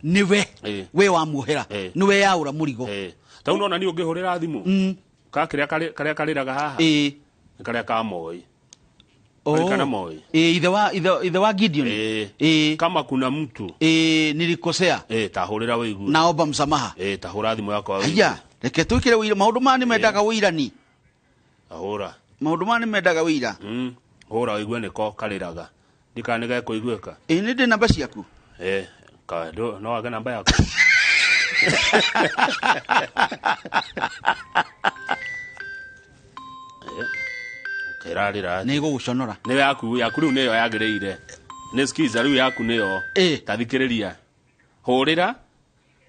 Nĩwe we wamuohera, nĩwe yaũra mũrigo. Ta rĩu nona niĩ ũngĩhũrĩra thimũ, ka kĩrĩa karĩa karĩraga haha? Nĩ karĩa ka Moi. Kana Moi. Ithe wa Gideon. Kama kuna mtu. Nilikosea. Tahũrĩra wĩigue. Naomba msamaha. Tahũra thimũ yakwa wĩigue. Haya, reke twĩkĩre wĩira. Maũndũ maya nĩ mendaga wĩirani. Tahũra. Maũndũ maya nĩ mendaga wĩira. Hũra wĩigue nĩko karĩraga. Ndikana nĩgekũiguĩka. Nĩ ndĩ namba ciaku. Ka, no wage namba yaku. Kĩrarĩra. Nĩ gũgũconora. Nĩ yaku, yaku rĩu nĩyo yagĩrĩire. Nĩ skiza rĩu yaku nĩyo. Ta thikĩrĩria. Hũrĩra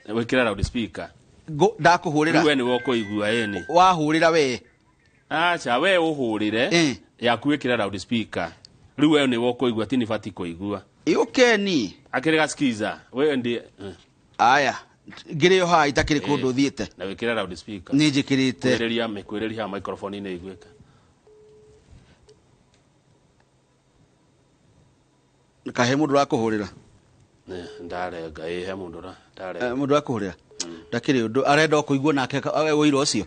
wĩkĩre loud speaker. Ndakũhũrĩra. We nĩwe ũkũigua ĩni. Wahũrĩra we. Acha we ũhũrĩre yaku wĩkĩre loud speaker. Rĩu we nĩwe ũkũigua ti nĩbatiĩ kũigua. Ĩũkeni. Akĩrĩ skiza. We ndi. Aya. Ngĩrĩ o haha itakĩrĩ kũndũ thiĩte. Na wĩkĩre loud speaker. Nĩ njĩkĩrĩte. Kwĩrĩria mĩkwĩrĩria haha microphone-inĩ ĩiguĩke. Kahe mũndũ ũrakũhũrĩra. Ndarenga ĩ he mũndũ ndarenga. Mũndũ ũrakũhũrĩra. Ndakĩrĩ ũndũ arenda kũigua nake ũira ũcio.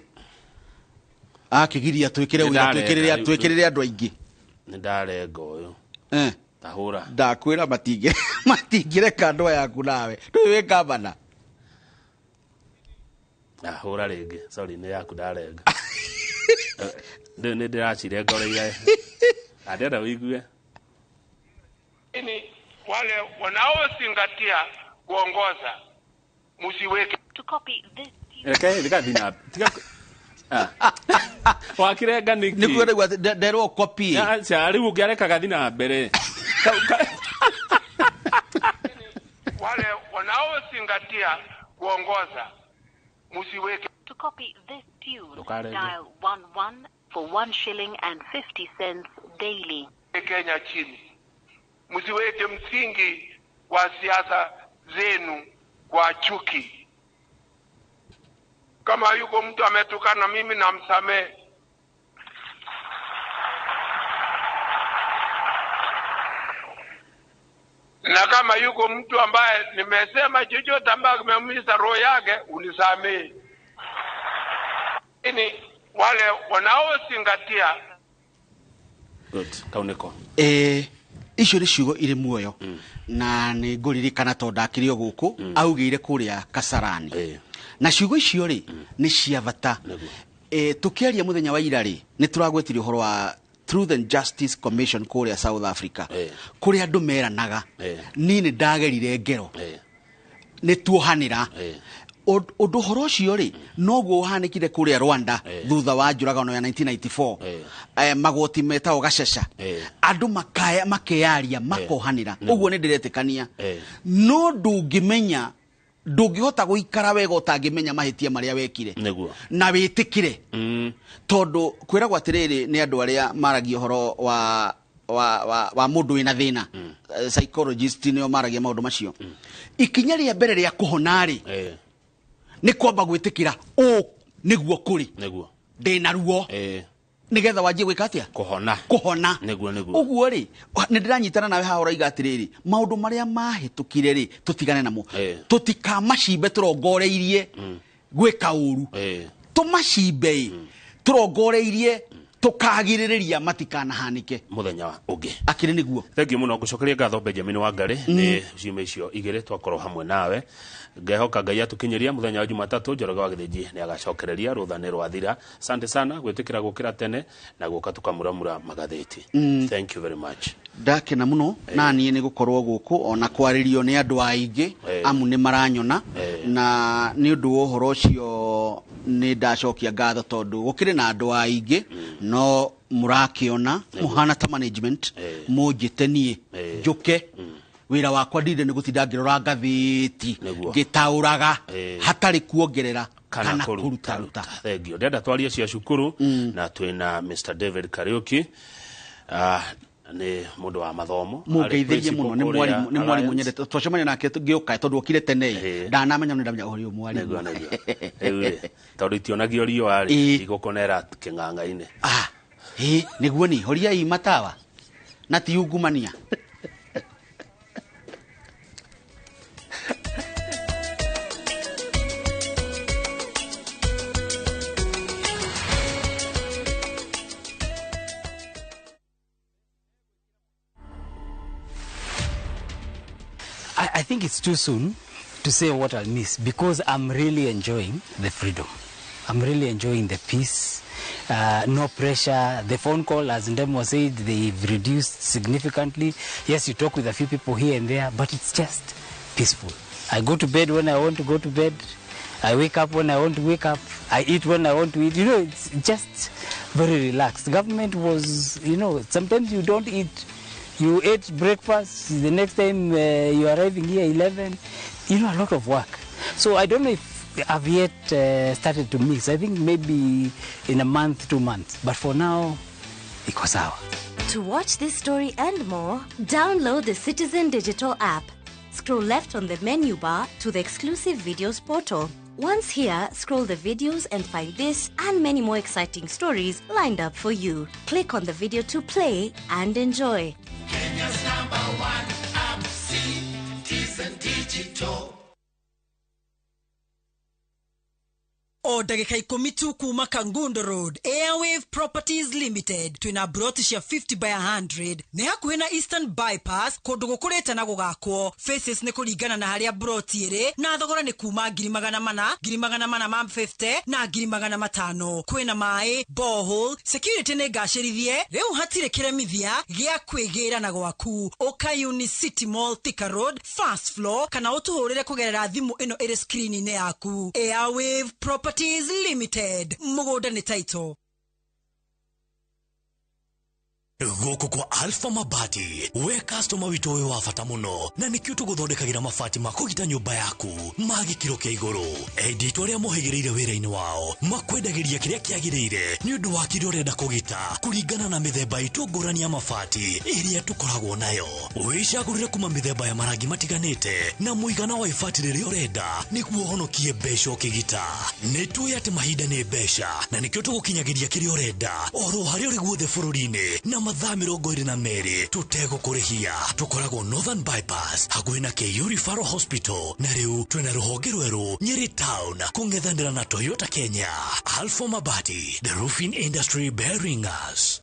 Akĩgiria twĩkĩre ũira twĩkĩrĩre andũ aingĩ. Nĩ ndarenga ũyũ. Tahũra. Ndakwĩra matingĩreka ndwa yaku nawe. Ndũĩ wĩ gavana. Hũra rĩngĩ. Sorry nĩ yaku ndarenga. Ndĩ nĩ ndĩracirenga ũrĩa. Andenda ũigue. Ni wale wanaozingatia kuongoza msiweke to copy this. Reke rika tiga wakirenga niki nikuo ndaigua nderwo copy. Acha riu ũngĩarekaga thi na mbere. Wale wanaozingatia kuongoza msiweke to copy this tune dial 11 for 1 shilling and 50 cents daily. Kenya chini. Msiweke msingi wa siasa zenu kwa chuki. Kama yuko mtu ametukana mimi namsamehe. Na kama yuko mtu ambaye nimesema chochote ambaye kimeumiza roho yake, unisamehe. Ni wale wanaozingatia. Good, kauneko. Icio nĩ ciugo irĩ muoyo na nĩ ngũririkana tondũ ndakĩrĩ o gũkũ augĩire kũrĩa Kasarani. Na ciugo icio rĩ nĩ cia bata. Tũkĩaria mũthenya wa ira rĩ nĩ tũragwetire ũhoro wa Truth and Justice Commission kũrĩa South Africa kũrĩa andũ meranaga niĩ nĩ ndagerire ngero nĩ tuohanĩra. Ũndũ ũhoro ũcio rĩ noguo ũhanĩkire kũrĩa Rwanda thutha wa njũragano ya 1994 magoti metagwo Gacaca andũ makeyaria makohanĩra ũguo nĩ ndĩretĩkania no ndũngĩmenya ndũngĩhota gũikara wega ũtangĩmenya mahĩtia marĩa wekire na wĩtĩkire tondũ kwĩragwo atĩrĩrĩ nĩ andũ arĩa maragia ũhoro wa mũndũ wĩna thĩna psychologist nĩo maragia maũndũ macio ikinya rĩa mbere rĩa kũhona rĩ nĩ kwamba gwĩtĩkĩra ũ nĩguo kũrĩ ndĩna ruo nĩgetha wanjie gwĩka atĩa kũhona nĩguo ũguo rĩ nĩ ndĩranyitana nawe haha ũraiga atĩrĩrĩ maũndũ marĩa mahĩtũkire rĩ tũtigane namo tũtikamacimbe tũrongoreirie gwĩka ũru tũmacimbe tũrongoreirie tũkagirĩrĩria matikanahanĩke mũthenya ũngĩ akĩrĩ nĩguo. Thank you mũno ngũcokeria ngatho Benjamin Wangari nĩ ciumia icio igĩrĩ twakorwo hamwe nawe. Ngehoka Ngai atũkinyĩria mũthenya wa Jumatatũ Njoroge wa Gĩthĩnji nĩ agacokereria rũtha nĩ rwathira. Asante sana gwĩtĩkĩra gũkĩra tene na gũka tũkamuramura magathĩti. Thank you very much. Ndakena mũno na niĩ nĩ gũkorwo gũkũ ona kwarĩrio nĩ andũ aingĩ amu nĩ maranyona na nĩ ũndũ wa ũhoro ũcio nĩ ndacokia ngatho tondũ gũkĩrĩ na andũ aingĩ no mũrakĩona mũhana ta management mũnjĩte niĩ njũke wĩra wakwa ndinde nĩ gũtinda ngĩrora ngathĩti ngĩtaũraga hatarĩ kuongerera kana kũrutaruta. Thank you. Ndĩrenda twarie cia cukuru na twĩna Mr David Kariuki nĩ mũndũ wa mathomo mũngeithĩrie mũno nĩ mwarimũ nyendete twacemania nake ngĩũka tondũ okire tene ndanamenya nĩ ndamenya ũhoro ũyũ mwarimũ rĩu tondũ itionagio riũa rĩ igũkonera kĩng'ang'a-inĩ nĩguo ni horiai matawa na ti ungumania. I think it's too soon to say what I'll miss because I'm really enjoying the freedom. I'm really enjoying the peace, no pressure. The phone call, as Ndemo said, they've reduced significantly. Yes, you talk with a few people here and there, but it's just peaceful. I go to bed when I want to go to bed. I wake up when I want to wake up. I eat when I want to eat. You know, it's just very relaxed. Government was, you know, sometimes you don't eat. You ate breakfast, the next time you're arriving here 11. You know, a lot of work. So I don't know if I've yet started to miss. I think maybe in a month, 2 months. But for now, iko sawa. To watch this story and more, download the Citizen Digital app. Scroll left on the menu bar to the exclusive videos portal. Once here, scroll the videos and find this and many more exciting stories lined up for you. Click on the video to play and enjoy. Kenya's #1 app, Citizen Digital. O ndagĩka 10 tu kuma Kangundo Road, Airwave Properties Limited twina broti cia 50 by 100 nĩ hakuhĩ na Eastern Bypass kũndũ gũkũrĩte na gũgakwo. Faces nĩ kũringana na harĩa broti ĩrĩ na thogora nĩ kuma 400,000, 450,000 na 500,000. Kwĩna maĩ, borehole, security nĩ ngacĩrithie, rĩu hatirĩ kĩremithia gĩa kwĩgĩra na gwaku. Ũka Unicity Mall, Thika Road, first floor, kana ũtũhũrĩre kũgerera thimũ ĩno ĩrĩ screen-inĩ yaku. Airwave Properties Limited, mũgũnda nĩ title. Gũkũ kwa Alpha Mabati, we customer witũ wĩ wa bata mũno, na nĩkĩo tũgũthondekagĩra mabati ma kũgita nyũmba yaku ma gĩkĩro kĩa igũrũ. Endia aitũ arĩa mohĩgĩrĩire wĩra-inĩ wao makwendagĩria kĩrĩa kĩagĩrĩire nĩ ũndũ wa kĩrĩa ũrenda kũgita kũringana na mĩthemba itũ ngũrani ya mabati ĩrĩa tũkoragwo nayo. Wĩcagũrĩre kuma mĩthemba ya marangi matiganĩte na mũigana wa ibati rĩrĩa ũrenda nĩguo ũhonokie mbeca ũkĩgita. Nĩ tũĩ atĩ mahinda nĩ mbeca na nĩkĩo tũgũkinyagĩria kĩrĩa ũrenda oro harĩa ũrĩ guothe bũrũri-inĩ na mathaa 22 tũtegũkũrĩhia. Tũkoragwo Northern Bypass hakuhĩ na KU Referral Hospital, na rĩu twĩna rũhonge rwerũ Nyeri Town kũng'ethanĩra na Toyota Kenya. Alpha Mabati, the roofing industry bearing us.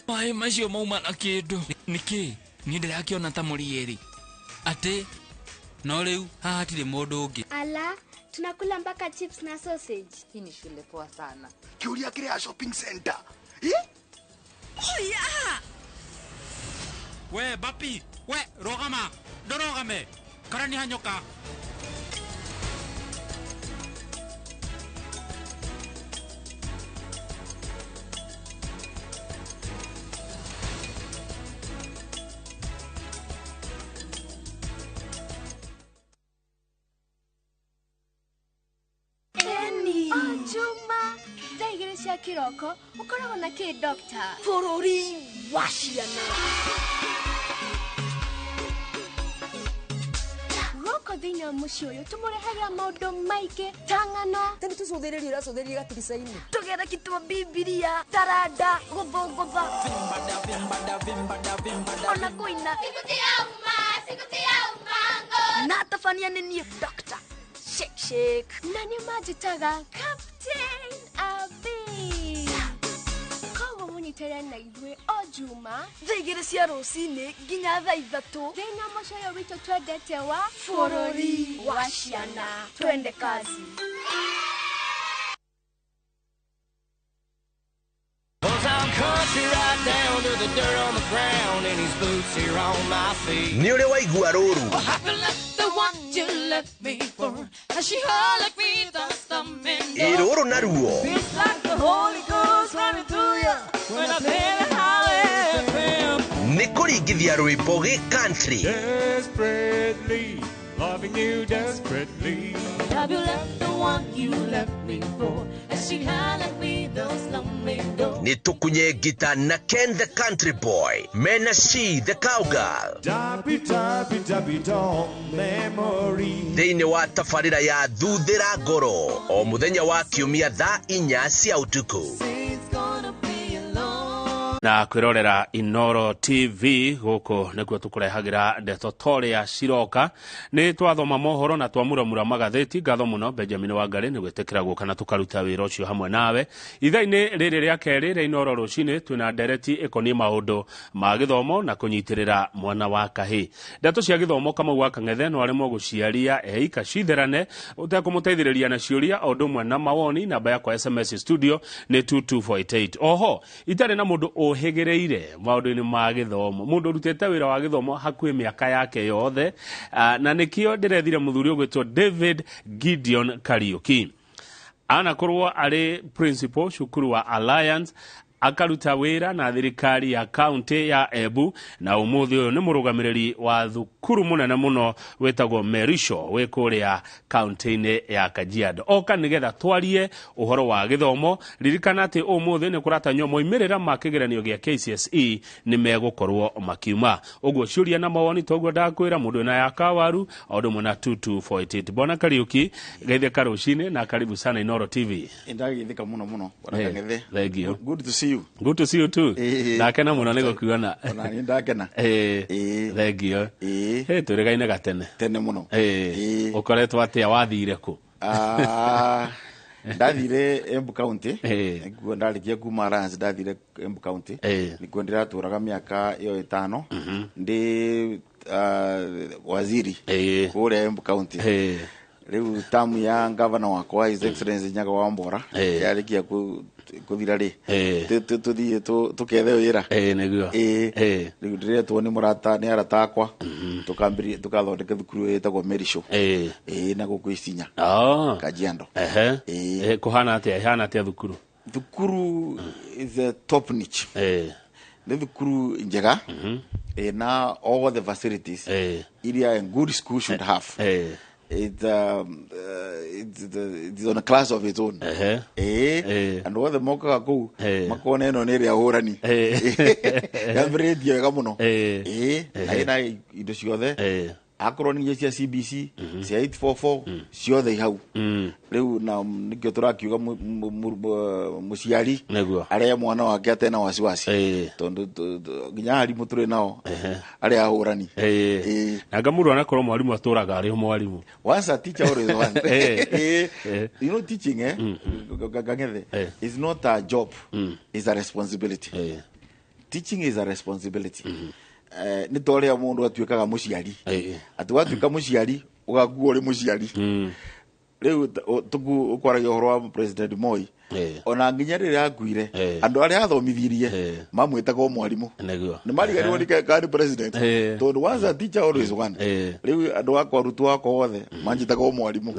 Maĩ macio mauma na kĩndũ nĩkĩ niĩ ndĩrakĩona ta mũrieri atĩ no rĩu haha hatirĩ mũndũ ũngĩ. Ala, tunakula mpaka chips na sausage. Hii ni shule poa sana. Kiuria kile ya shopping center. Oh yeah. We bapi, we rogama, dorogame. Karani hanyoka. Juma, thaa igĩrĩ cia kĩroko ũkoragwo na kĩ doctor? Bũrũri wa ciana. Gũkũ thĩinĩ wa mũciĩ ũyũ tũmũrehagĩra maũndũ maingĩ ta ng'ano. Tene tũcũthĩrĩrie ũracũthĩrĩria gatirica-inĩ. Tũgetha kĩtwa Bibilia, taranda, gũthũngũtha. Ona kũina. Na tabania nĩ niĩ doctor. Shake shake. Na nĩ manjĩtaga Captain Abi. Koguo mũnyitĩrĩre na ithuĩ o Juma thaa 2 cia rũcinĩ nginya thaa 3 thĩinĩ wa mũciĩ ũyũ witũ twendete wa bũrũri wa ciana. Twende kazi. Nĩ ũrĩ waigua rũru ĩrũrũ naruo nĩ kũringithia rwĩmbo gĩ country. Desperately loving you desperately. Have you left the one you left me for? And she had me those lonely doors. Nĩ tũkunye ngita na Ken the Country Boy mena She the Cowgirl Dabi dabi dabi dong memory. Thĩinĩ wa tabarĩra ya Thuthĩra Ngoro o mũthenya wa kiumia thaa 4 cia ũtukũ. Na kwirorera Inoro TV gũkũ nĩkuo tũkũrehagĩra ndeto toria ciroka. Nĩ twathoma mohoro na twamuramura magathĩti. Ngatho mũno Benjamin Wangari nĩ gwĩtĩkĩra gũka na tũkaruta wĩra ũcio hamwe nawe. Ithaa-inĩ rĩrĩ rĩa kerĩ rĩa Inoro rũcinĩ twĩna ndereti ĩkoniĩ maũndũ ma gĩthomo na kũnyitĩrĩra mwana wa kahĩĩ. Ndeto cia gĩthomo Kamau wa Kang'ethe no aremwo gũciaria eika citherane ũtekũmũteithĩrĩria na ciũria o ũndũ ũmwe na mawoni. Namba yakwa SMS studio nĩ 22488. Oho itarĩ na mũndũ ũhĩgĩrĩire maũndũ-inĩ ma gĩthomo, mũndũ ũrutĩte wĩra wa gĩthomo hakuhĩ mĩaka yake yothe, na nĩkĩo ndĩrethire mũthuri ũgwĩtwo David Gideon Kariuki. Anakorwo arĩ principal cukuru wa Alliance, Akaruta wĩra na thirikari ya kaunti ya Embu, na ũmũthĩ ũyũ nĩ mũrũgamĩrĩri wa thukuru mũnene mũno wĩtagwo Merisho wĩ kũrĩa kaunti-inĩ ya Kajiado. Oka nĩgetha twarie ũhoro wa gĩthomo. Ririkana atĩ ũmũthĩ nĩ kũratanywo moimĩrĩra ma kĩgeranio gĩa KCSE nĩ megũkorwo makiuma. Ũguo ciũria na mawoni toguo ndakwĩra mũndũ wĩna ya kawaru o ũndũ ũmwe na 22488. Bwana Kariuki, geithĩka rũcinĩ na karibu sana Inooro TV. Ndagithika muno muno, bwana Kang'ethe. Thank you. Good to see you. Good to see you too. Ndakena mũno nĩ gũkuona. Ona niĩ ndakena. Thank you. Tũrĩgaine gatene. Tene mũno. Ũkoretwo atĩa, wathire kũ? Ndathire Embu County. Nĩkuo ndarĩkia kuma Alliance, ndathire Embu County. Nĩkuo ndĩratũraga mĩaka ĩyo 5 ndĩ waziri kũrĩa Embu County. Rĩu tamu ya gavana wakwa, His Excellency Nyaga wa Mbora, yarĩkia kũthira rĩ, tũthiĩ tũkethe wĩra. Nĩguo. Rĩu ndĩretwo nĩ mũrata, nĩ arata akwa, tũkambĩrĩria tũkathondeka thukuru ĩtagwo Merisho na gũkũ Isinya, Kajiado. Kũhana atĩa, ĩhana atĩa thukuru? Thukuru is a top notch. Nĩ thukuru njega ĩna all the facilities iria a good school should have. It's on a class of its own. Andũ othe mokaga kũu makona ĩno nĩ ĩrĩa hũrani yambĩrĩrĩtie wega mũno. Na ĩna indo ciothe, akorwo nĩ iria cia CBC, cia 844, ciothe i hau rĩu, na nĩkĩo tũrakiuga mũciari arĩa mwana wake atena wasiwasi, tondũ nginya arimũ tũrĩ nao arĩa ahũrani. Na ngamũrũ anakorwo mwarimũ atũraga arĩ o mwarimũ. Once a teacher, always one. You know, teaching, Kang'ethe, is not a job, it's a responsibility. Teaching is a responsibility. Nĩ ta ũrĩa mũndũ atuĩkaga mũciari, atĩ watuĩka mũciari ũgakua ũrĩ mũciari. Rĩu ũkwaragia ũhoro wa President Moi, ona nginya rĩrĩa akuire, andũ arĩa athomithirie mamwĩtaga o mwarimũ. Nĩ mariganĩrwo nĩ kana nĩ president, tondũ once a teacher, always one. Rĩu andũ akwa, arutwo akwa othe manjĩtaga o mwarimũ.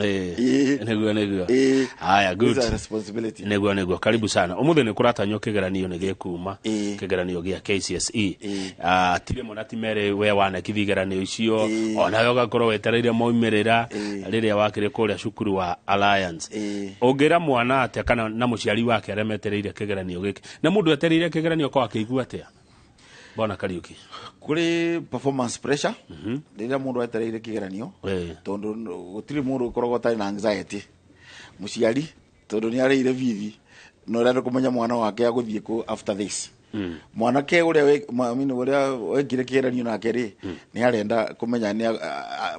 Nĩguo. Haya, good. It's a responsibility. Nĩguo. Karibu sana. Ũmũthĩ nĩ kũratanywo kĩgeranio nĩ gĩkuma, kĩgeranio gĩa KCSE. Ti rĩmwe na ti merĩ we wanekithia igeranio icio, onawe ũgakorwo wetereire moimĩrĩra rĩrĩa wakĩrĩ kũrĩa cukuru wa Alliance. Ũngĩra mwana atĩa kana na mũciari wake arĩa metereire kĩgeranio gĩkĩ, na mũndũ etereire kĩgeranio ko akĩigua atĩa, Bwana Kariuki? Kũrĩ performance pressure rĩrĩa mũndũ etereire kĩgeranio, tondũ gũtirĩ mũndũ ũkoragwo ũtarĩ na anxiety. Mũciari, tondũ nĩ arĩire bithi na ũrenda kũmenya mwana wake agũthiĩ kũ after this. Mwanake ũrĩa I mean, ũrĩa wekire kĩgeranio nake rĩ, nĩ arenda kũmenya nĩ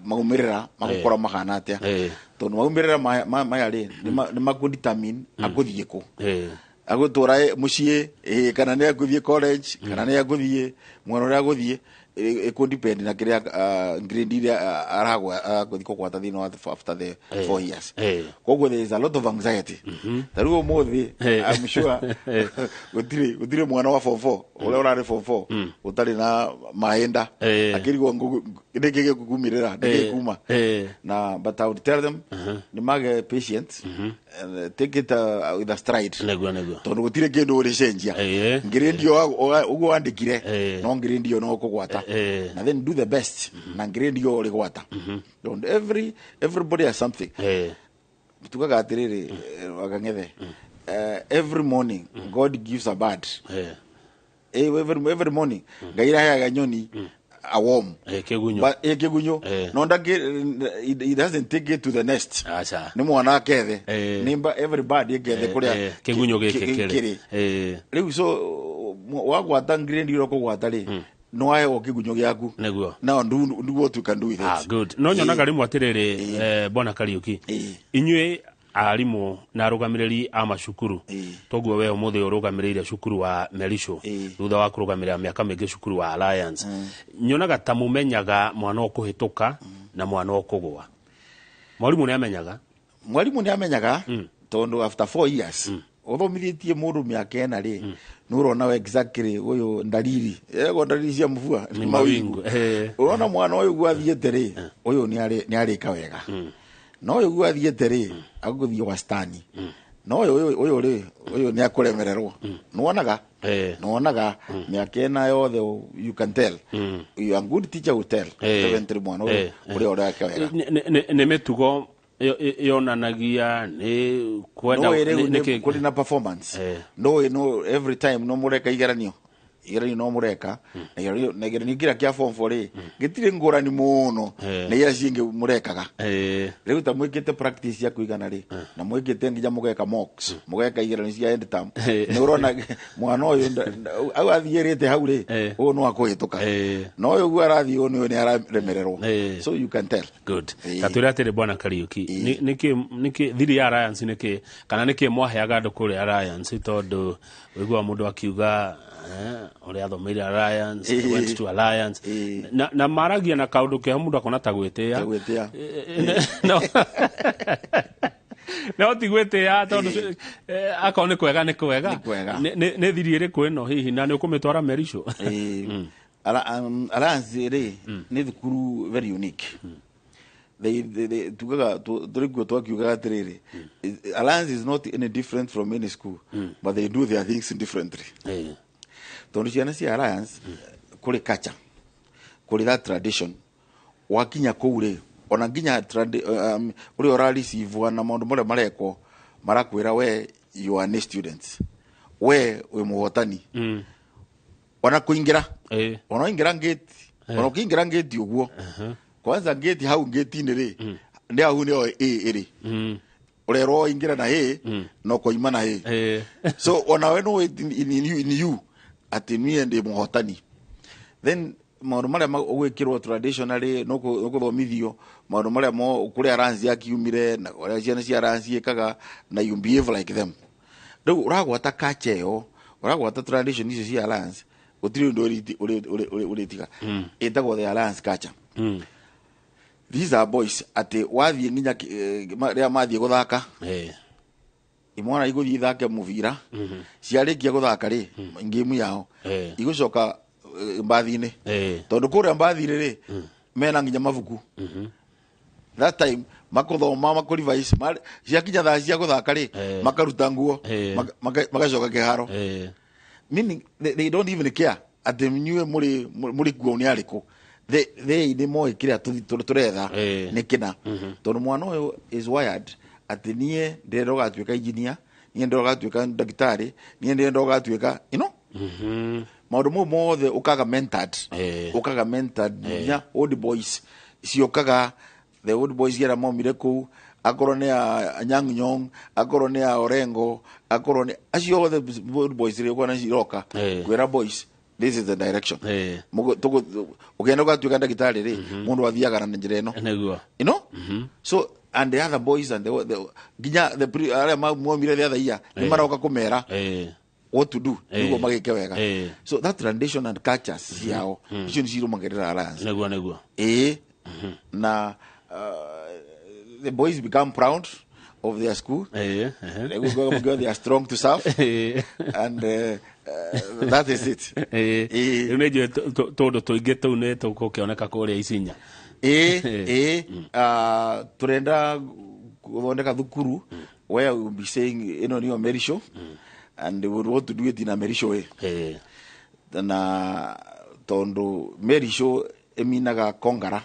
maumĩrĩra magũkorwo mahana atĩa, tondũ maumĩrĩra maya rĩ, nĩ makũ-determine agũthiĩ kũ, agũtũra mũciĩ kana nĩ agũthiĩ college, kana nĩ agũthiĩ mwena ũrĩa agũthiĩ, ĩkũ-depend na kĩrĩa grade iria aragwa agũthiĩ kũgwata thĩinĩ wa after the 4 years. Koguo there is a lot of anxiety. Ta rĩu ũmũthĩ, I'm sure gũtirĩ mwana wa form 4 ũrĩa ũrarĩ form 4 ũtarĩ na mahinda akĩrigwo nĩkĩ gĩkũkumĩrĩra, nĩkĩ gĩkuma. Na but I would tell them nĩ mage patient and take it with a stride, Nĩguo. tondũ gũtirĩ kĩndũ ũrĩcenjia. Grade ĩyo ũguo wandĩkire, no grade ĩyo no ũkũgwata, na then do the best na grade ĩyo ũrĩgwata, tondũ everybody has something. Tugaga atĩrĩrĩ, Wakang'ethe, every morning God gives a bird. Every morning Ngai araheaga nyoni a worm. Kĩgunyũ. But kĩgunyũ no ndangĩ, it doesn't take it to the nest. Aca. Nĩ mwana akethe nĩ every bird ĩngethe kũrĩa Kĩgunyũ gĩkĩ kĩrĩ. Kĩrĩ. Rĩu so wagwata grade ĩrĩa ũkũgwata rĩ, nĩ waheo kĩgunyũ gĩaku. Now do what you can do with it. Ah, good. No nyonaga rĩmwe atĩrĩrĩ, Bwana Kariuki, inyuĩ arimũ na arũgamĩrĩri a macukuru, toguo we ũmũthĩ ũrũgamĩrĩire cukuru wa Merisho thutha wa kũrũgamĩrĩra mĩaka mĩingĩ cukuru wa Alliance, nyonaga ta mũmenyaga mwana ũkũhĩtũka na mwana ũkũgũa. Mwarimũ nĩ amenyaga? Mwarimũ nĩ amenyaga, tondũ after 4 years ũthomithĩtie mũndũ mĩaka 4 rĩ, nĩ ũrona we exactly ũyũ ndariri ego, ndariri cia mvua nĩ mawingu. Ũrona mwana ũyũ guo athiĩte rĩ, ũyũ nĩ arĩka wega, no ũyũ guo athiĩte rĩ, agũthiĩ wastani. No ũyũ rĩ, ũyũ nĩ akũremererwo. Nĩwonaga nĩwonaga mĩaka ĩna yothe, you can tell. You are good teacher will tell. Seventy mwana ũyũ ũrĩa ũreka wega. Nĩ mĩtugo yonanagia nĩ kwenda? No rĩu nĩ nĩ kĩ- kũrĩ na performance. No no every time no mũreka igeranio, igeranio no mũreka na igeranio, na igeranio kĩrĩa kĩa form 4 rĩ, gĩtirĩ ngũrani mũno na iria cingĩ mũrekaga. Rĩu ta mwĩkĩte practice ya kũigana rĩ, na mwĩkĩte nginya mũgeka mocks, mũgeka igeranio cia end term, nĩ ũrona mwana ũyũ au athiĩrĩte hau rĩ, ũyũ no akũhĩtũka, no ũyũ ũguo arathiĩ ũũ nĩ araremererwo. So you can tell. Good. Tatwĩre atĩrĩ, bwana Kariuki, nĩkĩ thiri ya Alliance, nĩkĩ kana nĩkĩ mwaheaga andũ kũrĩa Alliance? Tondũ ũiguaga mũndũ akiuga ũrĩa athomeire Alliance, I went to Alliance, na maragia na kaũndũ keho, mũndũ akona ta gwĩtĩa. Ta gwĩtĩa. No ti gwĩtĩa, tondũ akorwo nĩ kwega nĩ kwega. Nĩ kwega. Nĩ thiri ĩrĩkũ ĩno hihi, na nĩ ũkũmĩtwara Merisho? Alliance rĩ, nĩ thukuru very unique. They tugaga tũrĩ kuo twakiugaga atĩrĩrĩ, Alliance is not any different from any school, but they do their things differently, tondũ ciana cia Alliance kũrĩ culture, kũrĩ that tradition. Wakinya kũu rĩ, ona nginya ũrĩa ũrareceive na maũndũ marĩa marekwo, marakwĩra we you are a student, we wĩ mũhotani. Ona kũingĩra, ona waingĩra ngĩti, ona ũkĩingĩra ngĩti ũguo, kwanza ngĩti hau ngĩti-inĩ rĩ, nĩ hau nĩyo ĩ ĩrĩ ũrerwo ingĩra na ĩ na ũkoima na ĩ. So onawe no in you atĩ niĩ ndĩ mũhotani. Then maũndũ marĩa ũgwĩkĩrwo traditionally, no kũthomithio maũndũ marĩa mo kũrĩa Alliance yakiumire na ũrĩa ciana cia Alliance ciĩkaga, na you behave like them. Rĩu ũragwata culture ĩyo, ũragwata tradition icio cia Alliance, gũtirĩ ũndũ ũrĩtiga. Ĩtagwo the Alliance culture. These are boys atĩ wathiĩ nginya rĩrĩa mathiĩ gũthaka, imwana igũthiĩ ithake mũbira, ciarĩkia gũthaka rĩ, ngĩmu yao igũcoka mbathi-inĩ, tondũ kũrĩa mbathi-inĩ rĩ, mena nginya mabuku that time makũthoma, makũrevise. Ciakinya thaa cia gũthaka rĩ, makaruta nguo, magacoka kĩharo, meaning they don't even care atĩ nyuĩ mũrĩ kuo nĩ arĩkũ. They nĩ moĩ kĩrĩa tũretha nĩ kĩna, tondũ mwana ũyũ is wired atĩ niĩ ndĩrenda ũgatuĩka engineer, niĩ ndĩrenda ũgatuĩka ndagĩtarĩ, niĩ ndĩrenda ũgatuĩka maũndũ mau mothe. Ũkaga mentored, ũkaga mentored nginya old boys ciũkaga, the old boys arĩa maumire kũu, akorwo nĩ a Anyang' Nyong', akorwo nĩ a Orengo, akorwo nĩ acio othe old boys rĩ, ũkona ciroka kwĩra boys, "This is the direction." Ũkĩenda ũgatuĩka ndagĩtarĩ rĩ, mũndũ athiaga na njĩra ĩno. So and the other boys and the nginya the arĩa maumire the other year nĩ maroka kũmera what to do nĩguo magĩke wega. So that tradition and cultures ciao icio nĩ cirũmagĩrĩra Alliance. Nĩguo nĩguo. Ĩĩ, na the boys become proud of their school. Rĩu they are strong to serve and that is it. Rĩu nĩ njũĩ tũndũ tũingĩ tũu nĩ tũgũkĩoneka kũrĩa Isinya. Ĩĩ, tũrenda gũthondeka thukuru where we will be saying ĩno nĩyo Merisho, and we would want to do it in a Merisho way, na tondũ Merisho ĩminaga kongara.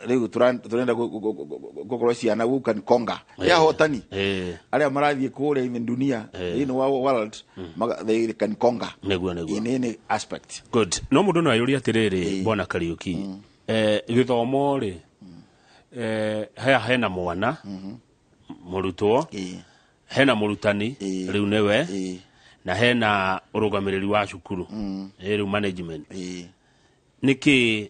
Rĩu tũrenda gũkorwo ciana who can conquer, nĩ ahotani arĩa marathiĩ kũrĩa in dunia, thĩinĩ wa world, they can conquer Nĩguo. in any aspect. Good. No mũndũ no ayũrie atĩrĩrĩ, bwana Kariuki, gĩthomo rĩ, haya hena mwana mũrutwo, hena mũrutani rĩu nĩwe, na hena ũrũgamĩrĩri wa cukuru, rĩu management, nĩkĩ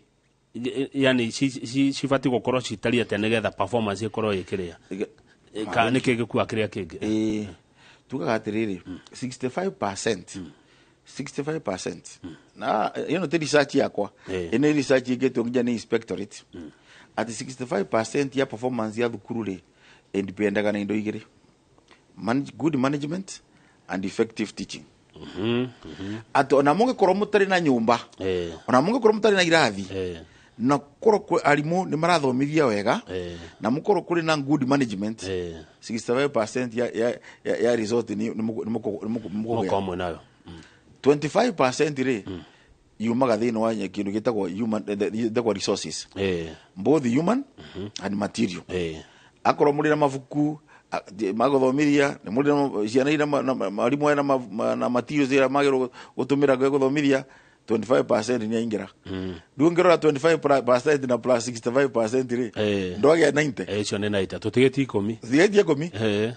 yani cibatiĩ gũkorwo citariĩ atĩa nĩgetha performance ĩkorwo ĩkĩrĩa? Nĩkĩ gĩkua kĩrĩa kĩngĩ? Ĩĩ, tugaga atĩrĩrĩ, 65%, 65%, na ĩno ti research yakwa, ĩno research ĩkĩtwo nginya nĩ inspectorate, atĩ 65% ya performance ya thukuru rĩ, ĩndipendaga na indo igĩrĩ: good management and effective teaching. Atĩ ona mũngĩkorwo mũtarĩ na nyũmba, ona mũngĩkorwo mũtarĩ na irathi, Na korwo arimũ nĩ marathomithia wega na mũkorwo kũrĩ na good management, 65% ya result nĩ mũkũgĩa. Mũkorwo mwĩ nayo. 25% rĩ, yumaga thĩinĩ wa kĩndũ gĩtagwo human, gĩtagwo resources, both human and material. Akorwo mũrĩ na mabuku magũthomithia, nĩ mũrĩ na ciana ira marimũ aya na materials ira magĩrĩirwo gũtũmĩra gũthomithia, 25% nĩ aingĩra. Rĩu ũngĩrora 25% na plus 65% rĩ, ndwagĩa 90. Icio nĩ 90, tũtigĩtie 10. Tigĩtie 10.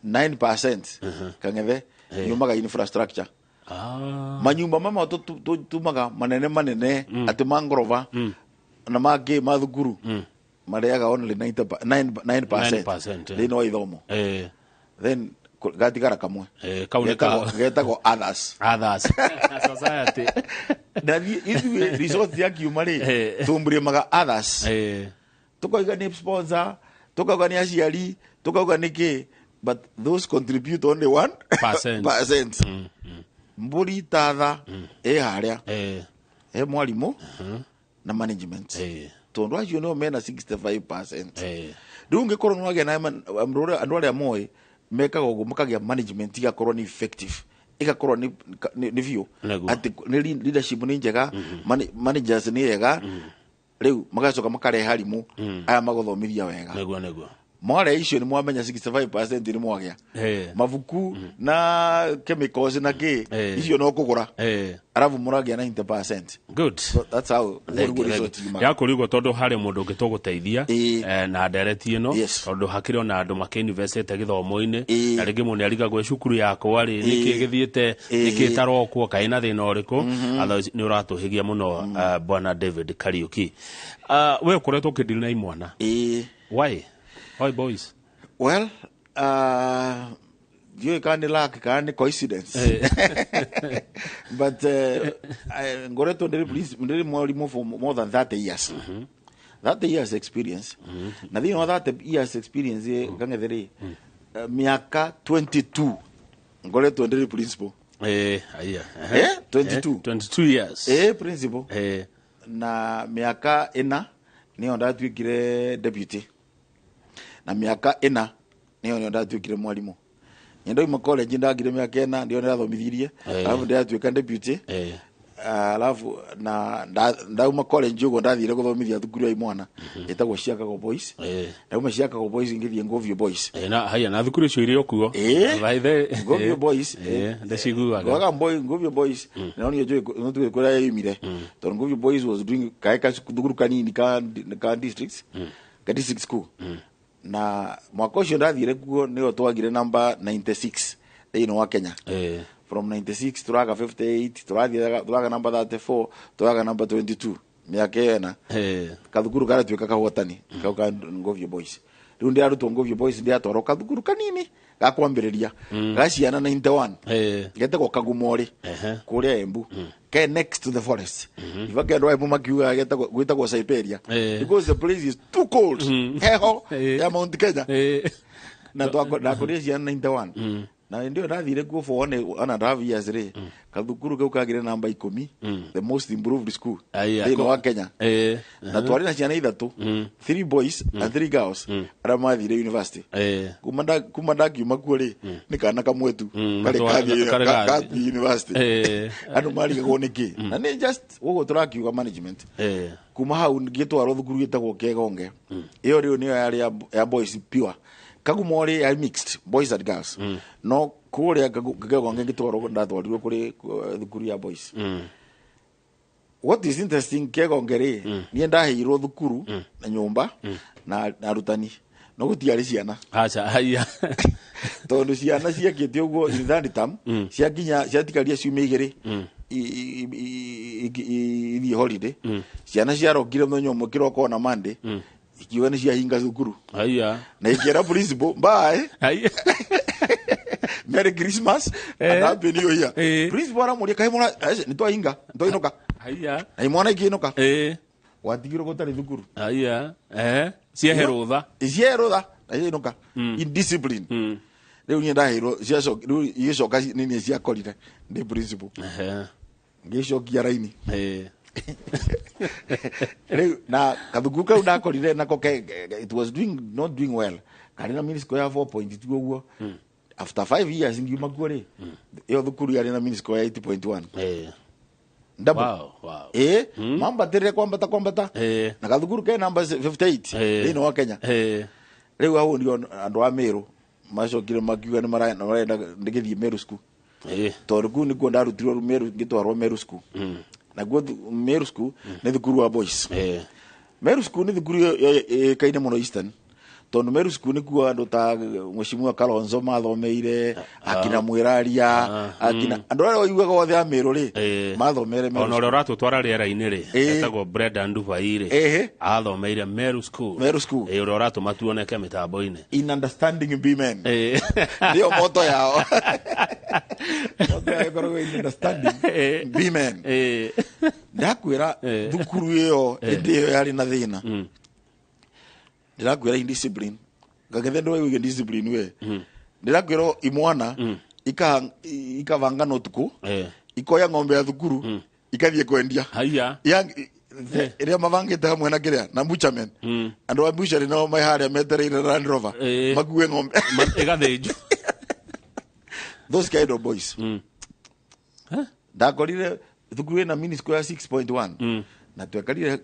9%, Kang'ethe, yumaga infrastructure. Manyumba mama tumaga manene manene atĩ ma ngoroba na mangĩ ma thukuru marĩaga only 9% 9%, eh. thĩinĩ wa ithomo. Then gatigara kamwe. Kau nĩ Getagwo others. Others society. Na ithuĩ result ya kiuma rĩ, tũmbrimaga others, tukauga nĩ sponsor, tukauga nĩ aciari, tukauga nĩ kĩ, but those contribute only 1 Percent. percent. Mbũri tatha ĩ harĩa he mwarimũ na management, tondũ acio nĩo mena 65%. Rĩu ũngĩkorwo nĩ wagĩa na andũ arĩa moĩ mekaga ũguo, makagĩa management igakorwo nĩ effective, igakorwo nĩ biũ atĩ nĩ leadership nĩ njega, managers nĩ ega, rĩu magacoka makarehe arimũ aya magũthomithia wega. Nĩguo nĩguo. Mwarĩa icio nĩ mwamenya 65% nĩ mwagĩa. Mabuku na chemicals na kĩ, icio no kũgũra, arabu mũragĩa 90%. Good. So that's how ũguo nĩguo result yumaga. Yakũrigwo tondũ harĩ mũndũ ũngĩ tũgũteithia na ndereti ĩno, tondũ hakĩrĩ ona andũ makĩinvestĩte gĩthomo-inĩ, na rĩngĩ mũndũ nĩarigagwo cukuru yakwa rĩ, nĩkĩ gĩthiĩte, nĩkĩ ĩtarokwo, kaĩ na thĩna ũrĩkũ. Otherwise nĩ ũratũhĩgia mũno, bwana David Kariuki. We ũkoretwo ũkĩdeal na imwana. Why boys? Well, ndiũĩ kana nĩ luck kana nĩ coincidence, but ngoretwo ndĩrĩ mwarimũ for more than 30 years, 30 years experience. Na thĩinĩ wa 30 years experience ĩ, Kang'ethe rĩ, mĩaka 22 ngoretwo ndĩrĩ principal. Aya. 22. 22 years. Principal. Na mĩaka 4 nĩyo ndatuĩkire deputy, na mĩaka 4 nĩyo ndatuĩkire mwarimũ. Nyendauma college ndagire mĩaka 4 ndio ndĩrathomithirie, alafu ndĩratuĩka deputy. Alafu na ndauma college ũguo ndathire gũthomithia thukuru ya imwana ĩtagwo Chicago Boys. Ndauma Chicago Boys ngĩthiĩ Ngovio Boys. Na haya, na thukuru icio irĩ o kuo? By the Ngovio Boys. Ndĩciguaga. Gwaga boy Ngovio Boys na nĩ njũĩ no tuge kũrĩa yoimire, tondũ Ngovio Boys was doing kae ka thukuru kanini ka districts, ka district school. Na mwaka ũcio ndathire kuo nĩyo twagire namba 96 thĩinĩ wa Kenya. From 96 tũraga 58, tũrathiĩ tũraga namba 34, tũraga namba 22 mĩaka ĩyo 4. Kathukuru karatuĩka kahotani kau ka Ngovio Boys. Rĩu ndĩrarutwo Ngovio Boys, ndĩratwarwo kathukuru kanini ga kwambĩrĩria ga ciana 91, getagwo Kagumori kũrĩa Embu, ke next to the forest. Ibake andũ a Embu makiugaga getagwo gwĩtagwo Siberia because the place is too cold, heho ya Mount Kenya. Na ndakũrire ciana 91, na ndio ndathire kuo for one and a half years rĩ, kathukuru kau kagire namba 10, the most improved school thĩinĩ wa Kenya. Na twarĩ na ciana ithatũ, three boys and three girls, arĩa mathire university. Kuma ndakiuma kuo rĩ, nĩ kana kamwe tu karĩ karĩ gathiĩ. Kathiĩ university. Andũ marigagwo nĩkĩ, na nĩ just ũguo tũrakiuga management. Kuma hau ngĩtwarwo thukuru gĩtagwo Kegonge. Ĩyo rĩu nĩyo yarĩ ya boys pure. Kagumori yarĩ mixed, boys and girls. No kũrĩa Kegonge ngĩtwarwo, ndatwarirwo kũrĩ thukuru ya boys. What is interesting, Kegonge rĩ, niĩ ndaheirwo thukuru na nyũmba na arutani, no gũtiarĩ ciana. Aca, haya. Tondũ ciana ciakĩte ũguo in third term, ciakinya ciatikaria ciumia 2 ithiĩ holiday. Ciana ciarokire mũthenya ũmwe kĩroko na Monday, ikiuga nĩ ciahinga thukuru. Haya. Na ikĩra principal, "Bye." Haya. "Merry Christmas and Happy New Year." Principal aramũria, "Kaĩ mwana nĩ twahinga, nĩ twainũka?" Haya. Na imwana ikĩinũka. Gwatigirwo gũtarĩ thukuru. Haya. Ciehe rũtha. Ciehe rũtha na ciainũka. Indiscipline. Rĩu niĩ ndaheirwo ciacoka, rĩu igĩcoka nĩ niĩ ciakorire ndĩ principal. Ngĩcokia raini. Rĩu na kathukuru kau ndakorire nako it was doing not doing well, karĩ na mean score ya 4.2 ũguo. After 5 years ngiuma kuo rĩ, ĩyo thukuru yarĩ na mean score ya 8.1 double. Mambatĩrĩre kwambata kwambata na kathukuru ke namba 58 thĩinĩ wa Kenya. Rĩu hau ndio andũ a Meru macokire makiuga nĩ marenda ndĩgĩthiĩ Meru School, tondũ kũu nĩkuo ndarutirwo Meru, ngĩtwarwo Meru School. Naguo Meru School nĩ thukuru wa boys. Meru School nĩ thukuru ĩkaine mũno Eastern, tondũ Meru School nĩkuo andũ ta Mheshimiwa Kalonzo mathomeire, akina Mwĩraria, akina andũ arĩa ũiguaga othe a Meru rĩ, mathomeire Meru. Ona ũrĩa ũratũtwara rĩera-inĩ rĩ, etagwo Brendan Dubai rĩ, athomeire Meru School. Meru School. Ũrĩa ũratũma tuoneke mĩtambo-inĩ. In understanding be men. Ndio moto yao. Moto yao ĩkoragwo in understanding be men. Ndakwĩra thukuru ĩyo ĩndĩ ĩyo yarĩ na thĩna. Ndĩrakwĩra indiscipline, ngagethe ndå indiscipline we. Ndĩrakwĩra imwana ikavanga ũtukũ, ikoya ng'ombe ya thukuru, ikathiĩ kwendia. Haya. Ĩrĩa mavangĩte hamwe na kĩrĩa na butcherman. Andũ a butchery nao me harĩa metereire Land Rover makue ng'ombe ĩgathĩnjwo. Those kind of boys. Ndakorire thukuru ĩna mean score ya 6.1 na twekarire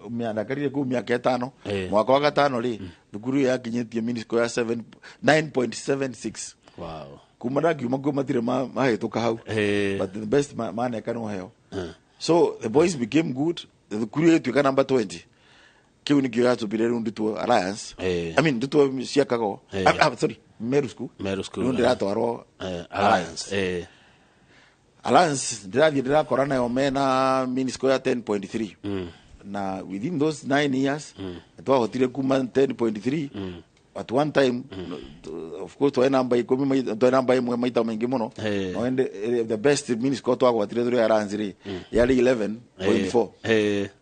ndakarire kuu miaka 5. Mwaka wa gatano rĩ, thukuru ĩyo yakinyĩtie mean score ya 9.76. Wow. Kuma ndakiuma kuo matirĩ mahĩtũka hau. But the best maneka no heo. So the boys became good. Thukuru ĩyo ĩtuĩka number 20. Kĩu nĩkĩo yatũmire rĩu ndutwo Alliance. I mean ndutwo ciakago. Sorry, Meru School. Meru School. Rĩu ndĩratwarwo Alliance. Alliance ndĩrathiĩ ndĩrakora nayo mena mean score ya 10.3. Na within those 9 years twahotire kuma 10.3 at one time. Of course twae namba ikumi, twae namba imwe maita maingi muno. No ende the best mean score twagwatire turi Alliance ri yari 11.4.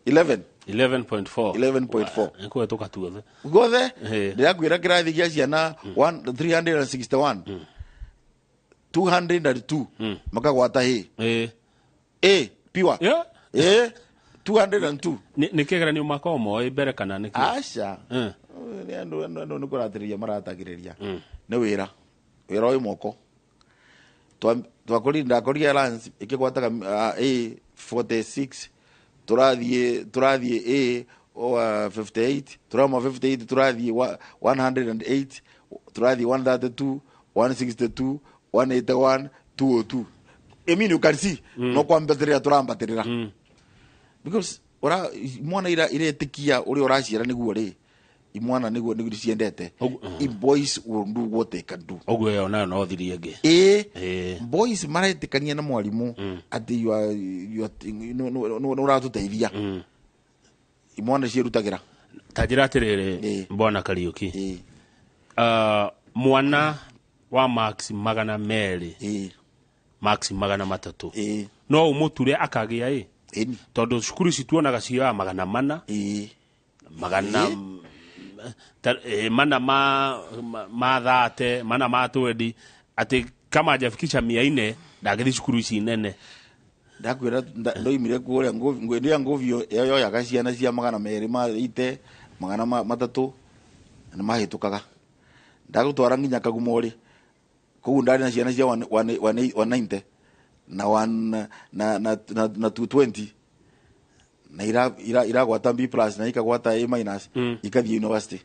11 11.4 11.4 nĩkũhetũka tuothe guothe. Ndĩrakwĩra kĩrathi gĩa ciana 361, 202 makagwata A pure. 202. Nĩ kĩgeranio makoragwo moĩ mbere kana nĩ kĩ? Aca. Nĩ andũ nĩ kũratĩrĩria maratagĩrĩria. Nĩ wĩra. Wĩra wĩ moko. Twakorire ndakorire Alliance ĩkĩgwataga A 46, tũrathiĩ A 58, tũrauma 58 tũrathiĩ 108, tũrathiĩ 132, 162, 181, 202. I mean you can see no kwambatĩrĩra tũrambatĩrĩra. Because ora mwana ira iretikia uri uraciara niguo ri imwana niguo niguo ciendete. I boys will do what they can do. Ũguo ĩyo nayo no thiri ĩngĩ. Boys maretikania na mwarimu ati you are no ũratũteithia. Imwana ciĩrutagĩra. Ta njĩra atĩrĩrĩ Bwana Kariuki, mwana wa max 200, max 300, no ũmũture akagĩa ĩ, tondũ cukuru ici tuonaga cioyaga 400, magana mana ma 30, mana ma 20, atĩ kama hajafikisha 400 ndangĩthiĩ cukuru ici nene. Ndakwĩra ndoimire kũrĩa ngũthi ngũvi yoyaga ciana cia 280, 300 na mahĩtũkaga. Ndagũtwara nginya Kagumo rĩ, kũu ndarĩ na ciana cia 190 na 220 na iragwata B plus na ikagwata A minus, ikathiĩ university.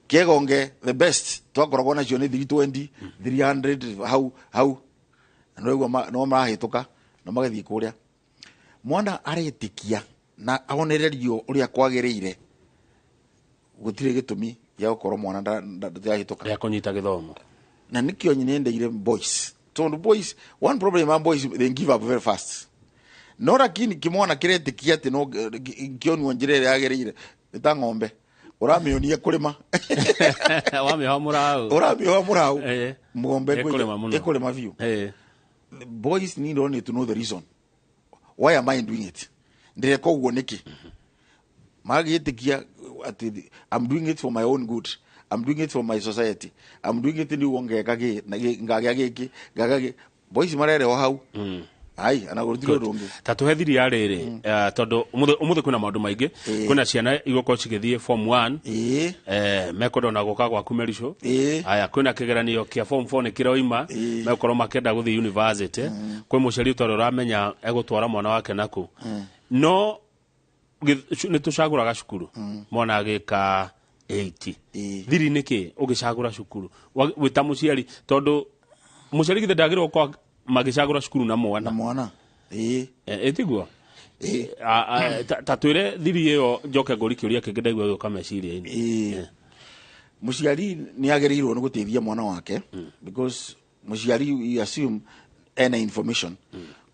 Kĩgonge the best twakoragwo nacio nĩ 320, 300 hau na no marahĩtũka na magathiĩ kũrĩa. Mwana aretĩkia na onererio ũrĩa kwagĩrĩire, gũtirĩ gĩtũmi gĩa gũkorwo mwana ndahĩtũka gĩa kũnyita gĩthomo. Na nĩkĩo nyendeire boys, tondũ boys, one problem ma boys, they give up very fast. No lakini kimwana kĩretĩkia atĩ no kĩonwo njĩra ĩrĩa yagĩrĩire, nĩ ta ng'ombe ũramĩonia kũrĩma. Wamĩoha mũraũ. Ũramĩoha mũraũ. Ng'ombe ĩkũrĩma biũ. Boys need only to know the reason. Why am I doing it? Ndĩreka ũguo nĩkĩ? Magĩtĩkia atĩ I'm doing it for my own good. I'm doing it for my society. I'm doing it nĩguo ngeka ngagĩa gĩkĩ, ngagĩa gĩkĩ. Boys marerehwo hau. Ai ana gũtirĩ ũndũ ũngĩ. Ta tũhe thiri ya rĩrĩ, tondũ ũmũthĩ kwĩna maũndũ maingĩ, kwĩna ciana igũkorwo cigĩthiĩ form 1, mekwenda ona gũka gwaku Merisho. Aya, kwĩna kĩgeranio kĩa form 4 nĩ kĩroima, megũkorwo makĩenda gũthiĩ university. Kwĩ mũciari ũtarĩ ũramenya egũtwara mwana wake nakũ. No nĩ tũcagũraga cukuru mwana agĩka 80. Thiri nĩ kĩ ũgĩcagũra cukuru wĩ ta mũciari, tondũ mũciari githĩ ndagĩrĩirwo gũkorwo magĩcagũra cukuru na mwana? Na mwana. Ĩtiguo? Ta twĩre thiri ĩyo, njoke ngũri kĩũria kĩngĩ ndaigua gĩũka meciria-inĩ. Mũciari nĩ agĩrĩirwo nĩ gũteithia mwana wake, because mũciari, you assume ena information.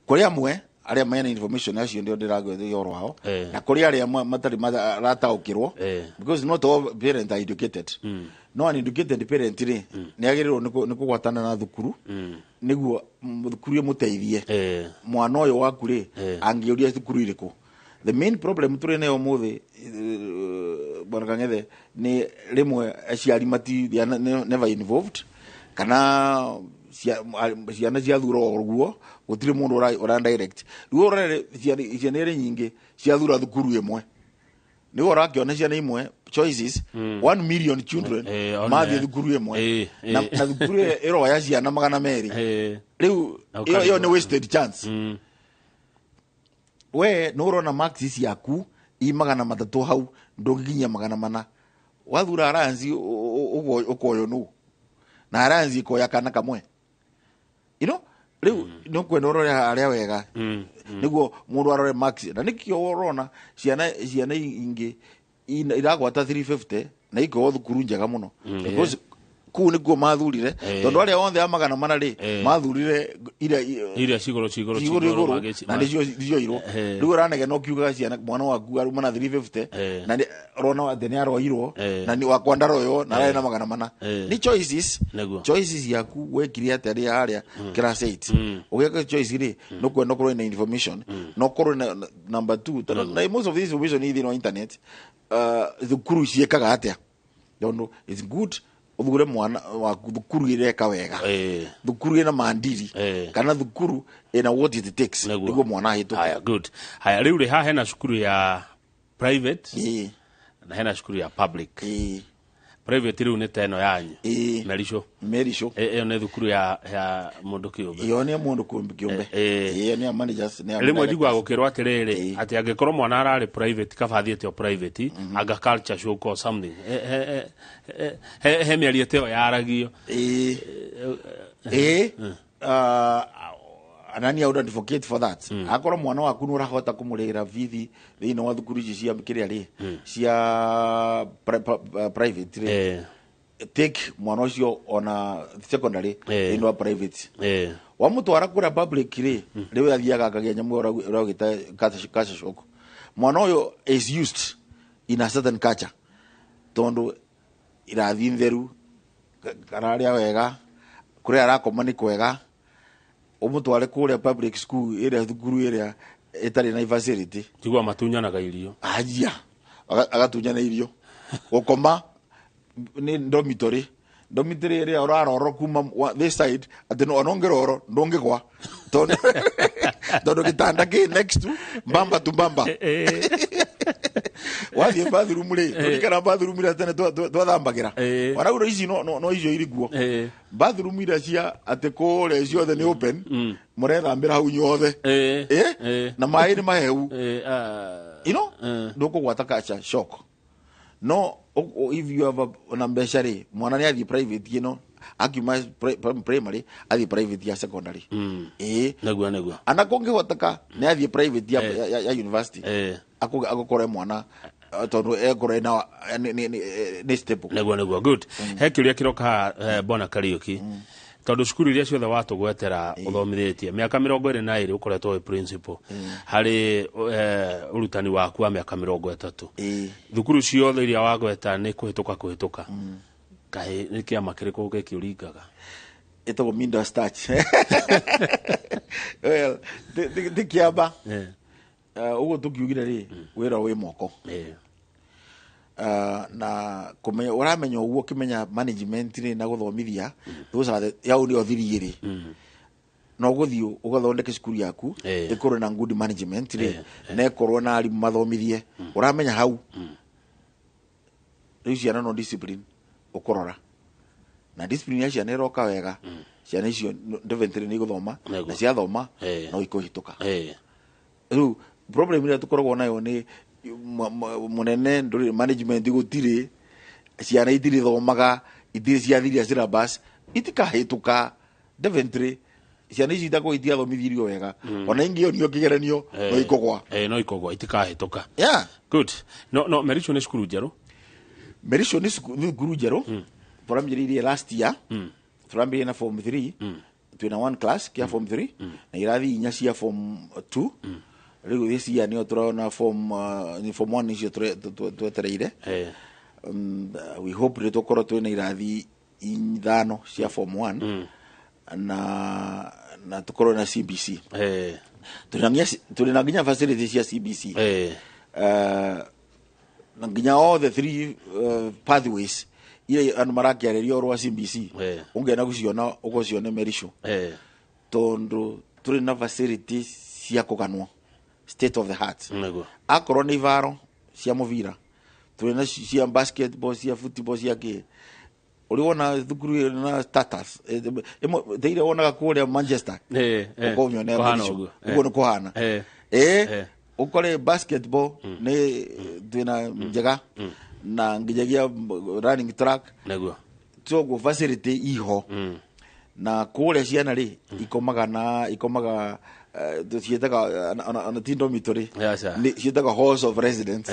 Kũrĩ amwe arĩa mena information, acio ndio ndĩragwĩthia ũhoro wao, na kũrĩ arĩa matarĩ marataũkĩrwo, because not all parents are educated. No an educated parent rĩ, nĩ agĩrĩirwo nĩ kũgwatana na thukuru nĩguo thukuru ĩmũteithie mwana ũyũ waku rĩ, angĩũria thukuru irĩkũ. The main problem tũrĩ nayo ũmũthĩ, bwana Kang'ethe, nĩ rĩmwe aciari mati, they are never involved, kana ciana ciathura o ũguo, gũtirĩ mũndũ ũra direct. Rĩu ũrore ciana iria nyingĩ ciathura thukuru ĩmwe, nĩguo ũrakĩona ciana imwe choices, 1 million children mathiĩ thukuru ĩmwe, na thukuru ĩyo ĩroya ciana 200. Rĩu ĩyo nĩ wasted chance. We nĩ ũrona marks ciaku i 300 hau, ndũngĩkinyia 400. Wathura Alliance, ũkoywo nũ? Na Alliance ĩkoya kana kamwe. Rĩu nĩ ũkwenda ũrore harĩa wega nĩguo mũndũ arore marks, na nĩkĩo ũrona ciana ingĩ iragwata 350 na ikowo thukuru njega mũno, because kũu nĩkuo mathurire, tondũ arĩa othe a 400 rĩ, mathurire iria iria cigũrũ cigũrũ cigũrũ igũrũ, na nĩcio cioirwo. Rĩu ũranegena ũkiugaga ciana mwana waku aruma na 350, na ũrona atĩ nĩ aroirwo, na nĩ wakwa ndaroywo na ararĩ na 400. Nĩ choices. Choices yaku wekire atĩa rĩ harĩa class 8 ũgĩka choice rĩ, nĩ ũkwenda ũkorwo na information, na ũkorwo na number 2, tondũ na most of this information ĩ thĩinĩ wa internet. Thukuru ciĩkaga atĩa? Tondũ it's good ũthure mwana waku thukuru ĩreka wega, thukuru ĩna maandiri, kana thukuru ĩna what it takes nĩguo mwana ahĩtũke. Haya, good. Haya, rĩu rĩ, haha hena cukuru ya private na hena cukuru ya public. Private rĩu nĩ ta ĩno yanyu, Merisho. Merisho. Ĩyo nĩ thukuru ya mũndũ kĩũmbe. Ĩyo nĩ ya mũndũ kĩũmbe. Ĩyo nĩ ya managers, nĩ ya Rĩmwe directors. njiguaga gũkĩrwo atĩrĩrĩ, atĩ angĩkorwo mwana ararĩ private, kaba athiĩte o private, anga culture shock or something. He mĩario ta ĩyo yaragio. Anani, I would advocate for that. Akorwo mwana waku nĩ ũrahota kũmũrĩhĩra bithi thĩinĩ wa thukuru ici cia kĩrĩa rĩ, cia private rĩ, take mwana ũcio ona secondary thĩinĩ wa private. Wamũtwara kũrĩa public rĩ, rĩu athiaga akagĩa nyamũ ũragĩta culture shock. Mwana ũyũ is used in a certain culture, tondũ irathi theru, kararĩa wega, kũrĩa arakoma nĩ kwega. Ũmũtware kũrĩa public school, ĩrĩa thukuru ĩrĩa ĩtarĩ na facility, Njiguaga matunyanaga irio. Aya, agatunyana irio, gũkoma nĩ dormitory, dormitory ĩrĩa ũrarorwo kuma this side, atĩ ona ũngĩrorwo ndũngĩgwa, tondũ gĩtanda kĩ next to mbamba tu mbamba. Wathiĩ bathroom rĩ, tũrikana bathroom iria tene twathambagĩra, ona ici no icio irĩ kuo, bathroom iria cia atĩ kũrĩa ciothe nĩ open, mũrethambĩra hau inyuothe, na maĩ nĩ mahehu, ndũkũgwata culture shock. No if you have na mbeca rĩ, mwana nĩ athiĩ private ĩno akiuma primary, athiĩ private ya secondary. Nĩguo. Ana kũngĩhoteka nĩ athiĩ private ya university, agũkore mwana, tondũ ekorwo ena nĩ stable. Nĩguo, good. He kĩũria kĩroka haha, bwana Kariũki, tondũ cukuru iria ciothe watũgwetera ũthomithĩtie mĩaka 22 ũkoretwo wĩ principal, harĩ ũrutani waku wa mĩaka 30, thukuru ciothe iria wagweta nĩ kũhĩtũka, kaĩ nĩ kĩama kĩrĩkũ gĩkĩũringaga? Ĩtagwo Midas Touch. Well, ti kĩamba. Ũguo tũkiugire rĩ, wĩra wĩ moko. Na kũmenya ũramenya ũguo, ũkĩmenya management rĩ na gũthomithia, those are the yau nĩyo thiri rĩ. No guthii ugathondeke cukuru yaku ikorwo na good management ri na ikorwo na arimu mathomithie uramenya hau riu ciana no discipline ukorora na discipline ya ciana iroka wega ciana icio definitely ni guthoma na ciathoma no ikuhituka. Riu problem ira tukoragwo nayo ni munene nduri management gutiri ciana itiri thomaga itiri ciathiria syllabus itikahituka definitely ciana ici itakorwo itiathomithirio wega ona ingionio kigeranio no ikogwa no ikogwa itikahituka. Yeah, good. No Mericho ni cukuru njeru. Mericho ni cukuru njeru turamjiririe last year. Turambirie na form 3 twina one class kia form 3 na irathi inya cia form 2. Riu this year nio turona form ni form 1 nicio twetereire. We hope ri tukorwo twina irathi ithano cia form 1 na tukorwo na CBC. Tuli na nginya facility cia CBC. Na nginya all the three pathways ile andu marakiarĩria ũhoro wa CBC ungienda guciona ugucione Mericho tondu tuli na facilities cia kuganwo state of the heart. Akorwo ni ivaro cia muvira tuli na cia basketball cia football cia ki uri wona thukuru na status teire wonaga kuria Manchester ukomyone Mericho uguo ni kuhana ukore basketball ni twina njega na nginyagia running track niguo toguo facility iho na kuria ciana ri ikomaga na ikomaga cietaga ona ti dormitory ni cietaga halls of residence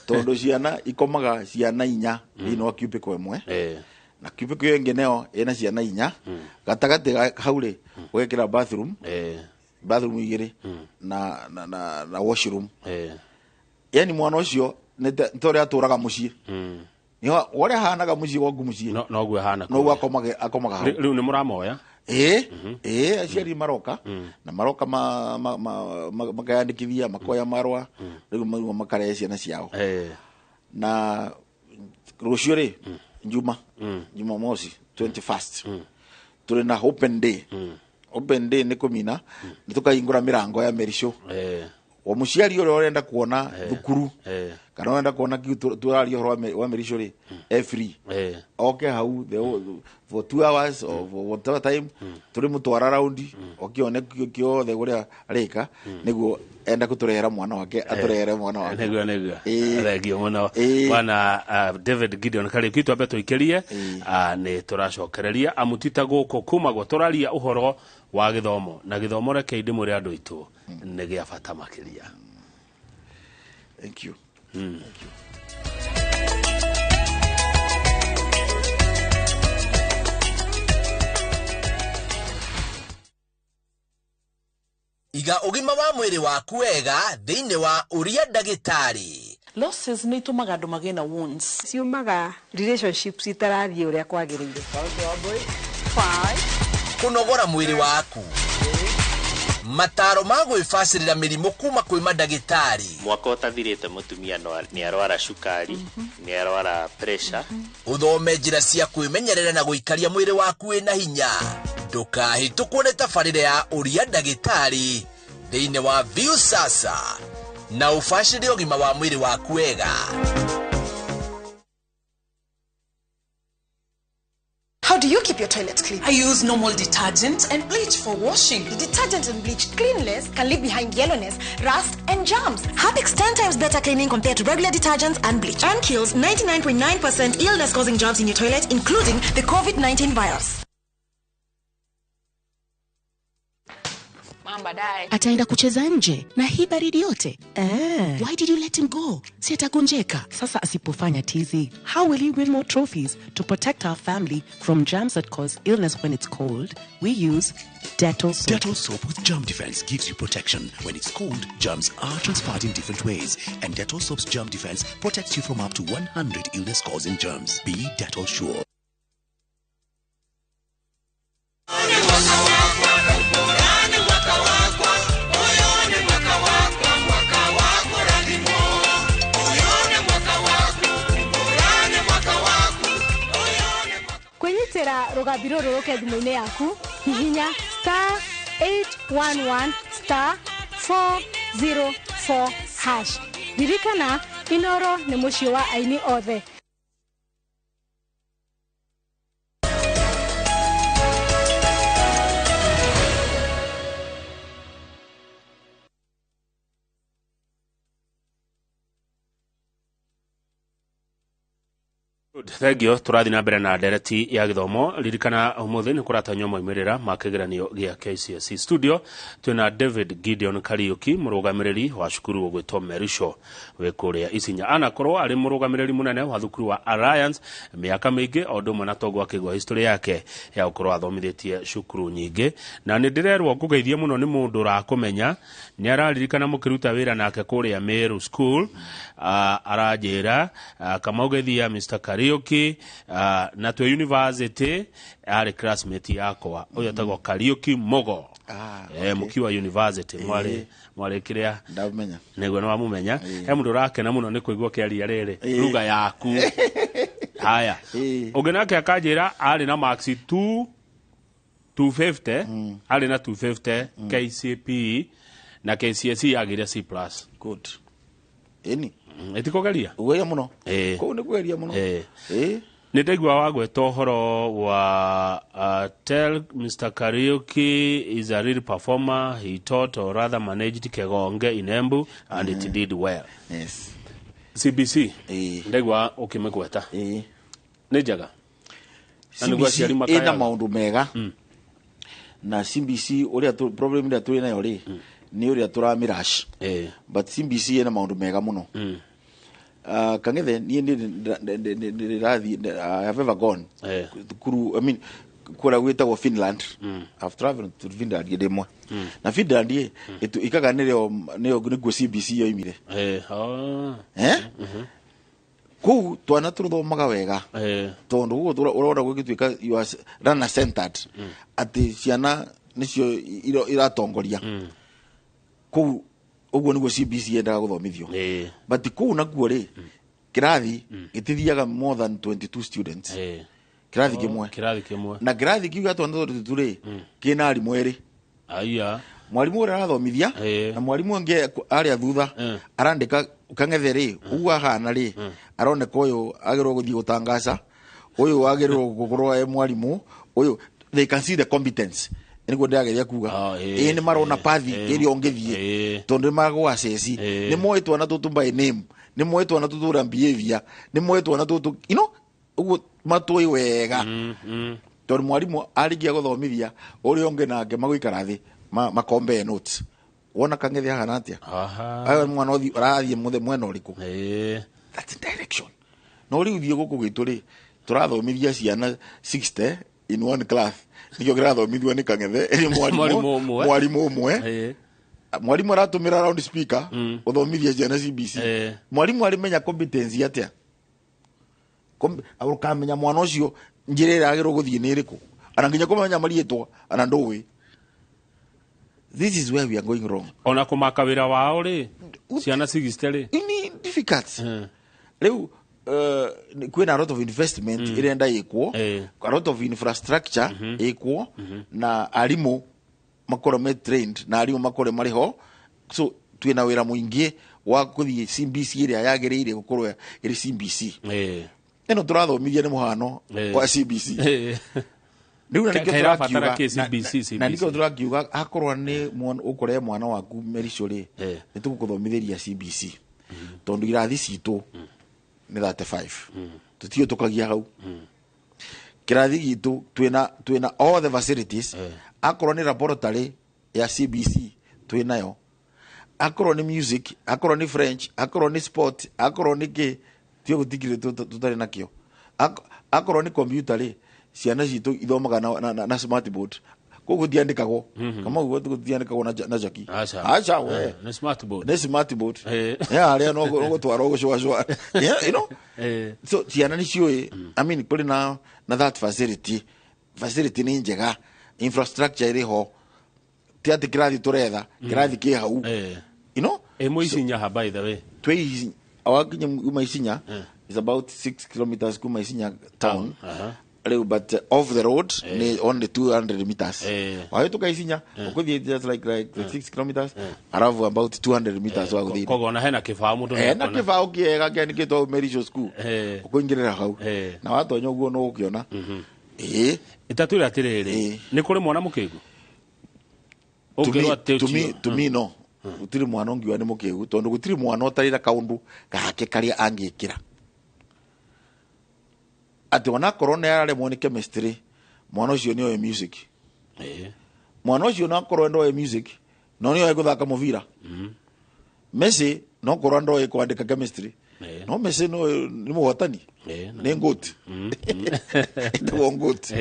tondu ciana ikomaga ciana inya thiini wa cubicle imwe na cubicle iyo ingi nayo ina ciana inya gatagati hau ri ugekira bathroom bathroom igiri na na na na washroom. Yani mwana ucio ni tori aturaga mucii ni uria hanaga mucii gwaku mucii no guo hana no guo akomaga hau. Riu ni muramoya aciari maroka na maroka makayandikithia makoya marwa riu makarehe ciana ciao na rucio ri Juma Jumamosi 21st turi na open day. Open day ni kumina ni tukahingura mirango ya Mericho o muciari uria urenda kuona thukuru kana urenda kuona kiu turaria uhoro wa Mericho ri e free oke hau for 2 hours or for whatever time turi mutwara raundi okione kiothe uria arika niguo enda kuturehera mwana wake aturehere mwana wake niguo thengio muno bwana David Gideon Kariuki twambe tuikirie ni turacokereria amutita guku kuma gwo turaria uhoro wa githomo na githomo reke ndimwire andu itu ni gia bata makiria. Thank you. Thank you. Iga ũgima wa mwĩrĩ waku wega thĩinĩ wa ũria ndagĩtarĩ. Losses nĩ itũmaga andũ magĩe na wounds. Ciumaga relationships itarathiĩ ũrĩa kwagĩrĩire. Kũnogora mwĩrĩ waku. Mataro ma gwĩbacĩrĩra mĩrimũ kuma kwĩ mandagĩtarĩ. Mwaka ũtathirĩte mũtumia nĩ arwara cukari, nĩ arwara pressure. Ũthome njĩra cia kwĩmenyerera na gũikaria mwĩrĩ waku wĩna hinya. Ndũkahĩtũkwo nĩ tabarĩra ya ũria ndagĩtarĩ thĩinĩ wa Viusasa na ũbacĩrĩre ũgima wa mwĩrĩ waku wega. How do you keep your toilet clean? I use normal detergent and bleach for washing. The detergent and bleach cleanless can leave behind yellowness, rust, and germs. Harpic's 10 times better cleaning compared to regular detergents and bleach, and kills 99.9% illness-causing germs in your toilet, including the COVID-19 virus. Ataenda kucheza nje na hii baridi yote. Why did you let him go? Si atagonjeka. Sasa asipofanya tizi, how will he win more trophies? To protect our family from germs that cause illness when it's cold, we use Dettol soap. Dettol soap with germ defense gives you protection. When it's cold, germs are transferred in different ways, and Dettol soap's germ defense protects you from up to 100 illness-causing germs. Be Dettol sure. Kwĩnyitĩra rũgambi rũrũ rũke thimũ-inĩ yaku hihinya star 811 star 404 hash. Ririkana, Inoro nĩ mũciĩ wa aini othe. Thengio. Tũrathiĩ na mbere na ndereti ya gĩthomo. Ririkana ũmũthĩ nĩ kũratanywo maumĩrĩra ma kĩgeranio gĩa KCSE. Studio twĩna David Gideon Kariuki, mũrũgamĩrĩri wa cukuru ũgwĩtwo Merisho wĩ kũrĩa Isinya. Anakorwo arĩ mũrũgamĩrĩri mũnene wa thukuru wa Alliance mĩaka mĩingĩ, o ũndũ ũmwe na toguo akĩigua history yake ya gũkorwo athomithĩtie cukuru nyingĩ. Na nĩ ndĩrerwo ngũgeithie mũno nĩ mũndũ ũrakũmenya, nĩ araririkana mũkĩruta wĩra nake kũrĩa Meru School. Aranjĩra Kamau geithia Mr Kariuki, na twĩ university arĩ classmate yakwa. Ũyũ etagwo Kariuki Mugo. Mũkiwa university mwarĩ mwarĩ kĩrĩa. Ndamenya. Nĩguo nĩ wamũmenya. He mũndũ ũrakena mũno nĩ kũigua kĩaria rĩrĩ ruga yaku. Haya, ũngĩ nake akanjĩra arĩ na marks 2 250, arĩ na 250 KCPE na KCSE agĩire C plus. Good. Ĩni. Ĩtikũgeria. Ũgeria mũno. Kũu nĩ kũgeria mũno. Nĩ ndaigua wagweta ũhoro wa tell Mr Kariuki is a real performer. He taught or rather managed Kegonge in Embu and it did well. Yes. CBC ndaigua ũkĩmĩgweta nĩ njega na nĩguo CBC aciari ĩna makayaga. Maũndũ mega na CBC ũrĩa problem ĩrĩa tũrĩ nayo rĩ nĩ ũrĩa tũramĩrash, but CBC ĩna maũndũ mega mũno. Kang'ethe, niĩ ndĩrathiĩ, I have ever gone thukuru, I mean, kũrĩa gwĩtagwo Finland. I've traveled to Finland hĩndĩ ĩmwe, na Finland ĩ ĩkaga nĩrĩo nĩyo nĩkuo CBC yoimire. Oh. Eh? Kũu twana tũthomaga wega tondũ gũkũ ũrona gũgĩtuĩka you are learner centered, atĩ ciana nĩcio iratongoria kũu. Ũguo nĩguo CBC yendaga gũthomithio, but kũu nakuo rĩ, kĩrathi gĩtithiaga more than 22 students, kĩrathi kĩmwe. Kĩrathi kĩmwe. Na kĩrathi kĩu gĩa twana 22 rĩ, kĩna arimũ erĩ, aya mwarimũ ũrĩa arathomithia na mwarimũ ũngĩ arĩa thutha arandĩka. Kang'ethe rĩ, ũguo ahana rĩ, aroneka ũyũ agĩrĩirwo gũthiĩ gũtangaca, ũyũ agĩrĩirwo gũkorwo e mwarimũ ũyũ. They can see the competence, nĩguo ndĩrageria kuga. Ĩĩ, nĩ marona pathi ĩrĩa ũngĩthiĩ tondũ nĩ magũaceci, nĩ moĩ twana tũtũ by name, nĩ moĩ twana tũtũ ũrĩa behavior, nĩ moĩ twana tũtũ ũguo matũĩ wega, tondũ mwarimũ arĩkia gũthomithia ũrĩa ũngĩ nake magũikara thĩ makombe notes, wona Kang'ethe ahana atĩa. Aya mwana ũthi ũrathiĩ mũthe mwena ũrĩkũ. That's direction. No rĩu thiĩ gũkũ gwitũ rĩ, tũrathomithia ciana 60 in one class, nĩkĩo kĩrathomithio nĩ Kang'ethe nĩ mwarimũ mwarimũ ũmwe. Mwarimũ ũmwe, mwarimũ aratũmĩra round speaker gũthomithia ciana CBC. Mwarimũ arĩmenya competence atĩa? Ũkamenya mwana ũcio njĩra ĩrĩa agĩrĩirwo gũthiĩ nĩ ĩrĩkũ, ana nginya kũmenya mariĩtwa ana ndũĩ. This is where we are going wrong. Ona kũmaka wĩra wao rĩ, ciana 60 rĩ. Ni difficult. Rĩu kwĩna a lot of investment ĩrenda ĩkwo, a lot of infrastructure ĩkwo, na arimũ makorwo me trained, na arimũ makorwo marĩ ho. So twĩna wĩra mũingĩ wa gũthiĩ CBC ĩrĩa yagĩrĩire gũkorwo ĩrĩ CBC. Ĩno tũrathomithia nĩ mũhano wa CBC rĩu, na nĩkĩo Kaĩrabatara tũrakiuga kĩ CBC, na CBC. Nĩkĩo tũrakiuga akorwo nĩ ũkũrehe mwana waku Merisho rĩ, nĩ tũgũkũthomithĩria CBC, tondũ irathi citũ nĩ 35, tũtiũ tũkagia hau. Kĩrathi gitũ twĩna all the facilities. Akorwo nĩ laboratory ya CBC twĩnayo, akorwo nĩ music, akorwo nĩ French, akorwo nĩ sport, akorwo nĩ kĩ, tio gũtikire tũtarĩ nakĩo. Akorwo nĩ computer rĩ, ciana citũ ithomaga na smart board. Kũu gũtiandĩkagwo kama ũguo, gũtiandĩkagwo na jaki. Aca. Aca we. Nĩ smart board. Nĩ smart board ya arĩa no gũtwara ũgũcũacũa, yeah, so ciana nĩ ciũĩ. I mean, kũrĩ na that facility nĩ njega, infrastructure ĩrĩ ho, ti atĩ kĩrathi tũretha, kĩrathi kĩ hau. Ĩ mwĩ Isinya ha, by the way? Twĩ awakinya kuma Isinya is about 6 kilometers kuma Isinya town. Rĩu but off the road nĩ only 200 meters. Wahĩtũka Isinya, ũkũthiĩ just like 6 kilometers, arabu about 200 meters wa gũthiĩ. Koguo ona hena kĩbaũ mũndũ Hena nĩekuona. kĩbaũ kĩega kĩandĩkĩtwo Merisho School. Ũkũingĩrĩra hau na watonya ũguo no ũkĩona. Ĩĩ. Itatwĩre atĩrĩrĩ, nĩ kũrĩ mwana mũkĩgu? Ũngĩrwo atĩ ũcio- Tumi no gũtirĩ mwana ũngiuga nĩ mũkĩgu, tondũ gũtirĩ mwana ũtarĩ na kaũndũ gake karĩa angĩkĩra, atĩ onakorwo nĩ araremwo nĩ chemistry, mwana ũcio nĩ oĩ music. Mwana ũcio nakorwo ndoĩ music, no nĩ oĩ gũthaka mũbira. Messi no korwo ndoĩ kwandĩka chemistry, no Messi no nĩ mũhotani, nĩ ngũti, ĩtagwo ngũti.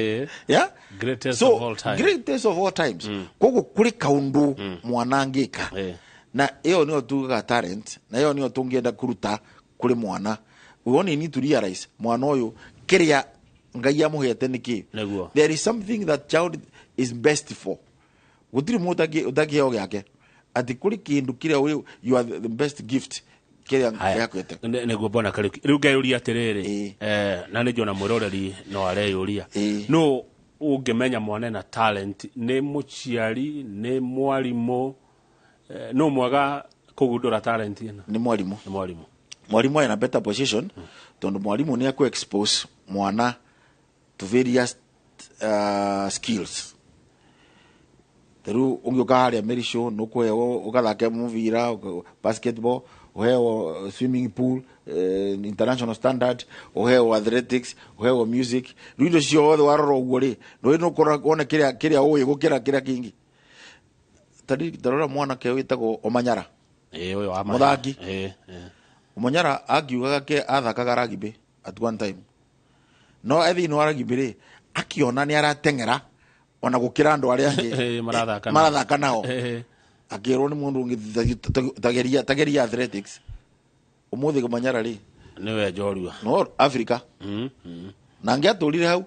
Yeah? Greatest So, of all time. Greatest of all times. Koguo kũrĩ kaũndũ mwana angĩka, na ĩyo nĩyo tugaga talent, na ĩyo nĩyo tũngĩenda kũruta kũrĩ mwana. We only need to realize mwana ũyũ kĩrĩa Ngai amũhete nĩ kĩ. There is something that child is best for. Gũtirĩ mũndũ ũtakĩheo gĩake, atĩ kũrĩ kĩndũ kĩrĩa you are the best gift kĩrĩa Haya. gĩakwete. Nĩguo mbona Kariuki, rĩu ngeyũria atĩrĩrĩ, na nĩ njona mwĩroreri no areyũria, no ũngĩmenya mwana ena talent, nĩ mũciari, nĩ mwarimũ, no mwega kũgundũra talent ĩno? Nĩ mwarimũ. Nĩ mwarimũ. Mwarimũ ena better position, tondũ mwarimũ nĩ akũ expose mwana to various skills. Rĩu ũngĩũka harĩa Merisho, nũkũheo ũgathake mũbira, basketball, ũheo swimming pool, international standard, ũheo athletics, ũheo music. Rĩu indo ciothe warora ũguo rĩ, ndũĩ nũkũrora wone kĩrĩa ũĩ gũkĩra kĩrĩa kĩngĩ. Tarora mwanake wĩtagwo Omanyara. Ĩĩ, ũyũ wa Mũthaki. Ĩĩ, ĩĩ. Omanyara akiugaga ke athakaga rugby at one time, no e thĩinĩ wa rugby rĩ, akiona nĩ arateng'era ona gũkĩra andũ arĩa angĩ Ĩĩ, marathaka nao. Marathaka nao. Akĩrwo nĩ mũndũ ũngĩ, tageria athletics. Ũmũthĩ Omanyara rĩ, nĩwe njorua. No Africa na angĩatũrire hau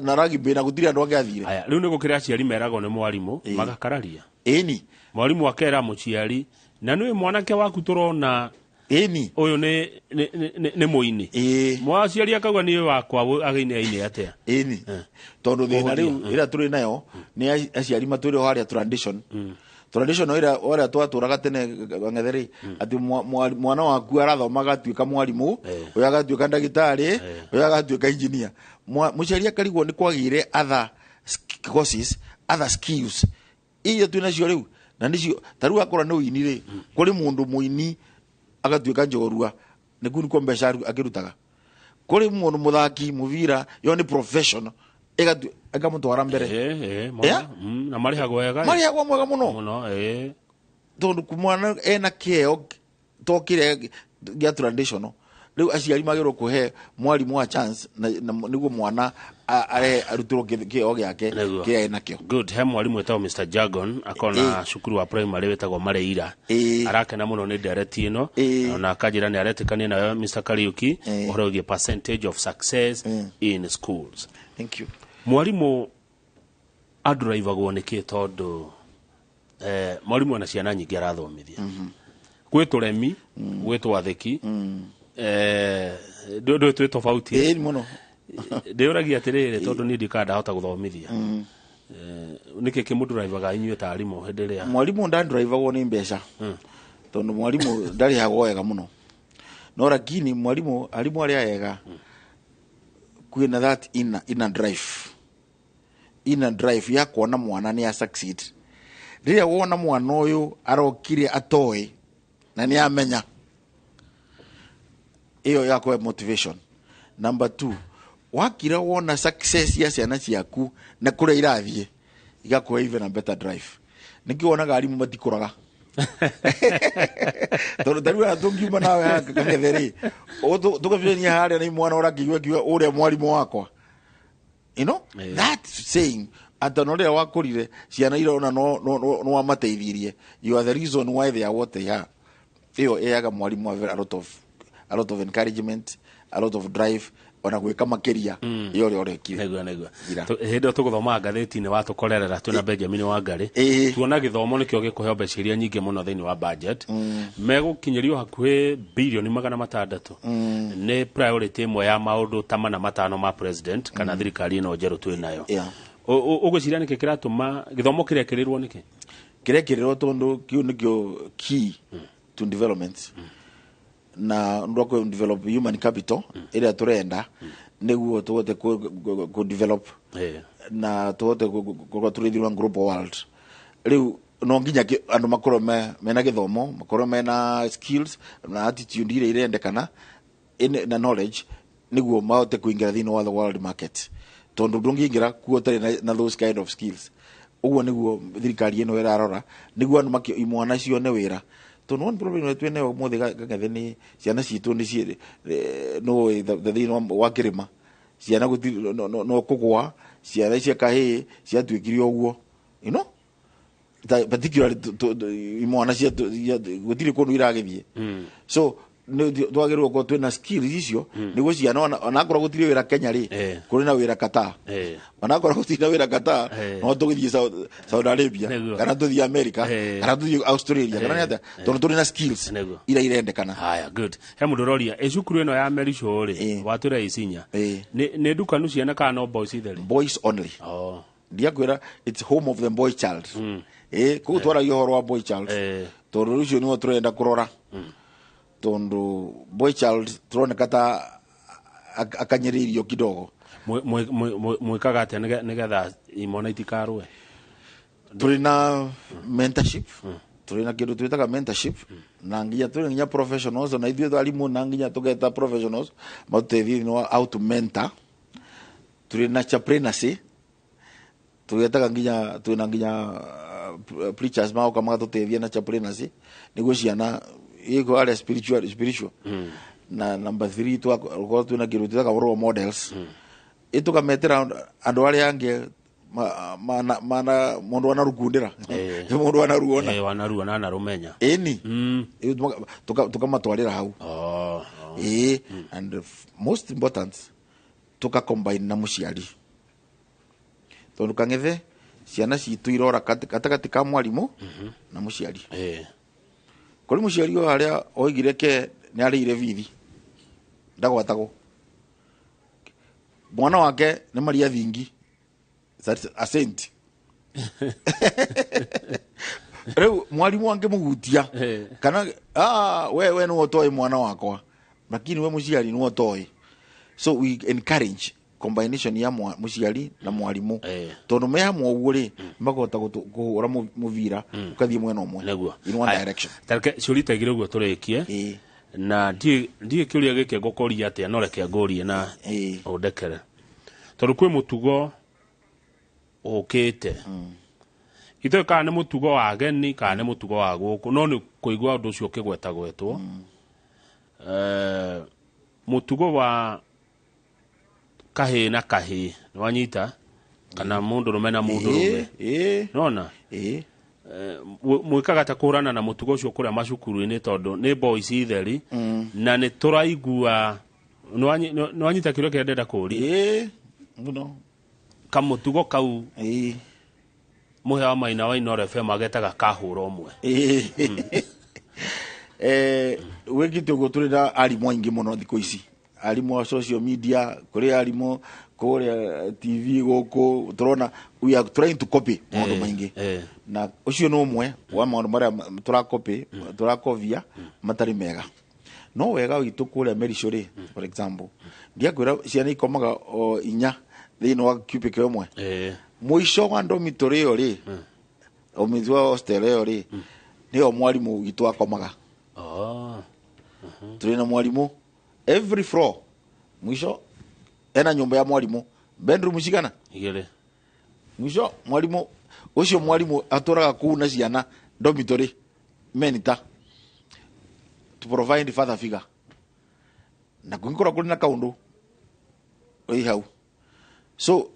na rugby na gũtirĩ andũ angĩ athire. Aya, rĩu nĩ gũkĩrĩ aciari meragwo nĩ mwarimũ magakararia. Ĩni. Mwarimũ akera mũciari, na nĩwe mwanake waku tũrona ĩni ũyũ nĩ mũini. Mwaciari akauga niĩ wakwa agĩine aine atĩa? Ĩni, tondũ thĩna rĩu Kũhũthia. ĩrĩa tũrĩ nayo nĩ aciari matũrĩ o harĩa tradition ĩrĩa ũrĩa twatũraga tene ng'ethe rĩ, atĩ mwana waku arathoma agatuĩka mwarimũ, ũyũ agatuĩka ndagĩtarĩ, ũyũ agatuĩka engineer. Mũciari akarigwo nĩ kwagĩire other courses, other skills iria twĩ nacio rĩu, na nĩcio ta rĩu akorwo nĩ ũini rĩ, kũrĩ mũndũ mũini agatuĩka njorua, nĩkuo nĩkuo mbeca akĩrutaga. Kũrĩ mũndũ mũthaki mũbira, yo nĩ professional, ĩkamũtwara mbere. Ĩĩ, ĩĩ, Yeah? Na marĩhagwo wega. Marĩhagwo mwega mũno. Mũno, ĩĩ. Tondũ mwana ena kĩheo to kĩrĩa gĩa traditional. Rĩu aciari magĩrĩirwo kũhe mwarimũ wa chance na nĩguo mwana arehe arutĩrwo kĩheo gĩake Nĩguo. kĩrĩa enakĩo. Good. He mwarimũ wĩtagwo Mr Jagon akona cukuru wa primary wĩtagwo Mareira, arakena mũno nĩ ndereti ĩno, na akanjĩra nĩ aretĩkania nawe Mr Kariuki ũhoro wĩgiĩ percentage of success in schools. Thank you. Mwarimũ andũraivagwo nĩkĩ? Tondũ mwarimũ ena ciana nyingĩ arathomithia, gwĩ tũremi, gwĩ twathĩki, ndũĩ twĩ tofauti. Ĩĩ, mũno. Ndĩũragia atĩrĩrĩ, tondũ niĩ ndikaga ndahota gũthomithia, nĩkĩ kĩmũndũraivaga inyuĩ ta arimũ hĩndĩ ĩrĩa Mwarimũ ndandũraivagwo nĩ mbeca, tondũ mwarimũ ndarĩhagwo wega mũno, no lakini mwarimũ, arimũ arĩa ega, kwĩna that inner drive ya kuona mwana nĩ a succeed. Rĩrĩa wona mwana ũyũ arokire atoĩ na nĩ amenya, ĩyo yakwe motivation. Number two, wakira wona success ya ciana ciaku na kũrĩa irathiĩ, igakũhe even a better drive. Nĩkĩo wonaga arimũ matikũraga, tondũ ta rĩu haha tũngiuma nawe haha Kang'ethe rĩ, tũgacemania harĩa na imwana ũrakĩigua kiuga ũrĩa mwarimũ wakwa, that saying atĩ ona rĩrĩa wakũrire ciana irona no wamateithirie, you are the reason why they are what they are. Ĩyo ĩyaga mwarimũ a lot of encouragement, a lot of drive. Ona gwĩka makĩria ya ũrĩa ũrekire. Nĩguo. Ira. Hĩndĩ ĩyo tũgũthomaga ngathĩti-inĩ watũkorerera twĩna Benjamin Wangari, tuona gĩthomo nĩkĩo gĩkũheo mbeca iria nyingĩ mũno thĩinĩ wa budget, megũkinyĩrio hakuhĩ birioni 600. Nĩ priority ĩmwe ya maũndũ ta mana matano ma president kana thirikari ĩno njerũ twĩ nayo. Ũgwĩciria nĩkĩ kĩratũma gĩthomo kĩrekĩrĩrwo nĩkĩ? Kĩrekĩrĩrwo tondũ kĩu nĩkĩo key to development, na ũndũ wa kũ develop human capital ĩrĩa tũrenda nĩguo tũhote kũ develop na tũhote gũkorwo tũrĩ thĩinĩ wa global world. Rĩu no nginya andũ makorwo mena gĩthomo, makorwo mena skills na attitude iria irendekana na knowledge nĩguo mahote kũingĩra thĩinĩ wa the world market, tondũ ndũngĩingĩra kuo ũtarĩ na those kind of skills. Ũguo nĩguo thirikari ĩno ĩrarora nĩguo andũ imwana cione wĩra, tondũ one problem ĩrĩa twĩnayo ũmũthĩ Kang'ethe nĩ ciana citũ nĩ no thĩinĩ wa kĩrĩma ciana gũtirĩ no kũgwa, ciana cia kahĩĩ ciatuĩkire ũguo, particularly imwana cia gũtirĩ kũndũ iragĩthiĩ. So twagĩrĩirwo gũkorwo twĩna skills icio nĩguo ciana onakorwo gũtirĩ wĩra Kenya rĩ, kũrĩ na wĩra Qatar. Onakorwo gũtirĩ na wĩra Qatar, no tũgĩthiĩ Saudi Arabia kana tũthiĩ America kana tũthiĩ Australia kana nĩ atĩa, tondũ tũrĩ na skills iria irendekana. Haya, good. He mũndũ ũroria, ĩ cukuru ĩno ya Merisho rĩ, watwĩra Isinya, nĩ ndukanu ciana kana no boys itheri? Boys only. Oh. Ndiakwĩra it's home of the boy child. Kũu twaragia ũhoro wa boy child tondũ ũcio nĩwe tũrenda kũrora, tondũ boy child tũroneka ta akanyĩrĩirio kidogo. Mwĩkaga atĩa nĩgetha imwana itikarũe? Tũrĩ na mentorship, tũrĩ na kĩndũ twĩtaga mentorship, na nginya tũrĩ nginya professionals, na ithuĩ arimũ na nginya tũgeta professionals matũteithie thĩinĩ wa how to mentor. Tũrĩ na chaplaincy, tũgetaga nginya, twĩna nginya preachers magoka magatũteithia na chaplaincy nĩguo ciana ĩko arĩa spiritual. Na number 3, twakorwo twĩna kĩndũ twĩtaga role models, ĩtũkametĩra andũ arĩa angĩ mana mũndũ wanarukundĩra, mũndũ wanaruona. Wanaruona na narũmenya. Ĩni tukamatwarĩra hau. Ĩĩ, and most important, tuka combine na mũciari, tondũ Kang'ethe ciana citũ irora gatagatĩ ka mwarimũ na mũciari. Kũrĩ mũciari o harĩa oigire ke nĩ arĩire bithi, ndagwatagwo mwana wake nĩ Maria Thingi. That's a saint. Rĩu mwarimũ angĩmũhutia kana we nĩwe ũtoĩ mwana wakwa, lakini we mũciari nĩwe ũtoĩ. So we encourage combination ya mũciari na mwarimũ, tondũ me hamwe ũguo rĩ, makahota kũhũra mũbira ũkathiĩ mwena ũmwe, in one direction. Tareke ciũria ta igĩrĩ ũguo tũrĩkie, na ndiĩ kĩũria gĩkĩ ngũkũria atĩa, no reke ngũrie na ũndekere, tondũ kwĩ mũtugo ũkĩte, itoĩ kana nĩ mũtugo wa ageni kana nĩ mũtugo wa gũkũ, no nĩ kũigua ũndũ ũcio ũkĩgwetagwetwo. Mũtugo wa kahĩĩ na kahĩĩ, nĩ wanyita, kana mũndũrũme na mũndũrũme, nona mwĩkaga ta kũhũrana na mũtugo ũcio kũrĩa macukuru-inĩ, tondũ nĩ boys itheri na nĩ tũraigua. Nĩ wanyita kĩũria kĩrĩa ndĩrenda kũũria? Ĩĩ, mũno. Kamũtugo kau mũhĩa wa Maina wa Inooro FM agetaga kahũra ũmwe. Wĩkĩte ũguo, tũrĩ na arimũ aingĩ mũno thikũ ici, arimũ a social media, kũrĩ arimũ kũrĩa TV gũkũ tũrona we are trying to copy maũndũ maingĩ, na ũcio nĩ ũmwe wa maũndũ marĩa tũrakopĩ, tũrakovia matarĩ mega. No wega witũ kũrĩa Merisho rĩ, for example, ndiakwĩra ciana ikomaga o inya thĩinĩ wa cubicle ĩmwe. Mũico wa dormitory ĩyo rĩ, o mũico wa hostel ĩyo rĩ, nĩyo mwarimũ witũ akomaga. Tũrĩ na mwarimũ every floor, mũico ena nyũmba ya mwarimũ, bedroom cigana? Igĩrĩ. Mũico mwarimũ ũcio, mwarimũ atũraga kũu na ciana dormitory, mentor to provide father figure, na kũngĩkorwo kũrĩ na kaũndũ ĩ hau. So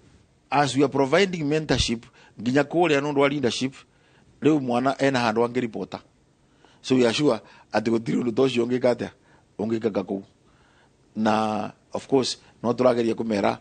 as we are providing mentorship nginya kũrĩa nĩ ũndũ wa leadership, rĩu mwana ena handũ angĩripota, so we are sure atĩ gũtirĩ ũndũ ta ũcio ũngĩka atĩa, ũngĩkaka kũu na Of course no tũrageria kũmera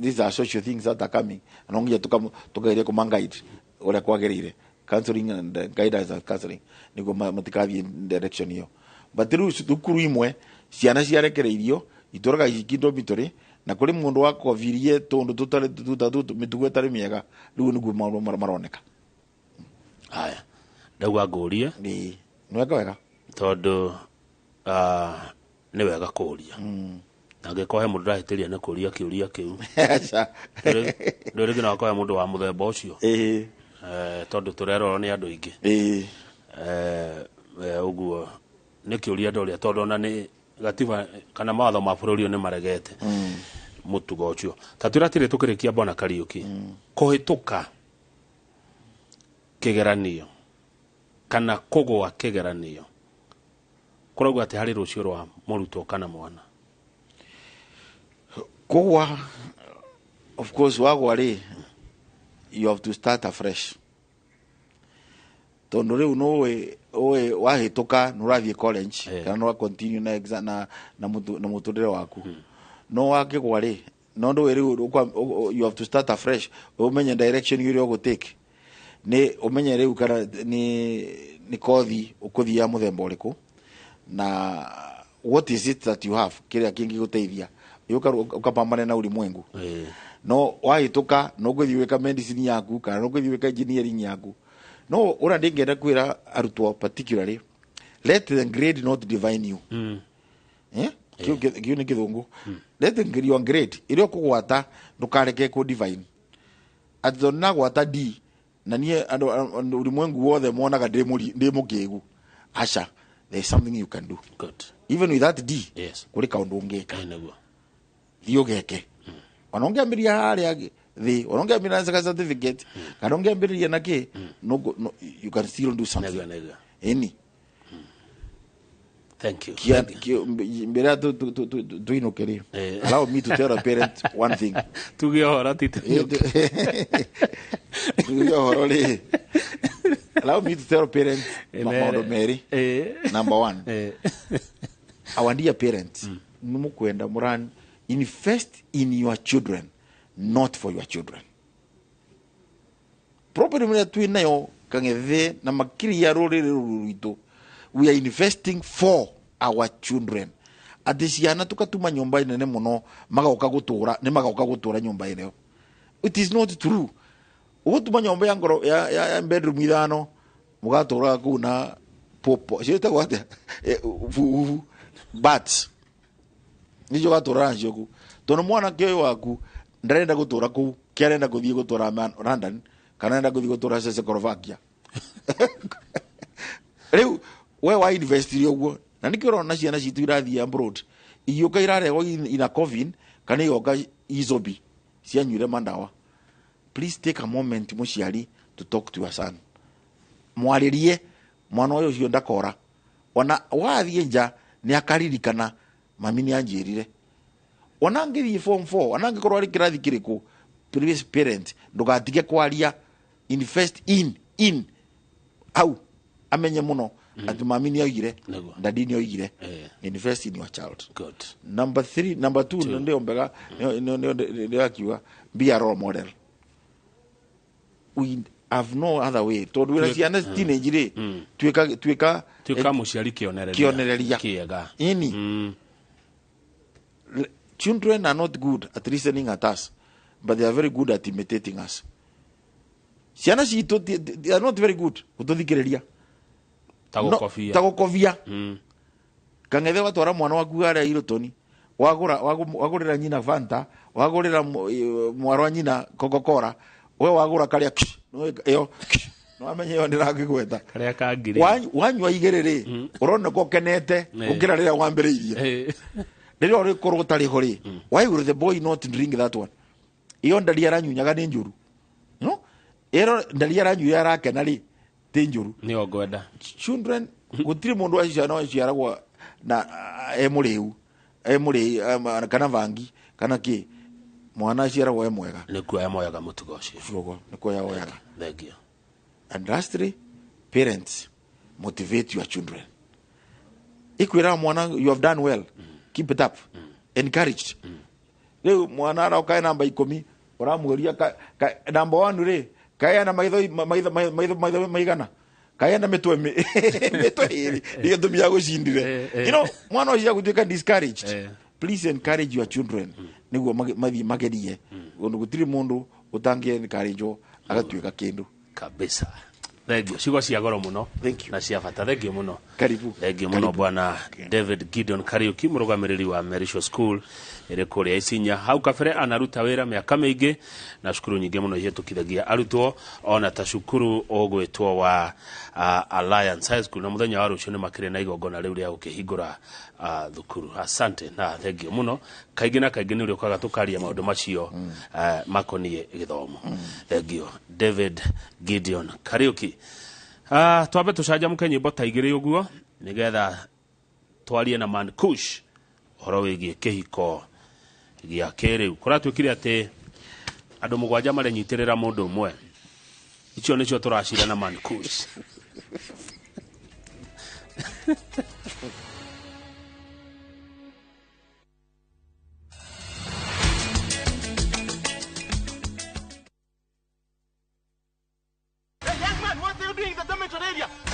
these are social things that are coming, no nginya tũkageria kũma-guide ũrĩa kwagĩrĩire, counseling and guidance and counseling, nĩguo matikathiĩ direction ĩyo. But rĩu thukuru imwe ciana ciarekereirio itũraga ici dormitory, na kũrĩ mũndũ wakobirie tũndũ tũtarĩ tuta tũtũ, mĩtugo ĩtarĩ mĩega. Rĩu nĩguo maũndũ maroneka. Haya, ndauga ngũrie. Nĩ weka wega. Tondũ nĩ wega kũria, na angĩkorwo he mũndũ ndahĩtĩria nĩ kũria kĩũria kĩu. Aca. Ndũrĩ rĩngĩ no akorwo he mũndũ wa mũthemba ũcio. Tondũ tũrerorwo nĩ andũ aingĩ. Ũguo nĩ kĩũria ndoria, tondũ ona nĩ gatiba kana mawatho ma bũrũri ũyũ nĩ maregete mũtugo ũcio. Ta twĩra atĩrĩ, tũkĩrĩkia, Bwana Kariũki, kũhĩtũka kĩgeranio kana kũgũa kĩgeranio kũrauga atĩ harĩ rũciũ rwa mũrutwo kana mwana? Kũgwa, of course, wagwa rĩ, you have to start afresh, tondũ rĩu nũĩ ũĩ wahĩtũka nĩ ũrathiĩ college kana nĩ continue na exam na mũtũrĩre waku. No wakĩgwa rĩ, no ndũĩ rĩu you have to start afresh, ũmenye direction ĩrĩa ũgũtake, nĩ ũmenye rĩu kana nĩ kothi ũkũthiĩ ya mũthemba ũrĩkũ, na what is it that you have kĩrĩa kĩngĩgũteithia ũkapambana na ulimwengu. No wahĩtũka no ũgũthiĩ gwĩka medicine yaku kana no ũgũthiĩ gwĩka engineering yaku. No ũrĩa ndingĩenda kwĩra arutwo particularly, let the grade not define you. Eh? Kĩu nĩ kĩthũngũ. Let your grade ĩrĩa ũkũgwata ndũkareke kũ define atĩ tondũ nagwata D na niĩ andũ ulimwengu wothe monaga ndĩ mũkĩgu. Aca, there is something you can do. Good. Even with that D, kũrĩ kaũndũ ũngĩka. Nĩguo. Thiĩ ũgeke, ona ũngĩambĩrĩria harĩa thĩ, ona ũngĩambĩrĩria na certificate kana ũngĩambĩrĩria na kĩ, no, you can still do something. Nĩguo. Ĩni. Thank you. Mbere ya tuinuke rĩ, allow me to tell a parent one thing. Tuge ũhoro, ti tuinuke. Tuge ũhoro rĩ, allow me to tell parents maũndũ merĩ. Number one, our dear parents, nĩ mũkwenda mũran invest in your children, not for your children. Problem ĩrĩa twĩ nayo kang'ethe na makĩria rũrĩrĩ rũrũ rwitũ, we are investing for our children, atĩ ciana tũkatuma nyũmba nene mũno magoka gũtũra, nĩ magoka gũtũra nyũmba ĩyo. It is not true. Ũgũtuma nyũmba ya ngoro ya bedroom ithano, mũgatũraga kũu na popo ciĩtagwo atĩa? Fufu but nicio ũgatũra nacio kũu, tondũ mwanake ũyũ waku ndarenda gũtũra kũu, kĩarenda gũthiĩ gũtũra London kana arenda gũthiĩ gũtũra Czechoslovakia. Rĩu we wa investire ũguo, na nĩkĩo ũrona ciana citũ irathiĩ abroad igĩũka irarehwo in a coffin kana igoka izobi cianyuire mandawa. Please take a moment, mũciari, to talk to your son. Mwarĩrie mwana ũyũ ũcio, ndakora ona wathiĩ nja nĩ akaririkana mami nĩ anjĩrire. Ona angĩthiĩ form 4, ona angĩkorwo arĩ kĩrathi kĩrĩkũ, please parent, ndũgatige kwaria. Invest in hau amenye mũno atĩ mami nĩ oigire, dadi nĩ oigire. Invest in your child. Good. Number three, number two, ndio mbega ndio akiuga, be a role model. We have no other way, tondũ wĩna ciana teenage rĩ, tuĩka tuĩka mũciari kĩonereria. Kĩonereria. Kĩega. Ini children are not good at listening at us, but they are very good at imitating us. Ciana citũ they are not very good gũtũthikĩrĩria. Ta gũkobia. Ta gũkobia. Kang'ethe watwara mwana waku harĩa Hilton, wagũra wagũrĩra nyina Fanta, wagũrĩra mwarwa wa nyina Coca-Cola, we wagũra karĩa ĩyo no amenye ĩyo ndĩrakĩgweta. Karĩa ka ngiri. Wanyua igĩrĩ rĩ, ũroneka ũkenete gũkĩra rĩrĩa wambĩrĩirie. Rĩrĩa ũrĩkorwo ũtarĩ ho rĩ, why will the boy not drink that one? Iyo ndari aranyunyaga nĩ njũru, no ĩro ndari aranyuire arakena rĩ, ti njũru. Nĩyo ngwenda. Children, gũtirĩ mũndũ wa ciana aciaragwo na e mũrĩu, e mũrĩu kana vangi kana kĩ. Mwana aciaragwo e mwega. Nĩ kuoya moyaga mũtugo ũcio. Ũguo nĩ kuoya woyaga. Thank you. And lastly, parents, motivate your children. Ikwĩra mwana, "You have done well, keep it up." encouraged. Rĩu mwana aroka e namba 10 ũramũria namba 1 rĩ kae na maitho maigana kae na mĩtwe mĩtwe ĩrĩ nĩ gĩtũmi ya gũcindire. Mwana ũcio agũtuĩka discouraged. Please encourage your children nĩguo mathiĩ magerie ũndũ gũtirĩ mũndũ ũtangĩ encourage agatuĩka kĩndũ kabisa. Thank you. Ciugo cia goro muno na cia bata. Thank you muno. Karibu. Thank you muno bwana David Gideon Kariuki, mũrũgamĩrĩri wa Merisho School ĩrĩ kũrĩa Isinya. Hau kabere anaruta wĩra mĩaka mĩingĩ na cukuru nyingĩ mũno ihĩtũkithagia arutwo ona ta cukuru ũgwĩtwo wa Alliance High School, na mũthenya wa rũciũ nĩ makĩrĩ na igongona rĩu rĩa gũkĩhingũra thukuru. Asante na thank you muno. Kaingĩ na kaingĩ nĩ ũrĩũkaga tũkaria maũndũ macio makoniĩ gĩthomo. Thank you David Gideon Kariuki. Twambe tũcanjamũke nyĩmbo ta igĩrĩ ũguo nĩgetha twarie na Man Kush ũhoro wĩgiĩ kĩhiko gĩa kĩrĩu. Kũratuĩkire atĩ andũ 7 marenyitĩrĩra mũndũ ũmwe. Icio nĩcio tũracira na Man Kush.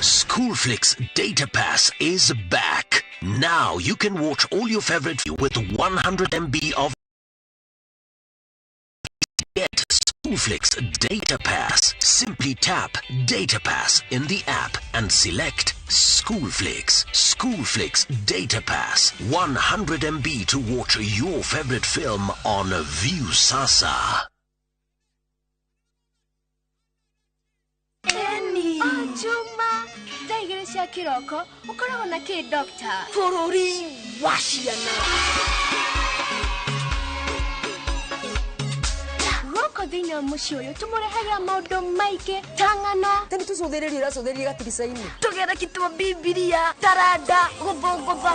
Schoolflix Data Pass is back. Now you can watch all your favorite with 100 MB of. Get Schoolflix Data Pass. Simply tap Data Pass in the app and select Schoolflix. Schoolflix Data Pass. 100 MB to watch your favorite film on Viusasa. Juma, thaa igĩrĩ cia kĩroko ũkoragwo na kĩ doctor? Bũrũri wa ciana. Gũkũ thĩinĩ wa mũciĩ ũyũ tũmũrehagĩra maũndũ maingĩ ta ng'ano. Tene tũcũthĩrĩrie ũracũthĩrĩria gatirica-inĩ. Tũgera kitwo Bibilia, taranda, gũthũngũtha,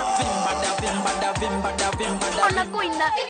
ona kũina.